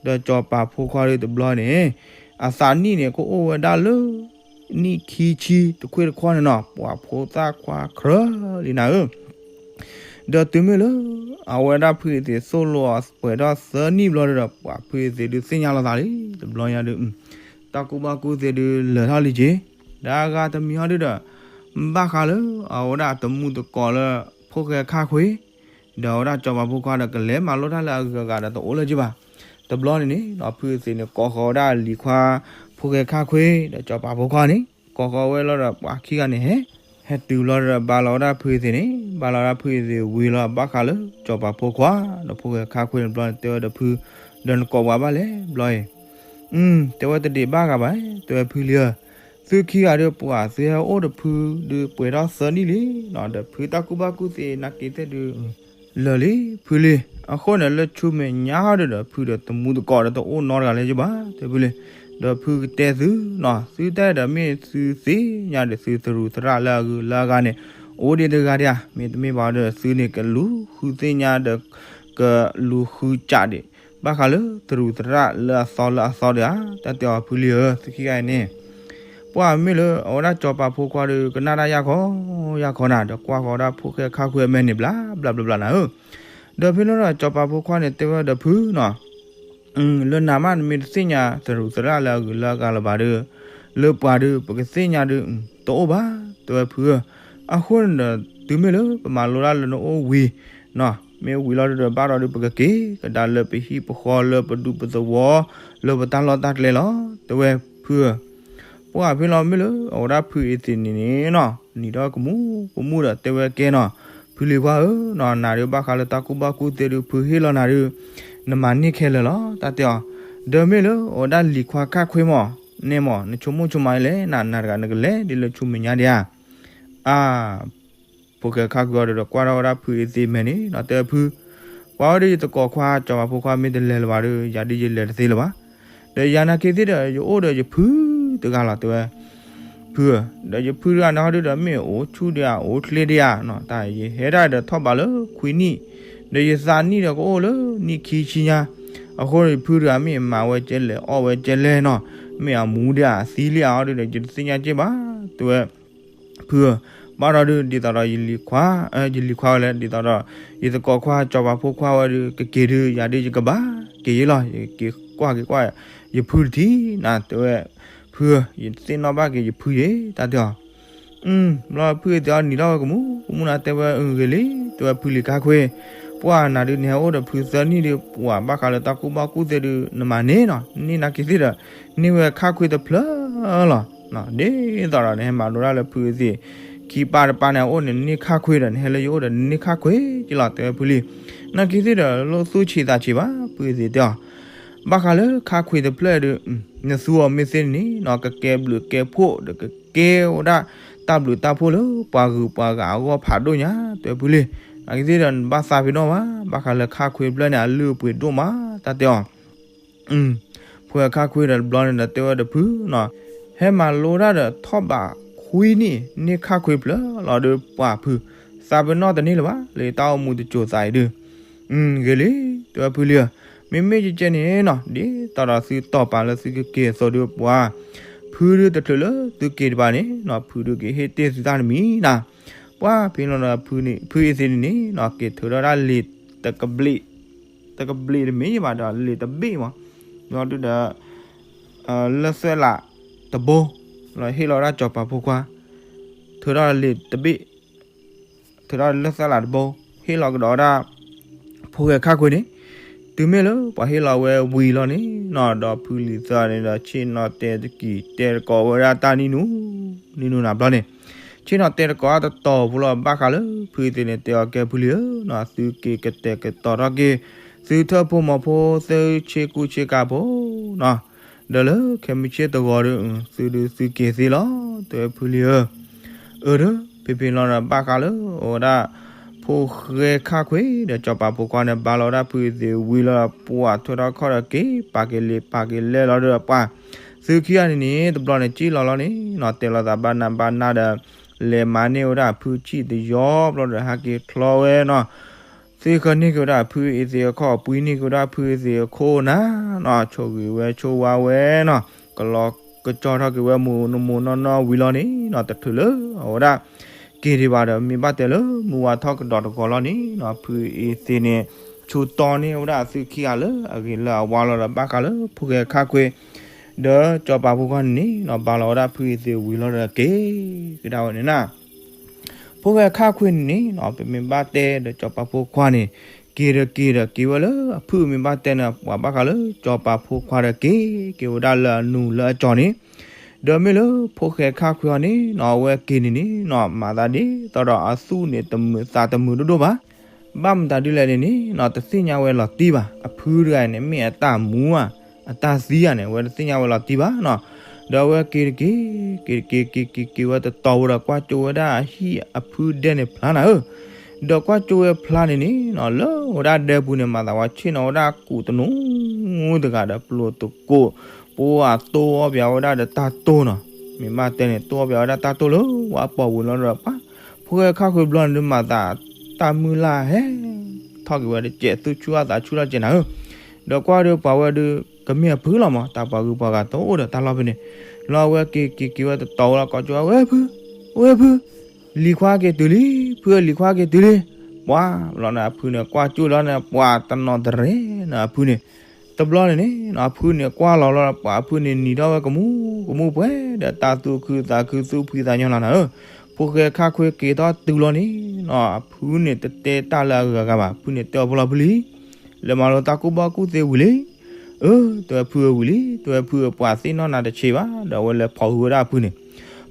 ဒီးစီၤပၤဖိခွါဒုးတဘျီန့ၣ် အသးနံၣ်န့ၣ် ကအိၣ်ဝဲဒၣ်လၢ နံၣ်ခံဆံတခွ့ၣ်တခီန့ၣ်နီၤ ပှၤဖိသၣ်ခွါချၢလံနၤဧၢ. ဒီးတုၤမ့ၢ်လၢ အဝဲဒၣ်ဖုအသ့ၣ်သိၣ်လိအီၤပှဲၤထီၣ်သၢနံၣ်ဘျီဒုဒီး ပှၤဖုအသ့ၣ်ဒုးသ့ၣ်ညါလီၤသးလံ တဘျီညါဒုး တၢ်ကူၣ်ဘၣ်ကူၣ်သ့ဒုးလၢာ်ထီၣ်လံက့ၤ ဒီးအဂၤတမံၤဟီဒုဒီး ဘၣ်ဃးလၢအဝဲဒၣ်တမူတကိးလၢ ဖိၣ်ဃဲခါခွ့ ဒီးအဝဲဒၣ်စီၤပၤဖိခွါဒီးကလဲၤမၤလိတၢ်လၢအဂုၤအဂၤဒီးတအိၣ်လၢၤက့ၤဘၣ်. တဘျီန့ၣ်န့ၣ်ဒီးဖုအသ့ၣ်န့ၣ် ကိးဃီၤဝဲဒၣ်လံၤခွါ ဖိၣ်ဃဲခါခွ့ ဒီးစီၤပၤဖိခွါန့ၣ် ကိးဃီၤဝဲလီၤဒီးပှၤခံဂၤန့ၣ်ဟဲ ဟဲတုၤလီၤဒီးဘါလီၤဝဲဒၣ်ဖုအသ့ၣ်န့ၣ် ဘါလီၤဝဲဒၣ်ဖုအသ့ၣ်ဝံၤလီၤဘၣ်ဃးလၢစီၤပၤဖိခွါ ဒီးဖိၣ်ဃဲခါခွ့န့ၣ်ဘျီန့ၣ် တဲဝဲဒီးဖု ဒီးနကိးပှၤဘၣ်လဲၣ်ဘျီအံၤ တဲဝဲတဒံးဘၣ်ဂၤဘၣ် တဲဝဲဖုလံဧၢ သုခံဂၤဒုးပှၤသုဟဲအိၣ်ဒီးဖုဒုးပှဲၤထီၣ်သၢနံၣ်လံနီၤ ဒီးဖုတၢ်ကူၣ်ဘၣ်ကူၣ်သ့နာ်က့ၤသ့ၣ်ဒုး လၢာ်လံဖုလံ. အဃိန့ၣ်လၢဆူမဲာ်ညါဟီဒုဒီး ဖုဒီးတမူတကိးဒီးတအိၣ်နီတဂၤလၢၤက့ၤဘၣ် တဲဖုလံ. ဒီးဖုကတဲသုနီၤ သုတၢ်ဒီးမ့ၢ်သုသ့ၣ်ညါဒီးသုသရူးသရၣ်လၢအဂုၤလၢအဂၤန့ၣ် အိၣ်ဒံးတဂၤဒံးဧါ မ့တမ့ၢ်ဘၣ်ဒီးသုန့ၣ်ကလူၤဃုသ့ၣ်ညါဒီး ကလူၤဃုစးဒံး ဘၣ်ဃးလၢသရူးသရၣ်လၢအသီလၢအသီဒံးဧါ တၢ်တဲအီၤဖုလံဧၢ သုခံဂၤအံၤန့ၣ် ပှၢ်မ့ၢ်လၢအဝဲဒၣ်စီၤပၤဖိခွါဒီး ကနၣ်တၢ်ယၢ်ခီယၢ်ခီနၤ ဒီးကွၢ်ဃီၤဒၣ်ဖိၣ်ဃဲခါခွ့အမဲာ်န့ၣ် ဘျးဘျးဘျးဘျးနၤဧၢ. ဒီးဖဲလီၤဒီးစီၤပၤဖိခွါန့ၣ်တဲဝဲဒီးဖုနီၤ လၢနၤမးနမ့ၢ်တသ့ၣ်ညါသရူးသရၣ်လၢအဂုၤလၢအဂၤလၢၤဘၣ်ဒီး လၢပှၤဒီးပကသ့ၣ်ညါဒီး တအိၣ်ဘၣ် တဲဝဲဖုဧၢ. အဃိန့ၣ်ဒီး တုၤမ့ၢ်လၢပမၤလိဒၣ်လၢနအိၣ်ဝံၤနီၤ မ့ၢ်ဝံၤလီၤဒီးဘၣ်ဒီးပကက့ၤကဒါလၢပဟံၣ်ပဃီလၢပဒူပသဝီ လၢပတၢ်လီၢ်တၢ်ကျဲလီၤ တဲဝဲဖုဧၢ. ပှၢ်ဖဲလီၤမ့ၢ်လၢအဝဲဒၣ်ဖုအသ့ၣ်န့ၣ်န့ၣ်နီၤ နံၤဒီးကမူးကမူးဒီးတဲဝဲကဲနီၤ ဖုလံၤခွါဧၢနီၤ နၤဒုးဘၣ်ဃးလၢတၢ်ကူၣ်ဘၣ်ကူၣ်သ့ဒုး ဖုဟ့ၣ်လီၤနၤဒုး နမၤန့ၢ်ခဲလၢာ်လီၤ တၢ်တဲအီၤ. ဒီးမ့ၢ်လၢအဝဲဒၣ်လံၤခွါခါခွ့မး နဲမး နဆိကမိၣ်ဆိကမးအံၤလဲၣ် နၤတဂၤနကလဲၤဒ်လၢဆူမဲာ်ညါဒံးဧါ အါ ဖိၣ်ဃဲခါခွ့အီၤဒီးကွၢ်ထီၣ်ဝဲဒၣ်ဖုအသ့ၣ်မဲာ်န့ၣ်နီၤ တဲဖု ပှၤဝဲဒီးယသကိးခွါစီၤပၤဖိခွါမ့ၢ်တလဲၤလၢၤဘၣ်ဒီး ယၤဒ်ယလဲၤတသ့လၢၤဘၣ်. ဒီးယၤနာ်က့ၤသ့ၣ်ဒီး ယအိၣ်ဒီးယဖုတဂၤလီၤ တဲဝဲ ဖုဧၢ, ဒီးယဖုတဂၤန့ၣ်ဟီဒုဒီး မ့ၢ်အိၣ်ဆူၣ်ဒံးဧါ အိၣ်ချ့ဒံးဧါနီၤ, တၢ်ယဟဲဒၣ်ဒီးထီၣ်ဘးလၢခွံနံၣ်, ဒီးယသးနံၣ်ဒီးကအိၣ်လၢနံၣ်ခံဆံညါ, အဃိဒီးယဖုတဂၤမ့ၢ်မၤဝဲကဲလဲၣ် အီၣ်ဝဲကဲလဲၣ်နီၤ, မ့ၢ်အမူဒံးဧါ အသံလံဧါဟီဒုဒီး ယတသ့ၣ်ညါက့ၤဘၣ် တဲဝဲ ဖုဧၢ, ဘၣ်ဒီးဒုး ဒ်သိးဒီးယလံၤခွါ, ယလံၤခွါဝဲလဲၣ် ဒ်သိးဒီး ယသကိးခွါ စီၤပၤဖိခွါဝဲဒုး ကက့ၤဒုး ယၤဒုးယကဘၣ်က့ၤယ့လီၤ, ယက့ၤကွၢ်က့ၤကွၢ် ယဖုတထံၣ်နၤ တဲဝဲ, ဖုဧၢ, ယသ့ၣ်နီၣ်ဘၣ်က့ၤယဖုယ့ တၢ်တဲအီၤ ဘျီဖုအသ့ၣ်အီၤနံၤထီၣ်ဝဲကမူးကမူးနၤ တဲဝဲ ဂ့ၤလံ, တဲဝဲဖုလံၤခါခွ့, ပှၢ်နၤဒုး နဟဲအိၣ်ဒီးဖုသၢနံၣ်ဒုး ပှၢ်ဘၣ်ဃးလၢတၢ်ကူၣ်ဘၣ်ကူၣ်သ့ဒုး နမၤန့ၢ်နီၤ, န့ၢ်နာ်က့ၤသ့ၣ်ဒီး န့ၢ်ဝဲခါခွ့တဖျၢၣ်လီၤ, ဒ်သိးဒီးနဟဲမၤလိတၢ်လၢဖုအသ့ၣ် ခံပၢ်တပၢ်န့ၣ် အအိၣ်န့ၣ် နန့ၢ်ခါခွ့ဒီး နဟဲလၢယအိၣ်ဒီး နန့ၢ်ခါခွ့က့ၤလီၤ တဲဝဲဖုလံ, နာ်က့ၤသ့ၣ်ဒီး လိၣ်သူၣ်ဆံးသးဆံးဘၣ် ဖုအသ့ၣ်တဲအီၤ ဘၣ်ဃးလၢခါခွ့တဖျၢၣ်ဒုး နသူအီၤမ့ၢ်သ့န့ၣ်နီၤ ကကဲဘျုးကဲဖှိၣ်ဒီးကကဲဝဲဒၣ် တၢ်ဘျုးတၢ်ဖှိၣ်လၢပှၤဂုၤပှၤဂၤအဂီၢ်ဖးဒိၣ်ညါ တဲဝဲဖုလံ, နာ်က့ၤသ့ၣ်ဒီး နဘၣ်သးဖံးနီၣ်ဘၣ်, ဘၣ်ဃးလၢခါခွ့တဖျၢၣ်န့ၣ် အလုၢ်အပှ့ၤဒိၣ်မး တၢ်တဲအီၤ ဖိၣ်ဃဲခါခွ့ဒီးတဘျီန့ၣ်ဒီး တဲဝဲဒီးဖုနီၤ, ဟဲမၤလိတၢ်ဒီးထီၣ်ဘးခွံနံၣ် န့ၢ်ခါခွ့ဖျၢၣ်လီၤဒီး ပှၢ်ဖု သးပ့ၤနီၣ်တန့ၢ်လၢၤဘၣ် လၢတၢ်အိၣ်မူတစိၤသးအံၤဒုး, ဂ့ၤလံ, တဲဝဲဖုလံဧၢ, မ့မ့ၢ်ကကဲန့ၣ်နီၤ ဒ်သိးဒီးသုတီၢ်ပာ်လၢသုကက့ၤအသိးဒုး ပှၢ် ဖုဒုးတချုးလၢသုက့ၤတဘၣ်န့ၣ်နီၤ ဖုဒုးကဟ့ၣ်တ့ၢ်သုတၢ်တမံၤနၤ, ပှၢ်ဖဲန့ၣ်ဒီး ဖုအသ့ၣ်န့ၣ်နီၤ က့ၤထုးထီၣ်ဒၣ်လံာ်တကဘျံး တကဘျံးတမ့ၢ်ဘၣ်ဒီး လံာ်တဘ့ၣ်မး, ဘျီဒုဒီး လၢသွဲၣ်လးတဘိ ဟ့ၣ်လီၤဝဲဒၣ်စီၤပၤဖိခွါ, ထုးထီၣ်လံာ်တဘ့ၣ်, ထုးထီၣ်လၢသွဲၣ်လးတဘိ ဟ့ၣ်လီၤကဒီးဝဲဒၣ် ဖိၣ်ဃဲခါခွ့န့ၣ်, တုၤမ့ၢ်လၢပှၤဟ့ၣ်လီၤဝဲဝံၤလီၤန့ၣ်နီၤ ဒီးဖုလံၤသၢန့ၣ်ဒီး ဆ့ၣ်နီၤတဲာ်တက့ၤတဲာ်တကိးဝဲဒၣ်တၢ်နံၣ်နူ နံၣ်နူနၤဘျီန့ၣ်, ဆ့ၣ်နီၤတဲာ်တကိးတတီၤဖိလီၤ ဘၣ်ဃးလၢဖုအသ့ၣ်န့ၣ် တဲအီၤကဲဖုလံဧၢနီၤ သုက့ၤကတဲာ်ကတီၤထီၣ်က့ၤ သုထၢၣ်ဖိမီၤဖိ သုဆ့ကူဆ့ကၤဖိနီၤ, ဒီးလၢခဲမုၢ်ဆ့ၣ်တဂီၤဒီး သုဒုးသုက့ၤသ့လီၤ တဲဝဲဖုလံဧၢ. အၢ ဒီး ဖဲဖဲလီၤဒီး ဘၣ်ဃးလၢအဝဲဒၣ် ဖိၣ်ဃဲခၣ်ခွ့ဒီး စီၤပၤဖိခွါန့ၣ် ဘါလီၤဝဲဒၣ်ဖုအသ့ၣ်ဝံၤလီၤဒီး ပှၤထွဲထီၣ်ခီၣ်ဒီးက့ၤ ပာ်က့ၤလံာ်ပာ်က့ၤလဲၢ်လီၤဒီး ပှၤသုခံဂၤန့ၣ်န့ၣ် တဘျီန့ၣ် စံၣ်လီၤလီၤန့ၣ်နီၤ တဲလီၤသးဘၣ်နးဘၣ်နးဒီး လဲၤမၤန့ၢ်ဝဲဒၣ်ဖုဆံၣ်တယီဘျီဒီး ဟဲက့ၤချီဝဲနီၤ သ့ၣ်ဃၢန့ၢ်က့ၤဝဲဒၣ်ဖုအသ့ၣ်အခီၣ် ပှံန့ၢ်က့ၤဝဲဒၣ်ဖုအသ့ၣ်အခိၣ်နၤနီၤ ဆိၣ်ဂ့ၤဝဲဆိၣ်ဝါဝဲနီၤ ကလီကကၠီထီၣ်က့ၤဝဲမိၢ်နီၢ်မိၢ်နီၢ်နီၢ်ဝံၤလီၤန့ၣ်နီၤ တထုးလၢအဝဲဒၣ် က့ၤဒံးဘၣ်ဒီး မ့ၢ်ဘၣ်တဲလၢမုၢ်ဝါထီၣ်ကဒီးတဂီၤလီၤန့ၣ်နီၤ ဖုအသ့ၣ်န့ၣ် ဆူတီန့ၢ်ဝဲဒၣ်အသုခံဂၤလၢအဂ့ၤလၢအဝါလီၤဒီး ဘၣ်ဃးလၢဖိၣ်ဃဲခၣ်ခွ့ ဒီးစီၤပၤဖိခွါန့ၣ်န့ၣ်နီၤ ဘါလီၤဝဲဒၣ်ဖုအသ့ၣ်ဝံၤလီၤဒီးက့ၤကဒါဝဲန့ၣ်နၤ ဖိၣ်ဃဲခၣ်ခွ့န့ၣ်န့ၣ်နီၤ ပမ့ၢ်ဘၣ်တဲဒီးစီၤပၤဖိခွါန့ၣ် က့ၤဒီးက့ၤဒီးက့ၤဝဲလၢအဖုအမ့ၢ်ဘၣ်တဲန့ၣ် ပှၤဘၣ်ဃးလၢစီၤပၤဖိခွါဒီးက့ၤက့ၤဝဲဒၣ်လၢအနူၤလၢအကၠီန့ၣ် ဒီးမ့ၢ်လၢဖိၣ်ဃဲခၣ်ခွ့အီၤန့ၣ်နီၤ အဝဲက့ၤန့ၣ်န့ၣ်နီၤ မၤသးဒ်သိးဒီးအသူၣ်န့ၣ်တမုာ်သးတမုာ်ဒိၣ်ဒိၣ်ဘၣ် ဘၣ်မတၤဒ်လဲၣ်န့ၣ်န့ၣ်နီၤ တသ့ၣ်ညါဝဲလီၤတံၢ်ဘၣ် အဖုတဂၤန့ၣ် မ့ၢ်အတၢ်မူဧါ အတၢ်သံဧါန့ၣ် အဝဲတသ့ၣ်ညါဝဲလီၤတံၢ်ဘၣ်နီၤ ဒီးအဝဲက့ၤတက့ၤ က့ၤတက့ၤ က့ၤက့ၤက့ၤဝဲတတီၤဝဲဒီး ကွၢ်ကၠိဝဲဒၣ်အဟံၣ်အဖုဒဲန့ၣ်ဖျါနၤဧၢ ဒီးကွၢ်ကၠိဝဲဖျါန့ၣ်န့ၣ်နီၤ လၢဝဲဒၣ်ဒဲပူၤန့ၣ် မၤသးဝဲဆ့ၣ်နီၤဝဲဒၣ်ကူးတနူတဂၤဒီး ပျိၤတကိး ပှၤတိၢ်အီၣ်ပၠးဝဲဒၣ်ဒီးတၢ်တိၢ်နီၤ မ့ၢ်ဘၣ်တဲန့ၣ် တိၢ်အီၣ်ပၠးဝဲဒၣ်တၢ်တိၢ်လၢဝဲအပိာ်ပူၤလီၤဒီး ပှၤ ဖိၣ်ဃဲခၣ်ခွ့ဘျီန့ၣ်ဒုး မၤသးတၢ်မုၢ်လၢ်ဟဲထီၣ်က့ၤဝဲတစဲး သူၣ်ဆူၣ်အသးဆူၣ်ထီၣ်ကဲနၤဧၢ ဒီးကွၢ်ဒီးပှၤဝဲဒုး ကမ့ၢ်အဖုလီၤမး တၢ်ပှၤဂုၤပှၤဂၤတအိၣ်ဒီးတၢ်လီၢ်ဖဲန့ၣ် လီၤအဝဲက့ၤက့ၤက့ၤဝဲတတီၤဝဲလီၤ ကိးကၠိဝဲ ဝဲဖု ဝဲဖု လံၤခွါက့ၤတုၤလံ ဖုလံၤခွါက့ၤတုၤလံ ပှၤ လီၤန့ၣ်အဖုန့ၣ် ကွၢ်ကၠိလီၤန့ၣ် ပှၤတနီၤတရဲၣ်န့ၣ်အဖုန့ၣ် တဘျီန့ၣ်န့ၣ် အဖုန့ၣ်ကွၢ်လီၤလီၤ ပှၤအဖုန့ၣ်နံၤထီၣ်ဝဲကမူကမူပှဲၤဒီး တၢ်သူၣ်ခုသးခုသူၣ်ဖှံသးညီလီၤနၤဧၢ ဖိၣ်ဃဲခၣ်ခွ့က့ၤထီၣ်တုၤလီၤန့ၣ်နီၤ အဖုန့ၣ်တတဲတၢ်လၢအဂၤဂၤဘၣ် ဖုန့ၣ်တဲအီၤဖိလီၤဖုလံ လဲၤမၤလိတၢ်ကူၣ်ဘၣ်ကူၣ်သ့ဝံၤလံ အၢ တဲဝဲဖုဧၢဝံၤလံ တဲဝဲဖုဧၢ ပှၤသ့ၣ်နီၣ်နၤတဆံးဘၣ် ဒီးအဝဲလဲၤဖီၣ်ဟုဝဲဒၣ်အဖုန့ၣ်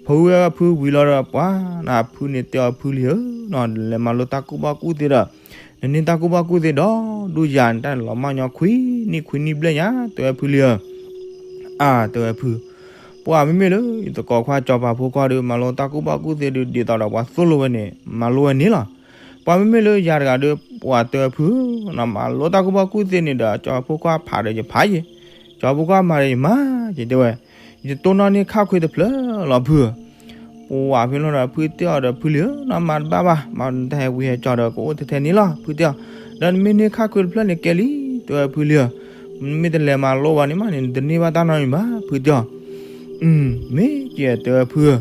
ဖီၣ်ဟုဝဲအဖုဝံၤလီၤဒီး ပှၤနၤအဖုန့ၣ်တဲအီၤဖုလံဧၢနီၤ လဲၤမၤလိတၢ်ကူၣ်ဘၣ်ကူၣ်သ့ဒီး နန့ၢ်တၢ်ကူၣ်ဘၣ်ကူၣ်သ့ဒီဒူၣ်ယၤ နတၢ်န့ၣ်လီၤမၢ်ညီခွံနံၣ်ခွံနံၣ်ဘျဲၣ်ညါ တဲဝဲဖုလံဧၢ အါ တဲဝဲဖု ပှၤမ့မ့ၢ်လၢ ယသကိးခွါစီၤပၤဖိခွါဒီး မၤလိတၢ်ကူၣ်ဘၣ်ကူၣ်သ့ဒီး ဒ်သိးဒီးပှၤသိၣ်လိဝဲန့ၣ် မၤလိဝဲန့ၣ်လီၤ. ပှၤမ့မ့ၢ်လၢယၤတဂၤဒီး ပှၤတဲဝဲဖု နမၤလိတၢ်ကူၣ်ဘၣ်ကူၣ်သ့န့ၣ်ဒီး စီၤပၤဖိခွါဖးဒီးယဖးယံၤ, စီၤပၤဖိခွါမၤဒီးယမၤယံၤ တဲဝဲ, ယတိၢ်နီၣ်န့ၢ်ခါခွ့တဖျၢၣ်လီၤဖုဧၢ ပှၤဖဲလီၤဒီး ဖုတဲအီၤဒီး ဖုလံဧၢ နမၤတဘၣ်ဘၣ်, မၤနတၢ်ဟဲဝံဟဲကၠီဒီး ကအိၣ်ထဲထဲန့ၣ်လီၤ ဖုတဲအီၤ, ဒီးနမ့ၢ်န့ၢ်ခါခွ့တဖျၢၣ်န့ၣ်ကဲလံ, တဲဝဲဖုလံဧၢ, မ့ၢ်တလဲၤမၤလိဘၣ်န့ၣ်မးန့ၣ် နတန့ၢ်ဘၣ်တၢ်နီတမံၤဘၣ် ဖုတဲအီၤ, မ့ၢ်ကဲ တဲဝဲဖုဧၢ,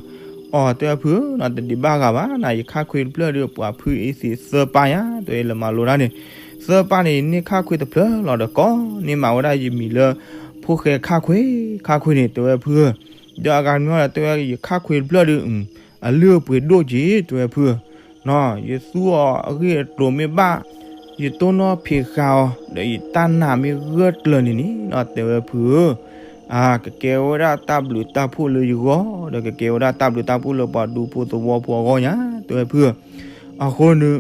အီ တဲဝဲဖုဧၢ နတဒံးဘၣ်ဂၤဘၣ်နၤ ယခါခွ့တဖျၢၣ်ဒီး ပှၤဖုအံၤသ့ၣ်သၢပၢ်ညါ တဲဝဲ လဲၤမၤလိတၢ်န့ၣ်, သၢပၢ်န့ၣ် ယန့ၢ်ခါခွ့တဖျၢၣ်လီၤဒီး ကိးန့ၢ်မးဝဲဒၣ်ယမံၤလၢ ဖိၣ်ဃဲခါခွ့, ခါခွ့န့ၣ် တဲဝဲဖုဧၢ, ဒီးအဂၤမ့ၢ်ဒီး တဲဝဲ ယခါခွ့တဖျၢၣ်ဒီး အလုၢ်အပှ့ၤဒိၣ်က့ၤ တဲဝဲဖုဧၢ, ယသူအီၤအဂ့ၢ်အကျိၤမ့ၢ်ဘၣ်, ယတိၢ်နီၣ်ဖံးဃာ်အီၤ ဒီးယတၢ်နာ်မ့ၢ်ဂၢၢ်ကျၢၤန့ၣ်န့ၣ် တဲဝဲဖုဧၢ, အါ ကကဲဝဲဒၣ်တၢ်ဘျုးတၢ်ဖှိၣ်လၢယဂီၢ် ဒီးကကဲဝဲဒၣ်တၢ်ဘျုးတၢ်ဖှိၣ်လၢပှၤဒူဖိသဝီဖိအဂီၢ်ညါ တဲဝဲဖုဧၢ, အဃိန့ၣ်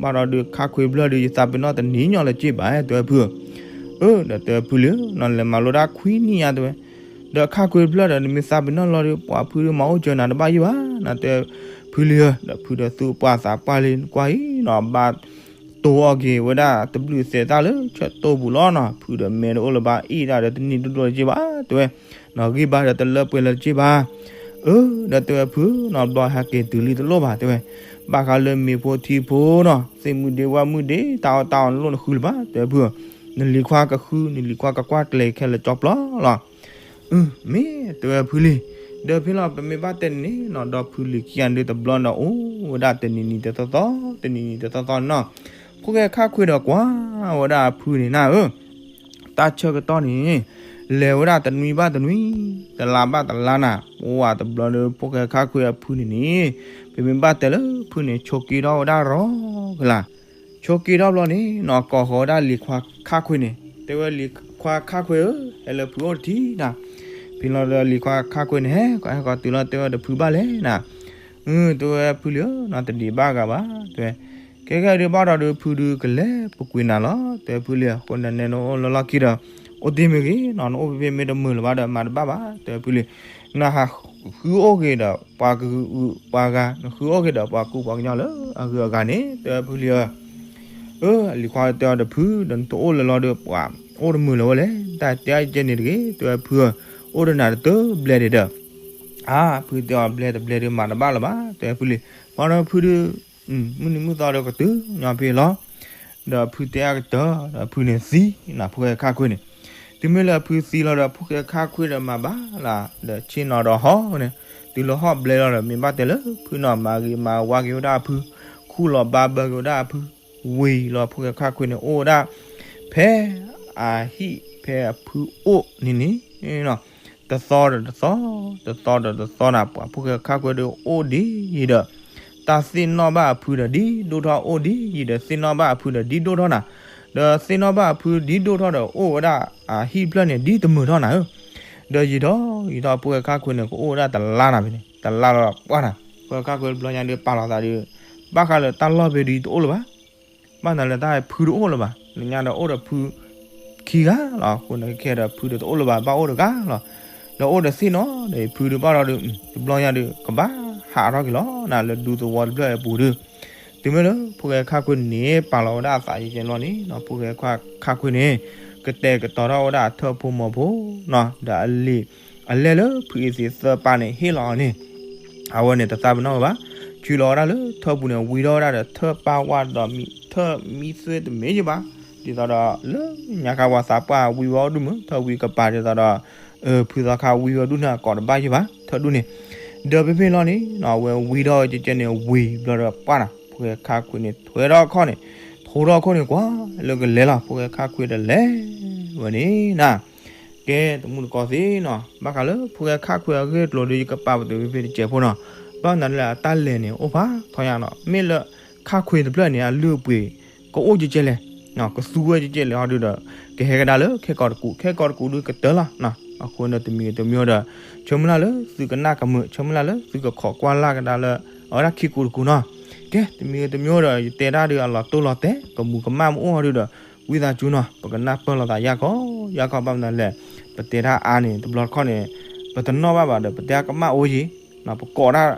ဘၣ်ဒီးဒုးခါခွ့တဖျၢၣ်ဒီး ယသးပ့ၤနီၣ်တနံၤညီလၢၤက့ၤဘၣ် တဲဝဲဖုဧၢ, အၢ ဒီးတဲဝဲဖုလံဧၢ နလဲၤမၤလိတၢ်ခွံနံၣ်ညါ တဲဝဲ, ဒီးခါခွ့တဖျၢၣ်ဒီး နမ့ၢ်သးပ့ၤနီၣ်လီၤဒီး ပှၤဖုဒီးမၤအိၣ်စၢၤနၤတဘၣ်ယံၤဘၣ် နတဲဖုလံဧၢ, ဒီးဖုဒီးသူပှၢ်သးပှၢ်လံ နကွၢ်အံၤနီၤ ဘၣ်တိၢ်အီၣ်က့ၤဝဲဒၣ် တဘျုးသဲးသၣ်လၢဆၢတိၢ်ပူၤလီၤနီၤ ဖုဒီးမဲာ်တအိၣ်လၢၤဘၣ် အ့ၣ်ဒၣ်ဒီးတနံၤဒိၣ်ဒိၣ်လၢၤက့ၤဘၣ် တဲဝဲ, နီၤဂံၢ်ဘါဒီးတလၢပှဲၤလၢၤက့ၤဘၣ်, အၢ ဒီးတဲဝဲဖုနီၤ ဘျီဟဲက့ၤတုၤလံတလိၣ်ဘၣ် တဲဝဲ, ဘၣ်ဃးလၢမ့ၤဖိထံဖိနီၤ သ့ၣ်မုၢ်ဒ့ဝၣ်မုၢ်ဒ့ တၢ်အီၣ်တၢ်အီနလိၣ်နဃုလၢၤဘၣ် တဲဝဲဖုဧၢ, နလံၤခွါကဃု နလံၤခွါကကွၢ်ကျဲၤခဲလၢာ်ကၠီပျီလီၤ မ့ၢ်တဲဝဲဖုလံ, ဒီးဖဲလီၤပမ့ၢ်ဘၣ်တဲန့ၣ်နီၤ ဒီးဖုလံၤခံဂၤဒုးတဘျီဒီး အိၣ်ဝဲဒၣ်တနံၤနံၤတသီသီ တနံၤနံၤတသီသီနီၤ, ဖိၣ်ဃဲခါခွ့ဒီးကွၢ်ဝဲဒၣ်အဖုန့ၣ်နၤဧၢ, တၢ်ဆၢကတီၢ်န့ၣ် လဲၤဝဲဒၣ်တနွံဘၣ်တနွံ တလါဘၣ်တလါနၤ, ပှၤတဘျီဒီး ဖိၣ်ဃဲခါခွ့အဖုန့ၣ်န့ၣ် ပမ့ၢ်ဘၣ်တဲလၢဖုန့ၣ် ဆိးက့ထီၣ်ဝဲဒၣ်ရီကလး ဆိးက့ထီၣ်ဘျီန့ၣ်နီၤ ကိးဃီၤဝဲဒၣ်လံၤခွါခါခွ့န့ၣ် တဲဝဲလံၤခွါခါခွ့ဧၢ ဟဲလၢဖုအိၣ်တထံၣ်နၤ, ဖဲလီၤဒီးလံၤခွါခါခွ့န့ၣ် ဟဲကီးဟဲကီးတုၤလီၤ တဲဝဲဒီးဖုဘၣ်လဲၣ်နၤ, တဲဝဲဖုလံဧၢ နတဒံးဘၣ်ဂၤဘၣ် တဲဝဲ, ကဲကဲဒုးဘၣ်ဒီးဒုးဖုဒုးကလဲၤပူၤကွံာ်နၤလီၤ တဲဖုလံ. အဃိန့ၣ်နအိၣ်လၢလီၢ်ခံဒီး အိၣ်တ့ၢ်မ့ၢ်ဂ့ၤနီၤ, နအိၣ်ဖဲဖဲမ့ၢ်တမုာ်လၢၤဘၣ်ဒီးမၤတဘၣ်ဘၣ် တဲဖုလံ. နဟးဃုအိၣ်က့ၤဒီးပှၤကအုးပှၤဂၤ, နဃုအိၣ်က့ၤဒီးပှၤကူပှၤကညီလၢအဂုၤအဂၤန့ၣ် တဲဖုလံဧၢ. အၢ အလံၤခွါတဲအီၤဒီးဖု ဒီးနတအိၣ်လၢၤလီၤဒီး ပှၤအိၣ်တမုာ်လၢၤဝဲလဲၣ်, တၢ်တဲအကဲန့ၣ်တဂ့ၤ တဲဝဲဖုဧၢ. အိၣ်ဒီးနၤတတၢၢ်ဘျဲၣ်ဒံးဒီး အါ ဖုတဲအီၤဘျဲၣ်တဘျဲၣ်ဒုးမၤတဘၣ်လၢၤဘၣ် တဲဖုလံ. ဘၣ်ဒီးဖုဒုး မုၢ်နံၤမုၢ်သီဒီးကတုၤညီဖဲလီၤ. ဒီးဖုတဲအကတၢၢ်ဒီးဖုန့ၣ်သံနၤ ဖိၣ်ဃဲခါခွ့န့ၣ်. တုၤမ့ၢ်လၢဖုသံလီၤဒီး ဖိၣ်ဃဲခါခွ့ဒီးမၤဘၣ်လၢ ဒီးဆ့ၣ်နီၤဒီးဟီၣ်န့ၣ်, တုၤလၢဟီၣ်ဘျဲလီၤဒီး မ့ၢ်ဘၣ်တဲလၢဖုနီၤ မၤဂ့ၤမၤဝါက့ၤဝဲဒၣ်အဖု, ခူၣ်လီၤဘါဘၢက့ၤဝဲဒၣ်အဖု, ဝံၤလီၤဖိၣ်ဃဲခါခွ့န့ၣ် အိၣ်ဝဲဒၣ် ဖဲအဟံၣ်ဖဲအဖုအိၣ်န့ၣ်န့ၣ် တသီဒီးတသီ, တသီဒီးတသီနၤ ပှၤဖိၣ်ဃဲခါခွ့ဒီးအိၣ်ဒ်ယံၤဒီး တၢ်သ့ၣ်နီၣ်ဘၣ်အဖုဒီးဒ်ဒိၣ်ထီၣ်အိၣ်ဒ်ယံၤဒီး သ့ၣ်နီၣ်ဘၣ်အဖုဒီးဒ်ဒိၣ်ထီၣ်နၤ, ဒီးသ့ၣ်နီၣ်ဘၣ်အဖုဒ်ဒိၣ်ထီၣ်ဒီးအိၣ်ဝဲဒၣ်အဟံၣ်ဖျၢၣ်န့ၣ် ဒ်တမုာ်ထီၣ်နၤဧၢ. ဒီးယံာ်ထီၣ်ယံာ်ထီၣ် ဖိၣ်ဃဲခါခွ့န့ၣ် ကအိၣ်ဝဲဒၣ်တလါနၤဖဲန့ၣ်, တလါလီၤပှၢ်နၤ, ဖိၣ်ဃဲခါခွ့တဘျီညါဒီးပာ်လီၤသးဒီး ဘၣ်ဃးလၢတၢ်လီၢ်ဖဲဒုးတအိၣ်လၢၤဘၣ် ဘၣ်နၤလၢတၢ်ဖုတအိၣ်လၢၤဘၣ်, လၢညါဒီးအိၣ်ဒီးဖု ခံဂၤလီၤ. အဃိန့ၣ်ခဲဒီးဖုဒီးတအိၣ်လၢၤဘၣ် ဘၣ်အိၣ်တဂၤလီၤ. ဒီးအိၣ်ဒီးသ့ၣ်နီၣ်ဒီးဖုဒုးဘၣ်ဒီးဒုး တဘျီညါဒုး ကဘၣ်ဟးထီၣ်က့ၤလီၤနၤ လၢဒူသဝီတဖျၢၣ်အပူၤဒုး. တုၤမ့ၢ်လၢဖိၣ်ဃဲခါခွ့န့ၣ် ပာ်လီၤဝဲဒၣ်အသးယဲကဲလီၤန့ၣ် ဖိၣ်ဃဲခါခွ့န့ၣ် ကတဲာ်ကတီၤထီၣ်ဝဲဒၣ်အထၢၣ်ဖိမီၤဖိနီၤ ဒီးအလံာ် အလဲၢ်လၢဖုအံၤသ့ၣ်သၢပၢ်န့ၣ် ဟ့ၣ်လီၤအီၤန့ၣ် အဝဲန့ၣ်တသးပ့ၤနီၣ်ဝဲဘၣ်. ဆူလီၤဝဲဒၣ်လၢထၢၣ်ပူၤန့ၣ် ဝံထီၣ်ဝဲဒၣ်ဒီးထၢၣ်ပၢ်ဝါဒီးမံၤ ထၢၣ်မံသွဲတမ့ၢ်ယဘၣ်. ဒ်သိးဒီးလၢညါခါပှၤသးပှၢ်ဝံဝဲအီၤဒူၣ်မုၢ် ထၢၣ်ဝံကပၤ ဒ်သိးဒီး ဖုသီခါဝံဝဲဒူၣ်န့ၣ် အကိးတဘၣ်ယဘၣ် ထၢၣ်ဒူၣ်န့ၣ်. ဒီးဖဲဖဲလီၤန့ၣ် အဝဲဝံထီၣ်ဝဲကဲကဲန့ၣ် ဝံၤဘျီဒီးပှၢ်နၤ ဖိၣ်ဃဲခါခွ့န့ၣ် ထွဲထီၣ်ခီၣ်န့ၣ် ထိထီၣ်ခီၣ်န့ၣ်ကွၢ်လၢကလဲၤလီၤ ဖိၣ်ဃဲခါခွ့ဒီးလဲၤဝဲန့ၣ်နၤ. ကဲ တမူတကိးသ့ၣ်နီၤ ဘၣ်ဃးလၢဖိၣ်ဃဲခါခွ့အဂ့ၢ်အကျိၤဒီး ယကပာ်ပတုာ်ဖဲဖဲတစဲးဖိနီၤ. ဘၣ်မနုၤလၢအတၢ်လဲၤန့ၣ် အိၣ်ဖးထီညါနီၤ မ့ၢ်လၢခါခွ့တဖျၢၣ်န့ၣ် အလုၢ်အပှ့ၤ ကအိၣ်ကဲကဲလဲၣ် ကသူဝဲကဲကဲလဲၣ်ဟီဒုဒီး ကဟဲကဒါလၢခဲကိာ်တကူး ခဲကိာ်တကူးဒုကတၢၢ်လီၤ. အဃိန့ၣ်တမံၤတမံၤဒီး ဆၢမုၢ်လၢ်လၢသုကနၣ်ကမုာ် ဆၢမုၢ်လၢ်လၢသုကခိးကွၢ်လၢ်ကဒါလၢ အဝဲဒၣ်ခံကူးတကူးနီၤ. ကဲ တမံၤတမံၤဒီး ယတဲတၢ်ဒုးအလီၤတိၢ်လီၤတဲာ် ကမူးကမၣ်မ့ၢ်အိၣ်ဟီဒုဒီး ဝံသးစူၤနီၤ ပကနၢ်ပၢၢ်လိာ်သးယၢ်ကီယၢ်ကီ ဘၣ်မနုၤလဲၣ် ပတဲတၢ်အါန့ၣ် တဘျီတခီၣ်န့ၣ် ပတနီၣ်ဘၣ်ဘၣ်ဒီး ပတဲတၢ်ကမၣ်အိၣ်ယံၤ ပကိးတၢ်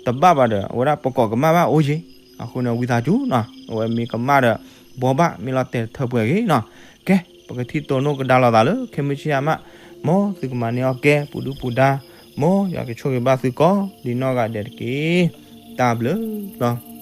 တဘၣ်ဘၣ်ဒီး အဝဲဒၣ်ပကိးကမၣ်ဘၣ်အိၣ်ယံၤ. အဃိန့ၣ် ဝံသးစူၤနီၤ အဝဲမ့ၢ်ကမၣ်ဒီး ဘှီဘၣ် မ့ၢ်လီၤတဲာ်ထၢပှဲၤဂ့ၤနီၤ. ကဲ ပကထံၣ်တိၢ်နီၣ်ကဒါလိာ်သးလၢ ခဲမုၢ်ဆ့ၣ်အမး မ်သုကမၤန့ၢ်အီၣ်ကဲ ပူၤဒုပူၤဒါ မ်ယွၤကဆိၣ်ဂ့ၤဘၣ်သုကိးဒံးနီၢ်ဂၤဒဲးတက့ၢ်. တၢ်ဘျုးလီၤ.